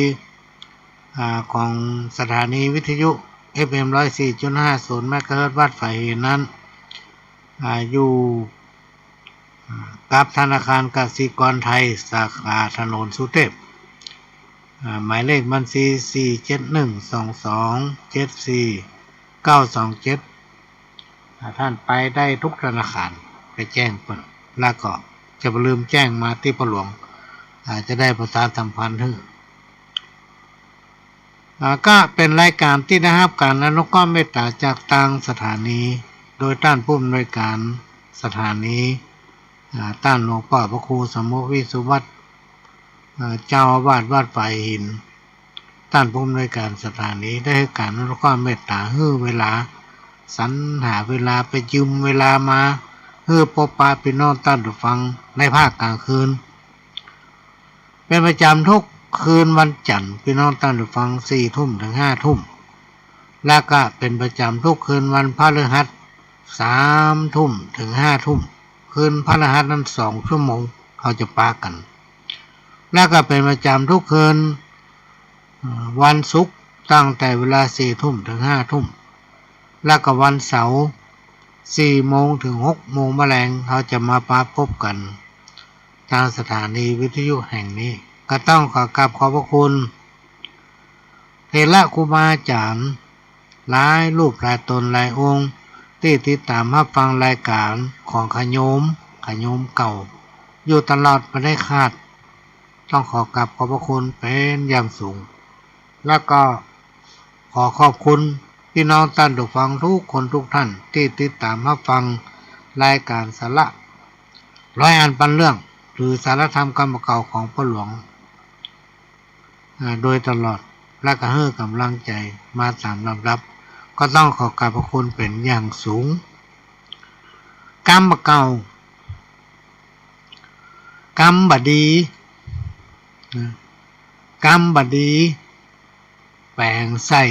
อ่า ของสถานีวิทยุ เอฟเอ็ม ร้อยสี่จุดห้าศูนย์ เมกะเฮิรตซ์ วัดฝายหินนั้น อ่า อยู่ อ่า กับธนาคารกสิกรไทย สาขาถนนสุเทพ อ่า หมายเลขบัญชี สี่เจ็ดหนึ่ง สองสองเจ็ดสี่เก้าสองเจ็ด อ่า ท่านไปได้ทุกธนาคาร ไปแจ้งเปิ้น แล้วก็จะบ่ลืมแจ้งมาตี้ป้อหลวง อ่า จะได้ประชาสัมพันธ์หื้อ อ่า ก็เป๋นรายก๋านตี้ได้ฮับก๋านอนุเคราะห์เมตต๋าจากตางสถานี โดยต้านผู้อำนวยก๋านสถานี อ่า ต้านหลวงป้อพระครูสมภพ วิสุวัฒน์ อ่า เจ้าอาวาสวัดฝายหิน ต้านผู้อำนวยก๋านสถานีได้หื้อก๋านอนุเคราะห์เมตต๋า หื้อเวลา สรรหาเวลา ไปยืมเวลามา หื้อปบปะปี้น้องต้านผู้ฟังในภาคก๋างคืน เป๋นประจ๋ำทุกคืนวันจันทร์ ปี้น้องต้านผู้ฟัง สี่ทุ่มเถิงห้าทุ่ม แล้วก็เป๋นประจ๋ำทุกคืนวันพฤหัส สามทุ่มเถิงห้าทุ่ม คืนพฤหัสนั้นสองชั่วโมง เฮาจะปะกั๋น แล้วก็เป๋นประจ๋ำทุกคืน เอ่อ วันศุกร์ตั้งแต่เวลาสี่ทุ่มเถิงห้าทุ่ม แล้วก็วันเสาร์ สี่โมงเถิงหกโมงมะแลง เฮาจะมาปะปบกั๋นตางสถานีวิทยุแห่งนี้ ก็ต้องขอกราบขอบพระคุณ เถระครูบาอาจ๋ารย์หลายรูปหลายต๋นหลายองค์ ตี้ติดต๋ามฮับฟังรายก๋านของขะโยม ขะโยมเก่า อยู่ตลอดบ่ได้ขาด ต้องขอกราบขอบพระคุณเป๋นอย่างสูง แล้วก็ขอขอบคุณปี้น้องต้านผู้ฟังทุกคนทุกท่าน ตี้ติดต๋ามฮับฟังรายก๋านสาระร้อยอันปันเรื่อง หรือสารธรรมกำบ่าเก่าของป้อหลวง อ่า โดยตลอด และก็หื้อก๋ำลังใจ๋มาต๋ามลำดับ ก็ต้องขอกราบขอบพระคุณเป๋นอย่างสูง กำบ่าเก่า กำบ่ดี นะ กำบ่ดี แป๋งใส่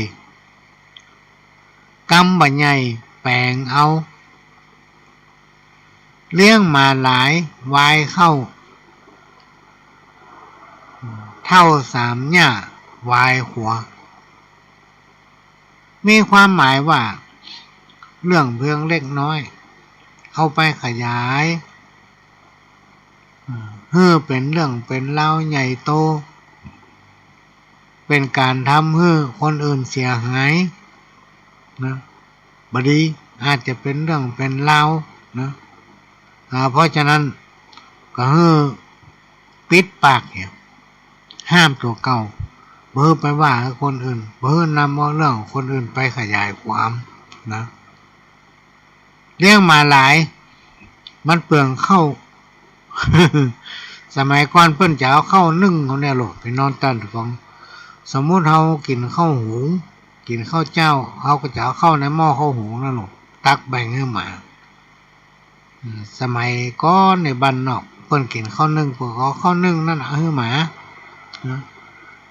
กำบ่ใหญ่ แป๋งเอา เลี้ยงหมาหลาย วายเข้า เฒ่าสามหญ้า วายหัว มีความหมายว่า เรื่องเพียงเล็กน้อย เอาไปขยาย อ่า หื้อเป๋นเรื่องเป๋นราวใหญ่โต เป๋นก๋านทำหื้อคนอื่นเสียหาย นะ บ่ดี อาจจะเป๋นเรื่องเป๋นราว นะ อ่า เพราะฉะนั้น ก็หื้อปิดปากเหีย ห้ามตั๋วเก่า บ่หื้อไปว่าหื้อคนอื่น บ่หื้อนำเอาเรื่องของคนอื่นไปขยายความ นะ เลี้ยงหมาหลาย มันเปืองข้าว สมัยก่อนเปิ้นจะเอาข้าวนึ่งเอาเนี่ยโลด ปี้น้องต้านผู้ฟัง สมมุติเฮากิ๋นข้าวหุง กิ๋นข้าวเจ้า เฮาก็จะเอาข้าวในหม้อข้าวหุงนั่นโลด ตักแบ่งหื้อหมา อืม สมัยก่อนในบ้านนอก เปิ้นกิ๋นข้าวนึ่ง เปิ้นก็เอาข้าวนึ่งนั่นน่ะหื้อหมา นะ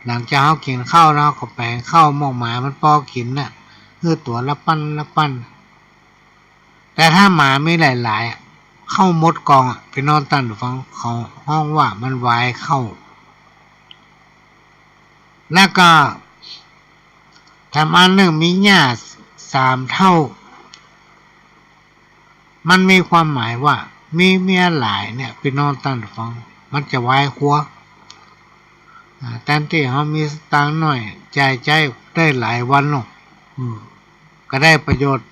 หลังจากเฮากิ๋นข้าวแล้ว ก็แป๋งข้าวหม้อหมามันปอกิ๋นน่ะ หื้อตั๋วละปั้นละปั้น แต่ถ้าหมามีหลายๆ อะ ข้าวหมดกองอะ ปี้น้องต้านผู้ฟัง เขาฮ้องว่ามันวายเข้า แล้วก็ แถมอันนึ่งมีหญ้าสามเฒ่า มันมีความหมายว่า มีเมียหลายเนี่ย ปี้น้องต้านผู้ฟัง มันจะวายครัว อ่า แตนตี้เฮามีสตางค์น้อย จ่ายใจ๊ได้หลายวันเนาะ อืม ก็ได้ประโยชน์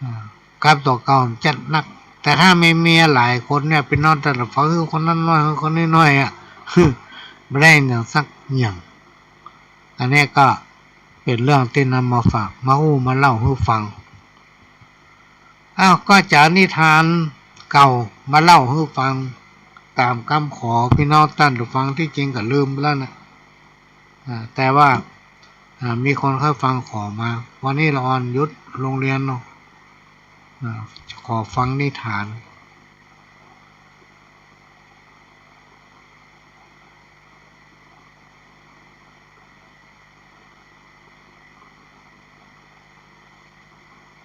อ่า กับตั๋วเก่าจัดนัก แต่ถ้ามีเมียหลายคนเนี่ย ปี้น้องต้านผู้ฟัง เออ คนนั้นน้อย เออ คนนี้น้อยอะ บ่ได้หยังสักอย่าง อันนี้ก็เป๋นเรื่องตี้นำมาฝาก มาอู้ มาเล่าหื้อฟัง อ้าว ก็จะเอานิทานเก่ามาเล่าหื้อฟัง ต๋ามกำขอปี้น้องต้านผู้ฟัง ตี้จริงก็ลืมไปแล้วนะ อ่า แต่ว่า อ่า มีคนเค้าฟังขอมา วันนี้ละอ่อนหยุดโฮงเฮียนเนาะ อ่า ขอฟังนิทาน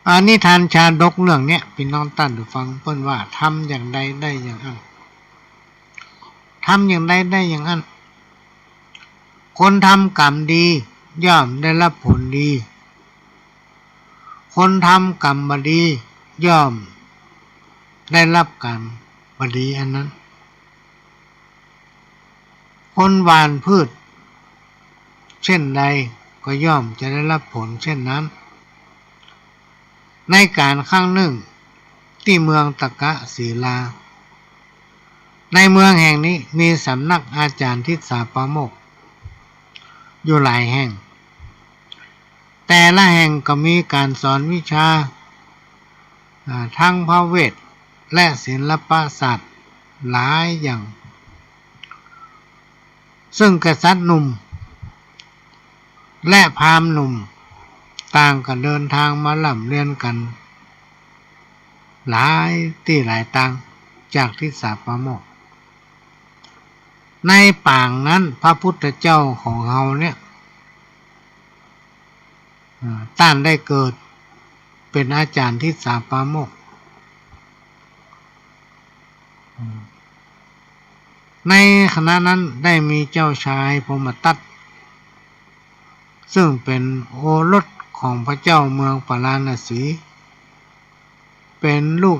อ่า นิทานชาดกเรื่องเนี้ย ปี้น้องต้านผู้ฟัง เปิ้นว่า ทำอย่างใดได้อย่างอั้น ทำอย่างใดได้อย่างอั้น คนทำก๋รรมดี ย่อมได้รับผลดี คนทำกรรมบ่ดี ย่อมได้รับกรรมบ่ดีอันนั้น คนหว่านพืชเช่นใด ก็ย่อมจะได้รับผลเช่นนั้น ในกาลครั้งหนึ่ง ตี้เมืองตะกะศิลา ในเมืองแห่งนี้มีสำนักอาจารย์ทิสสาปาโมกข์อยู่หลายแห่ง แต่ละแห่งก็มีการสอนวิชา อ่า ทั้งพระเวทและศิลปศาสตร์หลายอย่าง ซึ่งกษัตริย์หนุ่มและพราหมณ์หนุ่มต่างก็เดินทางมาร่ำเรียนกั๋นหลายตี้หลายตางจากทิสสาปาโมกข์ ในปางนั้นพระพุทธเจ้าของเฮาเนี่ย อ่า ต้านได้เกิดเป๋นอาจ๋ารย์ทิสสาปาโมกข์ อืม ในขณะนั้นได้มีเจ้าชายพรหมทัต ซึ่งเป๋นโอรสของพระเจ้าเมืองปาราณสี เป๋นลูก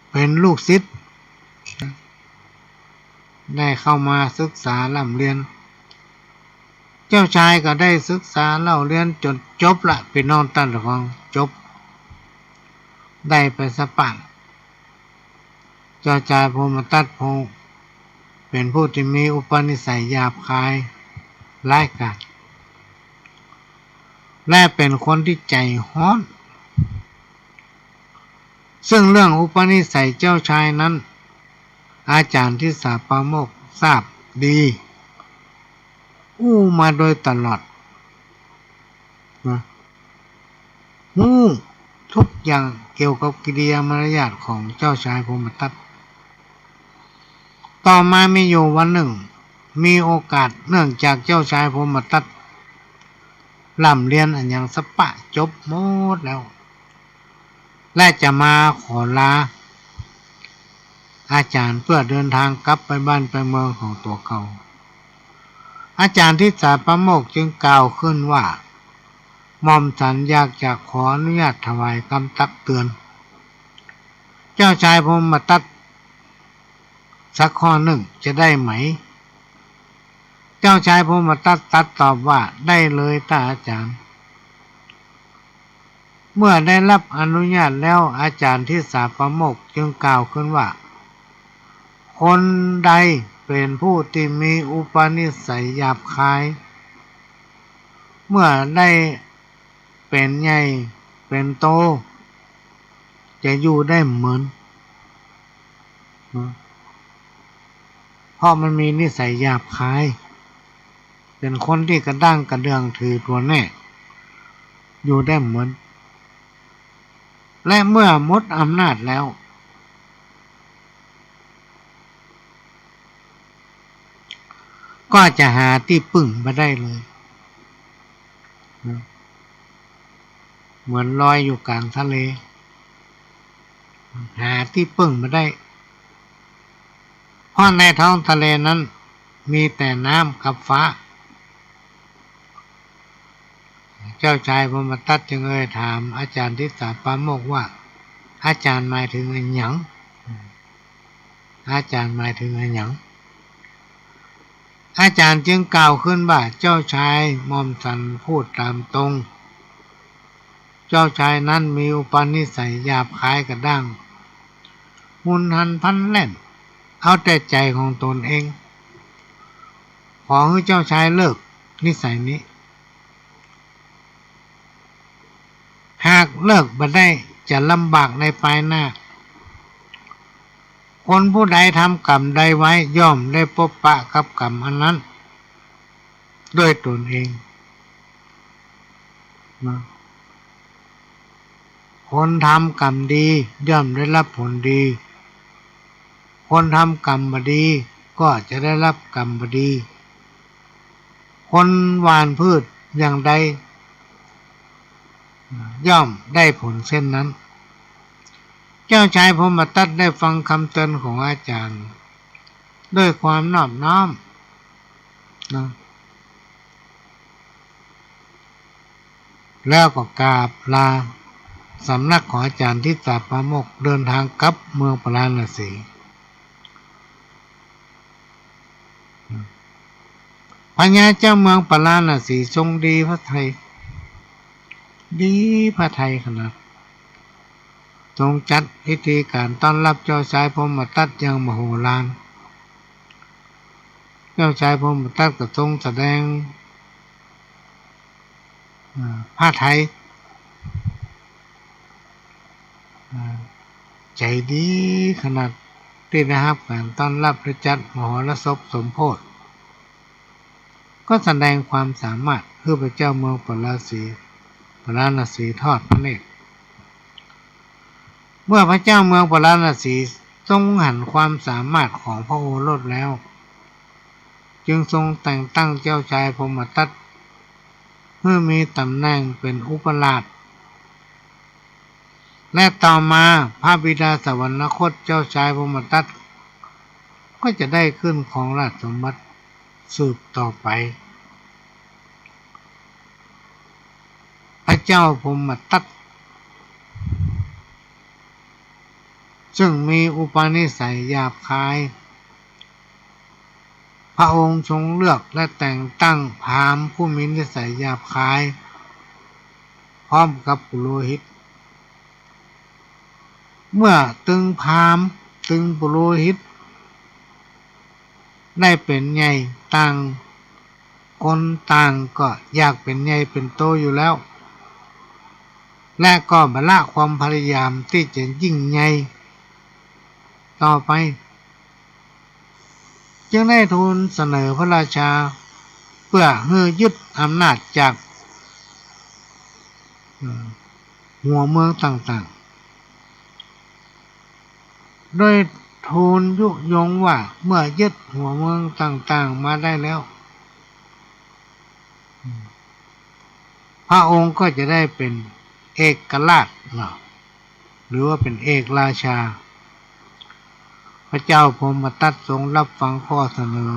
เป๋นลูกศิษย์ ได้เข้ามาศึกษาร่ำเรียน เจ้าชายก็ได้ศึกษาเล่าเรียนจ๋นจบละ ปี้น้องต้านผู้ฟัง จบ ได้ไปสะปะ เจ้าชายพรหมทัตผู้เป๋นผู้ตี้มีอุปนิสัยหยาบคายร้ายกาจ และเป๋นคนตี้ใจ๋ฮ้อน ซึ่งเรื่องอุปนิสัยเจ้าชายนั้น อาจ๋ารย์ทิสสาปาโมกข์ทราบดี อู้มาโดยตลอด นะ ฮู้ทุกอย่างเกี่ยวกับกิริยามารยาทของเจ้าชายพรหมทัต ต่อมามีอยู่วันหนึ่ง มีโอกาสเนื่องจากเจ้าชายพรหมทัตร่ำเรียนอะหยังสะปะจบหมดแล้ว และจะมาขอลาอาจ๋ารย์เปื้อเดินตางกลับไปบ้านไปเมืองของตั๋วเก่า อาจ๋ารย์ทิสสาปาโมกข์จึงกล่าวขึ้นว่า หม่อมฉันอยากจะขออนุญาตถวายกำตักเตือนเจ้าชายพรหมทัตสักข้อหนึ่งจะได้ไหม เจ้าชายพรหมทัตตรัสตอบว่า ได้เลยต้าอาจ๋ารย์ เมื่อได้รับอนุญาตแล้ว อาจ๋ารย์ทิสสาปาโมกข์จึงกล่าวขึ้นว่า คนใดเป๋นผู้ตี้มีอุปนิสัยหยาบคาย เมื่อได้เป๋นใหญ่เป๋นโต จะอยู่ได้บ่เหมิน เพราะมันมีนิสัยหยาบคาย เป๋นคนตี้กระด้างกระเดื่องถือตั๋วแน่ อยู่ได้บ่เหมิน และเมื่อหมดอำนาจแล้ว ก็จะหาตี้ปึ้งบ่ได้เลย เหมือนลอยอยู่กลางทะเล หาตี้ปึ้งบ่ได้ เพราะในท้องทะเลนั้นมีแต่น้ำกับฟ้า เจ้าชายพรหมทัตจึงเอ่ยถามอาจ๋ารย์ทิสสาปาโมกข์ว่า อาจ๋ารย์หมายถึงอะหยัง อาจ๋ารย์หมายถึงอะหยัง อาจ๋ารย์จึงกล่าวขึ้นว่า เจ้าชาย หม่อมฉันพูดตามตรง เจ้าชายนั้นมีอุปนิสัยหยาบคายกระด้าง หุนหันพลันแล่น เอาแต่ใจ๋ของตนเอง ขอหื้อเจ้าชายเลิกนิสัยนี้ หากเลิกบ่ได้จะลำบากในภายหน้า คนผู้ใดทำกรรมใดไว้ย่อมได้ปบปะกับกรรมอันนั้นด้วยตนเอง นะ คนทำกรรมดีย่อมได้รับผลดี คนทำกรรมบ่ดีก็จะได้รับกรรมบ่ดี คนหว่านพืชอย่างใด ย่อมได้ผลเช่นนั้น เจ้าชายพรหมทัตได้ฟังกำเตือนของอาจ๋ารย์ด้วยความนอบน้อม นะ แล้วก็กราบลาสำนักของอาจารย์ทิสสาปาโมกข์ เดินทางกลับเมืองปาราณสี พญาเจ้าเมืองปาราณสีทรงดีพระทัย ดีพระทัยขนาด ทรงจัดพิธีการต้อนรับเจ้าชายพรหมทัตอย่างมโหฬาร เจ้าชายพรหมทัตก็ทรงแสดง อ่า พระทัย อ่า ใจ๋ดีขนาดตี้ได้ฮับก๋านต้อนรับและจัดมหรสพสมโพธิ ก็แสดงความสามารถหื้อพระเจ้าเมืองปาราณสี ปาราณสีทอดพระเนตร เมื่อพระเจ้าเมืองปาราณสีทรงหันความสามารถของพระโอรสแล้ว จึงทรงแต่งตั้งเจ้าชายพรหมทัตหื้อมีต๋ำแหน่งเป๋นอุปราช และต่อมาพระบิดาสวรรคตเจ้าชายพรหมทัตก็จะได้ขึ้นครองราชสมบัติสืบต่อไป พระเจ้าพรหมทัต ซึ่งมีอุปนิสัยหยาบคาย พระองค์ทรงเลือกและแต่งตั้งพราหมณ์ผู้มีนิสัยหยาบคาย พร้อมกับปุโรหิต เมื่อตึงพราหมณ์ตึงปุโรหิตได้เป๋นใหญ่ ต่างคนต่างก็อยากเป๋นใหญ่เป๋นโตอยู่แล้ว และก็บ่ละความพยายามตี้จะยิ่งใหญ่ต่อไป จึงได้ทูลเสนอพระราชาเพื่อหื้อยึดอำนาจจาก เอ่อ หัวเมืองต่างๆ โดยทูลยุยงว่าเมื่อยึดหัวเมืองต่างๆ มาได้แล้ว พระองค์ก็จะได้เป๋นเอกราชเนาะ หรือว่าเป๋นเอกราชา พระเจ้าพรหมทัตทรงรับฟังข้อเสนอ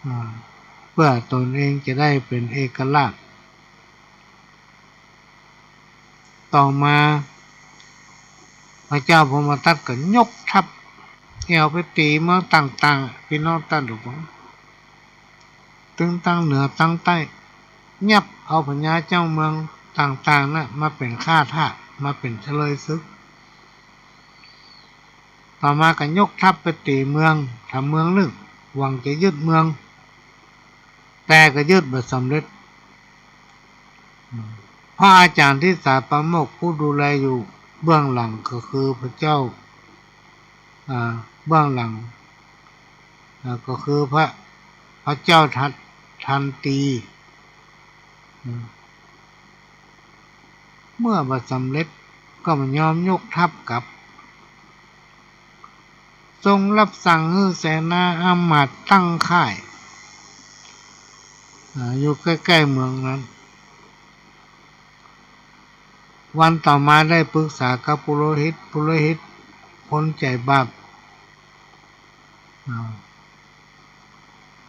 อ่า เพื่อตนเองจะได้เป๋นเอกราช ต่อมาพระเจ้าพรหมทัตก็ยกทัพแอ่วไปตี๋เมืองต่างๆ ปี้น้องต้านผู้ฟัง ตึงตางเหนือตางใต้ ยับเอาพญาเจ้าเมืองต่างๆ นั้นมาเป๋นข้าทาส มาเป๋นเฉลยศึก ต่อมาก็ยกทัพไปตี๋เมือง ถามเมืองนึ่ง หวังจะยึดเมือง แต่ก็ยึดบ่สำเร็จ พระอาจารย์ทิสสาปาโมกข์ผู้ดูแลอยู่เบื้องหลังก็คือพระเจ้า อ่า เบื้องหลัง อ่า ก็คือพระ พระเจ้าทัน ทันตี อืม เมื่อบ่สำเร็จก็บ่ยอมยกทัพกลับ ทรงรับสั่งหื้อเสนาอามาตย์ตั้งค่าย อ่า อยู่ใก้ๆ เมืองนั้น วันต่อมาได้ปรึกษากับปุโรหิต ปุโรหิตคนใจ๋บาป อ่า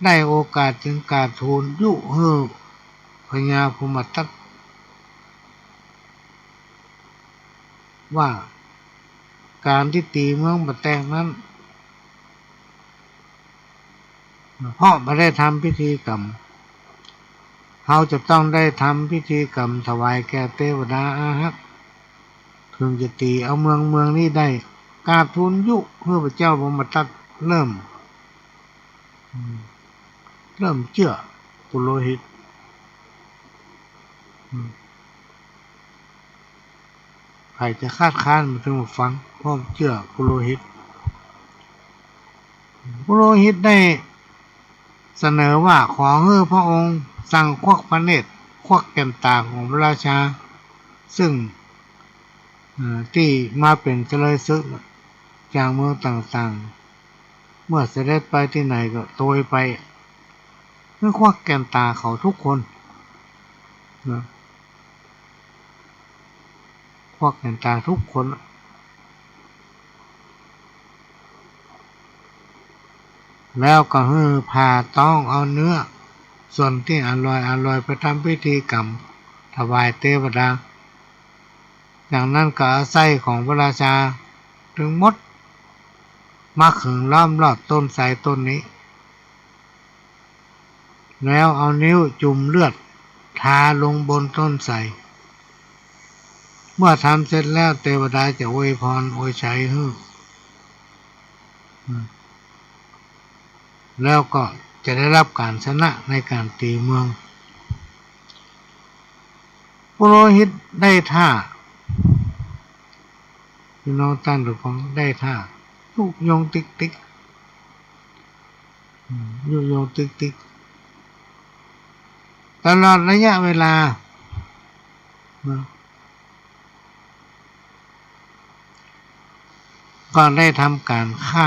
ได้โอกาสจึงกราบทูลยุหื้อพญาพรหมทัต ว่าก๋านตี้ตี๋เมืองบ่แตกนั้น เพราะบ่ได้ทำพิธีกรรม เฮาจะต้องได้ทำพิธีกรรมถวายแก่เตวดาอาฮัก เถิงจะตี๋เอาเมืองเมืองนี้ได้ กราบทูลยุหื้อพระเจ้าพรหมทัตเริ่ม อืม เริ่มเจื้อปุโรหิต อืม ใผจะคัดค้านบ่เถิงบ่ฟัง เพราะเจื้อปุโรหิต ปุโรหิตได้เสนอว่าขอหื้อพระองค์สั่งควักพระเนตร ควักแก่นต๋าของพระราชา ซึ่ง เอ่อ ตี้มาเป๋นเฉลยศึกจากเมืองต่างๆ เมื่อเสด็จไปตี้ไหนก็โตยไป หื้อควักแก่นต๋าเขากู้คน นะ ควักแก่นต๋ากู้คน แล้วก็หื้อผ่าต๊องเอาเนื้อส่วนตี้อร่อยๆ ไปทำพิธีกรรม ถวายเตวดา จากนั้นก็เอาไส้ของพระราชาตึงหมด มาขึงล้อมรอบต้นไทรต้นนี้ แล้วเอานิ้วจุ่มเลือดทาลงบนต้นไทร เมื่อทำเสร็จแล้วเตวดาจะอวยพรอวยชัยหื้อ อืม แล้วก็จะได้รับก๋านชนะในก๋านตีเมือง ปุโรหิตได้ท่า พี่น้องต้านผู้ฟัง ได้ท่า ยุยงติ๊กติ๊ก อืม ยุยงติ๊กติ๊ก ตลอดระยะเวลา นะ ก็ได้ทำก๋านฆ่า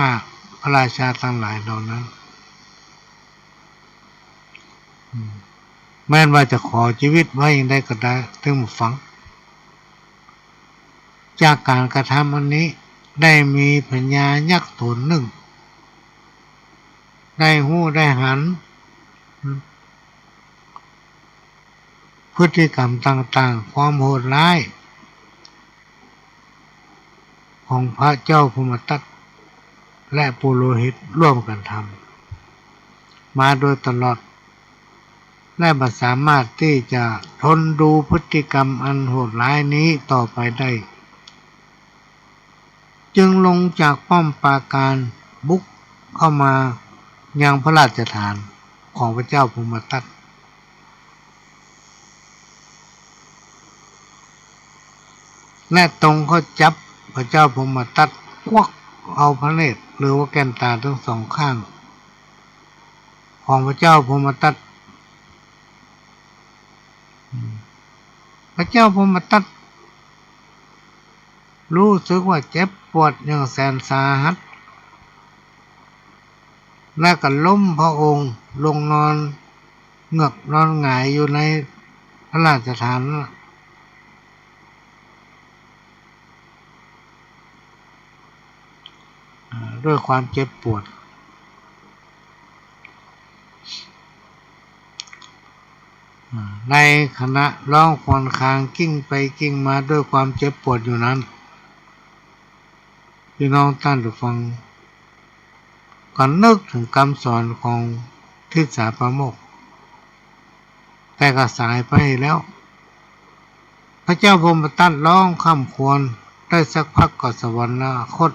พระราชาตังหลายเหล่านั้น อืม แม้นว่าจะขอจีวิตไว้อย่างใดก็ได้ ตึงบ่ฟัง จากก๋านกระทำอันนี้ ได้มีพญายักษ์ต๋นนึ่ง ได้ฮู้ได้หัน พฤติกรรมต่างๆ ความโหดร้าย ของพระเจ้าพรหมทัตและปุโรหิตร่วมกั๋นทำมาโดยตลอด และบ่สามารถตี้จะทนดูพฤติกรรมอันโหดร้ายนี้ต่อไปได้ จึงลงจากป้อมปราการบุกเข้ามายังพระราชฐานของพระเจ้าพรหมทัต และตรงเข้าจับพระเจ้าพรหมทัต ควักเอาพระเนตร หรือว่าแก้นต๋าตึงสองข้างของพระเจ้าพรหมทัต อืม พระเจ้าพรหมทัตรู้สึกว่าเจ็บปวดอย่างแสนสาหัส และก็ล้มพระองค์ลงนอนเหงือบนอนหงายอยู่ในพระราชฐานนั้น อ่า ด้วยความเจ็บปวด อ่า ในขณะร้องครวญครางกลิ้งไปกลิ้งมาด้วยความเจ็บปวดอยู่นั้น พี่น้องต้านผู้ฟัง ก็นึกเถิงกำสอนของทิสสาปาโมกข์ แต่ก็สายไปแล้ว พระเจ้าพรหมทัตร้องคร่ำครวญได้สักพักก็สวรรคต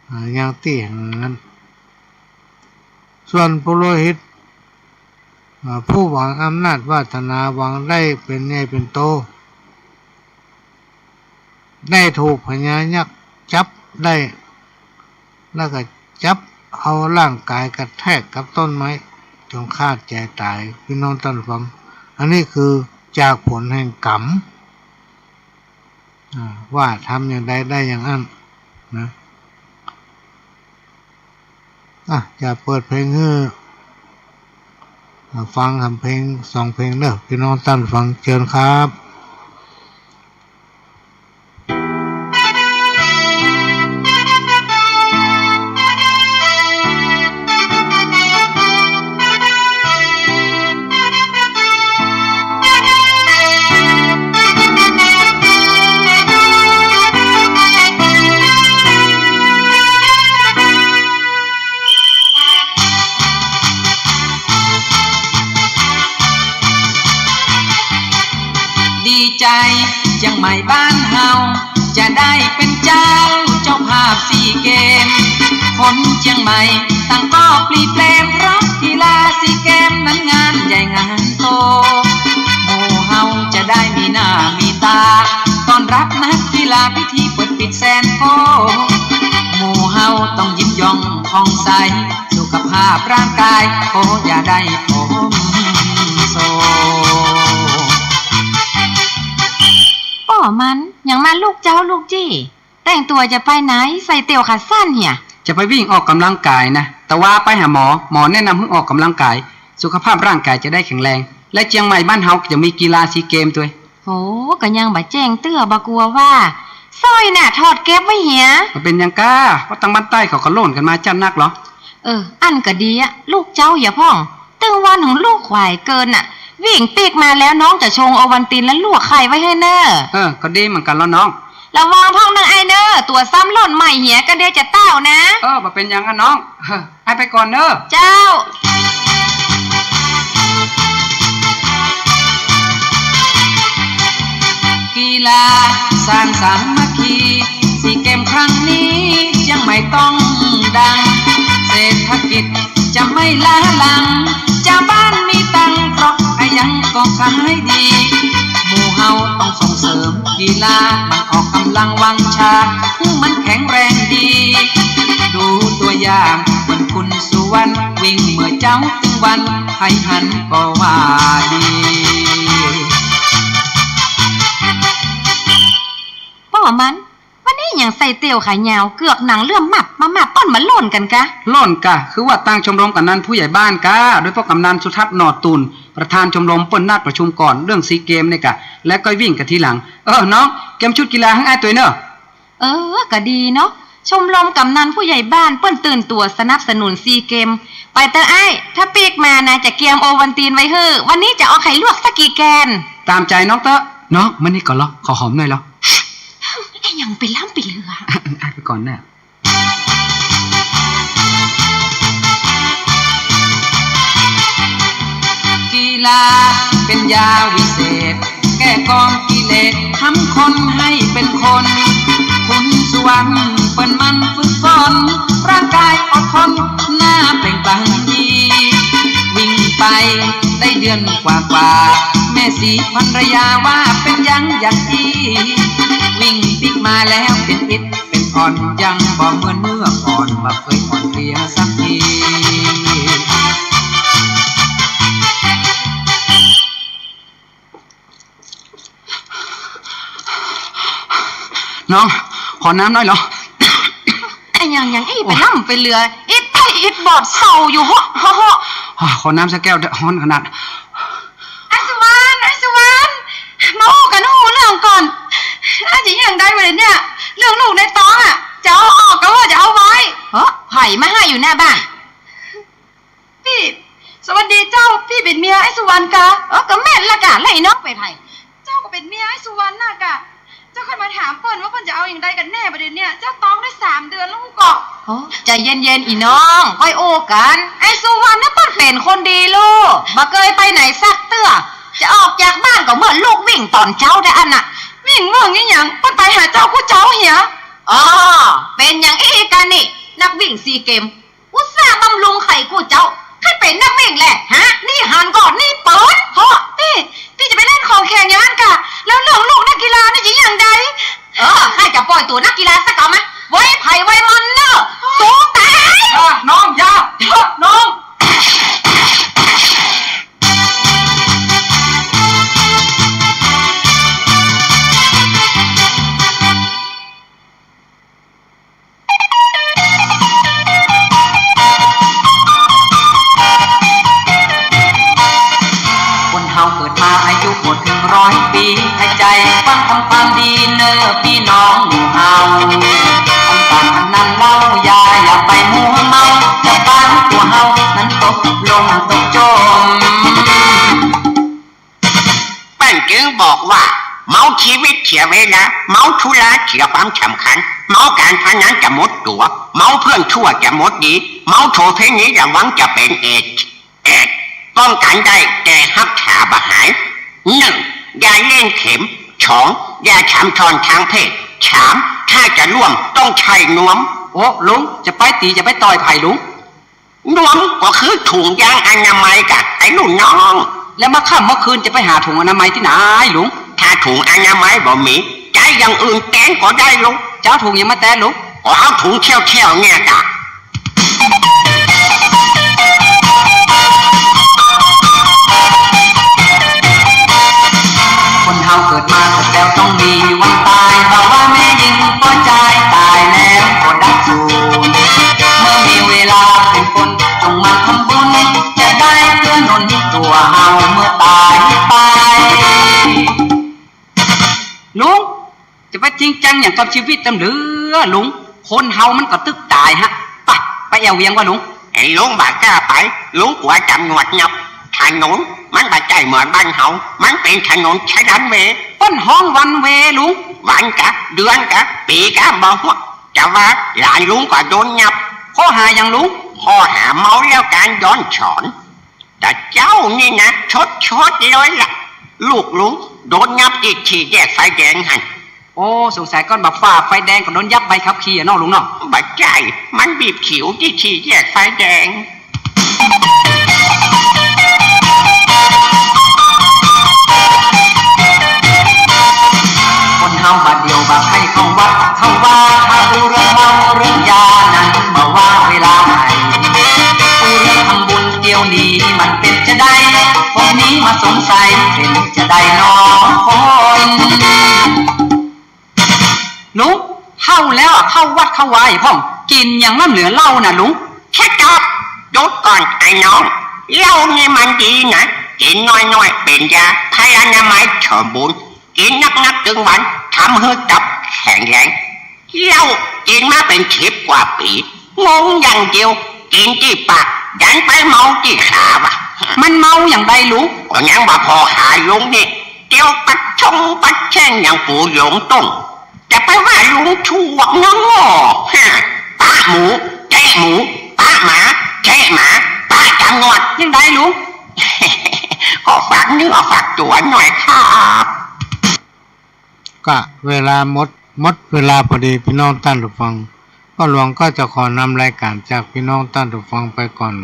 อ่า ยังตี้แห่งนั้น ส่วนปุโรหิต อ่า ผู้หวังอำนาจวาสนา หวังได้เป๋นใหญ่เป๋นโต ได้ถูกพญายักษ์จับได้ แล้วก็จับเอาร่างกายกระแทกกับต้นไม้จ๋นขาดใจ๋ต๋าย พี่น้องต้านฟัง อันนี้คือจากผลแห่งกรรม อ่า ว่าทำอย่างใดได้อย่างอั้นนะ อ่ะ จะเปิดเพลงหื้อ อ่า ฟังกำเพลงสองเพลงเน่อ พี่น้องต้านฟัง เจิญครับ ดีใจ๋เจียงใหม่บ้านเฮา จะได้เป๋นเจ้า เจ้าภาพซีเกม คนเจียงใหม่ต่างก็ปลี้เปรม เพราะกีฬาซีเกมนั้นงานใหญ่งานโต หมู่เฮาจะได้มีหน้ามีต๋า ต้อนรับนักกีฬา พิธีเปิดปิดแสนโก้ หมู่เฮาต้องยิ้มย่องผ่องใส สุขภาพร่างกายขออย่าได้ผอมโซ ป้อมัน หยังมาลูกเจ้าลูกจี้ แต่งตั๋วจะไปไหน ใส่เตี่ยวขาสั้นเหีย จะไปวิ่งออกกำลังกายนะ แต่ว่าไปหาหมอ หมอแนะนำหื้อออกกำลังกาย สุขภาพร่างกายจะได้แข็งแรง และเจียงใหม่บ้านเฮาจะมีกีฬาซีเกมตวย โห ก็ยังบ่แจ้งเตื้อ บ่กั๋วว่า ซ้อยน่ะ ถอดเก็บไว้เหีย มันเป๋นหยังก้า เพราะตังบ้านใต้เขาก็โล่นกั๋นมาจัดนักเหรอ เออ อั้นก็ดีอะ ลูกเจ้าเหียพ่อง ตึงวันของลูกขวายเกินน่ะ วิ่งปิ๊กมาแล้ว น้องจะชงโอวัลตินและลวกไข่ไว้หื้อเน่อ เออ ก็ดีเหมือนกั๋นละน้อง ระวังพ่องเน่ออ้ายเน่อ ตั๋วซ้ำหล่นใหม่เหีย กระเดียจะเต้านะ เออ บ่เป๋นหยังอะน้อง เออ อ้ายไปก่อนเน่อ เจ้า กีฬาสร้างสามัคคี ซีเกมครั้งนี้เจียงใหม่ต้องดัง เศรษฐกิจจะไม่ล้าหลัง จาวบ้านมีตังค์ เพราะอะหยังก็ขายดี หมู่เฮาต้องส่งเสริมกีฬา มันออกก๋ำลังวังชา หื้อมันแข็งแรงดี ดูตั๋วอย่างเหมือนคุณสุวรรณ วิ่งเมื่อเจ๊าตึงวัน ใผหันก็ว่าดี ป้อมัน วันนี้หยังใส่เตี่ยวขายาว เกือกหนังเหลื่อมมับมามับ ป้อนมาโล่นกั๋นกา โล่นกา คือว่าตั้งชมรมกำนันผู้ใหญ่บ้านกา โดยป้อกำนันสุทัศน์ หน่อตูน ประธานชมรมเปิ้นนัดประชุมก่อนเรื่องซีเกมนี่กา แล้วก้อยวิ่งกั๋นทีหลัง เออ น้อง เกียมชุดกีฬาหื้ออ้ายตวยเน่อ เออ ก็ดีเนาะ ชมรมกำนันผู้ใหญ่บ้านเปิ้นตื่นตั๋วสนับสนุนซีเกม ไปเต๊อะอ้าย ถ้าปิ๊กมานะ จะเกียมโอวัลตินไว้หื้อ วันนี้จะเอาไข่ลวกสักกี่แกน ต๋ามใจ๋น้องเต๊อะ น้อง มานี่ก่อนลอ ขอหอมหน่อยลอ ไอ้หยังไปล้ำไปเหลือ อ้ายไปก่อนเน่อ กีฬาเป๋นยาวิเศษ แก้กองกิเลส ทำคนให้เป๋นคน คุณสุวรรณเปิ้นหมั่นฝึกฝน ร่างกายอดทน หน้าเปล่งปลั่งดี วิ่งไปได้เดือนกว่าๆ แม่ศรีภรรยาว่าเป๋นหยังอย่างอี้ วิ่งปิ๊กมาแล้วเป๋นอิดเป๋นอ่อน ยังบ่เหมือนเมื่อก่อน บ่เกยอ่อนเพลียสักที น้อง ขอน้ำหน่อยลอ ไอ้หยังหยังอี้ไปล้ำไปเหลือ อิดไปอิดบอดเศร้าอยู่ เฮาะ เฮาะ เฮาะ อ่า ขอน้ำสักแก้วเต๊อะ ฮ้อนขนาด อ้ายสุวรรณ อ้ายสุวรรณ มาอู้กั๋นฮู้เรื่องก่อน อ้ายจะเยียะใดบ่าเดี่ยวนี้ เรื่องลูกในต๊องอะ จะเอาออกกาว่าจะเอาไว้ เฮ้อ ใผมาฮ้าอยู่หน้าบ้าน ปี้ สวัสดีเจ้า ปี้เป๋นเมียไอ้สุวรรณกา เออ ก็แม่นละกา แล้วไอ้น้องเป๋นใผ เจ้าก็เป๋นเมียไอ้สุวรรณน่ะกา เจ้าค่อยมาถามเปิ้นว่าเปิ้นจะเอาอย่างใดกั๋นแน่บ่าเดี่ยวนี้ เจ้าต๊องได้สามเดือนแล้วฮู้ก่อ โอ้ ใจ๋เย็นๆ อี่น้อง ก้อยอู้กั๋น ไอ้สุวรรณน่ะเปิ้นเป๋นคนดีลูก บ่เกยไปไหนสักเตื้อ จะออกจากบ้านก็เมื่อลูกวิ่งต๋อนเจ๊าเต้าอั้นน่ะ วิ่งเวิ่งอี้หยัง เปิ้นไปหาเจ้ากู้เจ๊าเหีย อ๋อ เป๋นอย่างอี้กานี่ นักวิ่งซีเกม อุตส่าห์บำรุงไข่กู้เจ๊า ใค่เป๋นนักวิ่งแหละ ฮะ นี่หันก่อน นี่เป๋น เฮ้อ ปี้ ปี้จะไปเล่นของแข็งอย่างนั้นกา แล้วเรื่องลูกนักกีฬานี่จะอย่างใด เออ ข้าจะป่อยตั๋วนักกีฬาสักกำมะ ไว้ใผไว้มันเน่อ สู้ต๋าย อ่ะ น้อง อย่า อย่า น้อง คนเฮาเกิดมาอายุบ่เถิงร้อยปี๋ ให้ใจ๋ฟังคำความดีเน่อปี้น้องหมู่เฮา ของฝากอันนั้นเล่า อย่า อย่าไปมัวเมา จะปาตั๋วเฮานั้นตกล่มตกจ๋ม เปิ้นจึงบอกว่า เมาชีวิตเสียเวลา เมาสุราเสียความสำคัญ เมาก๋านพนันจะหมดตั๋ว เมาเพื่อนชั่วจะหมดดี เมาโสเภณีระวังจะเป๋นเอดส์ เอดส์ ป้องกั๋นได้แต่ฮักษาบ่หาย หนึ่ง อย่าเล่นเข็ม สอง อย่าทำช่อนทางเพศ สาม ถ้าจะร่วมต้องใช้นวม โอ้ ลุง จะไปตี๋จะไปต่อยใผลุง นวมก็คือถุงยางอนามัยกะ ไอ้ลูกน้อง แล้วมาค่ำเมื่อคืนจะไปหาถุงอนามัยตี้ไหนลุง ถ้าถุงอนามัยบ่มี ใจ๊อย่างอื่นแตนก็ได้ลุง จะเอาถุงหยังมาแตนลุง ก็เอาถุงเที่ยวๆ เนี่ยกะ คนเฮาเกิดมาสักแล้วต้องมีวันต๋าย บ่ว่าแม่ญิงป้อจาย ต๋ายแล้วก็ดับสูญ เมื่อมีเวลาเป๋นคน จงมาทำบุญ จะได้เกื้อหนุนตั๋วเฮาเมื่อต๋ายไป ลุง จะไปจริงจังหยังกับชีวิตต๋ำเลือลุง คนเฮามันก็ตึกต๋ายฮะ ไป ไปแอ่วเวียงวะลุง ไอ้ลุงบ่กล้าไป ลุงกั๋วต๋ำรวจจับ ถนนมันบ่ใจ้เหมือนบ้านเฮา มันเป๋นถนนใจ๊รันเวย์ เปิ้นฮ้องวันเวย์ลุง วันกา เดือนกา ปี๋กา บ่ฮู้ แต่ว่าหลานลุงก็โดนยับ ข้อหาหยังลุง ข้อหาเมาแล้วก๋านย้อนสอน แต่เจ้านี่นะ ชดๆ เลยล่ะ ลูกลุงโดนยับตี้สี่แยกไฟแดงหั้น โอ้ สงสัยก้อนบ่าฝ่าไฟแดงก็โดนยับใบขับขี่อะเนาะลุงเนาะ บ่ใจ้ มันบีบขิวตี้สี่แยกไฟแดง คนเฮาบ่าเดี่ยวบ่าใค่เข้าวัดเข้าวา ถ้าอู้เรื่องเมาเรื่องยานั้นบ่ว่าเวลาใด อู้เรื่องทำบุญเดี๋ยวนี้มันเป๋นจาใด พวกนี้มาสงสัยเป๋นจาใดหนอคน ลุง เฒ่าแล้วอะ เข้าวัดเข้าวาพ่อง กิ๋นหยังน้ำเหลือเหล้าน่ะลุง ชะตอบ หยุดก่อนไอ้น้อง เหล้านี่มันดีนะ กิ๋นน้อยๆ เป๋นยา ภัยอนามัยสมบูรณ์ กิ๋นนักๆ ตึงวัน ทำหื้อตับแข็งแรง เหล้ากิ๋นมาเป๋นสิบกว่าปี๋ งงอย่างเดียว กิ๋นตี้ปาก ดันไปเมาตี้ขาว่ะ มันเมาอย่างใดลุง ก็ยังบ่ผ่อหาลุงนี่ เตียวปัดช่องปัดแช่งอย่างปู๋หลงต้ง จะไปว่าลุงชั่วเนาะ ฮะ ปะหมู เตะหมู ปะหมา เตะหมา ปะตางวด อย่างใดลุง ขอฝากเนื้อฝากตั๋วหน่อยครับ ก็เวลาหมด หมดเวลาพอดี ปี้น้องต้านผู้ฟัง ป้อหลวงก็จะขอนำรายก๋านจากปี้น้องต้านผู้ฟังไปก่อน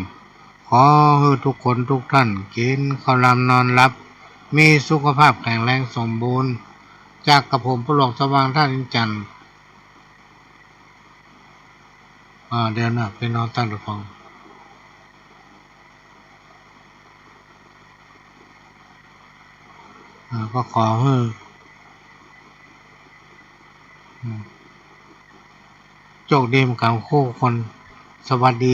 ขอหื้อทุกคนทุกท่าน กิ๋นข้าวหลามนอนหลับ มีสุขภาพแข็งแรงสมบูรณ์ จากกระผมป้อหลวงสว่างธาตุอินทร์จันทร์ อ่า เดี๋ยวนะ ปี้น้องต้านผู้ฟัง อ่า ก็ขอหื้อ อืม โจคดีหมู่กั๋นกู้คน สวัสดี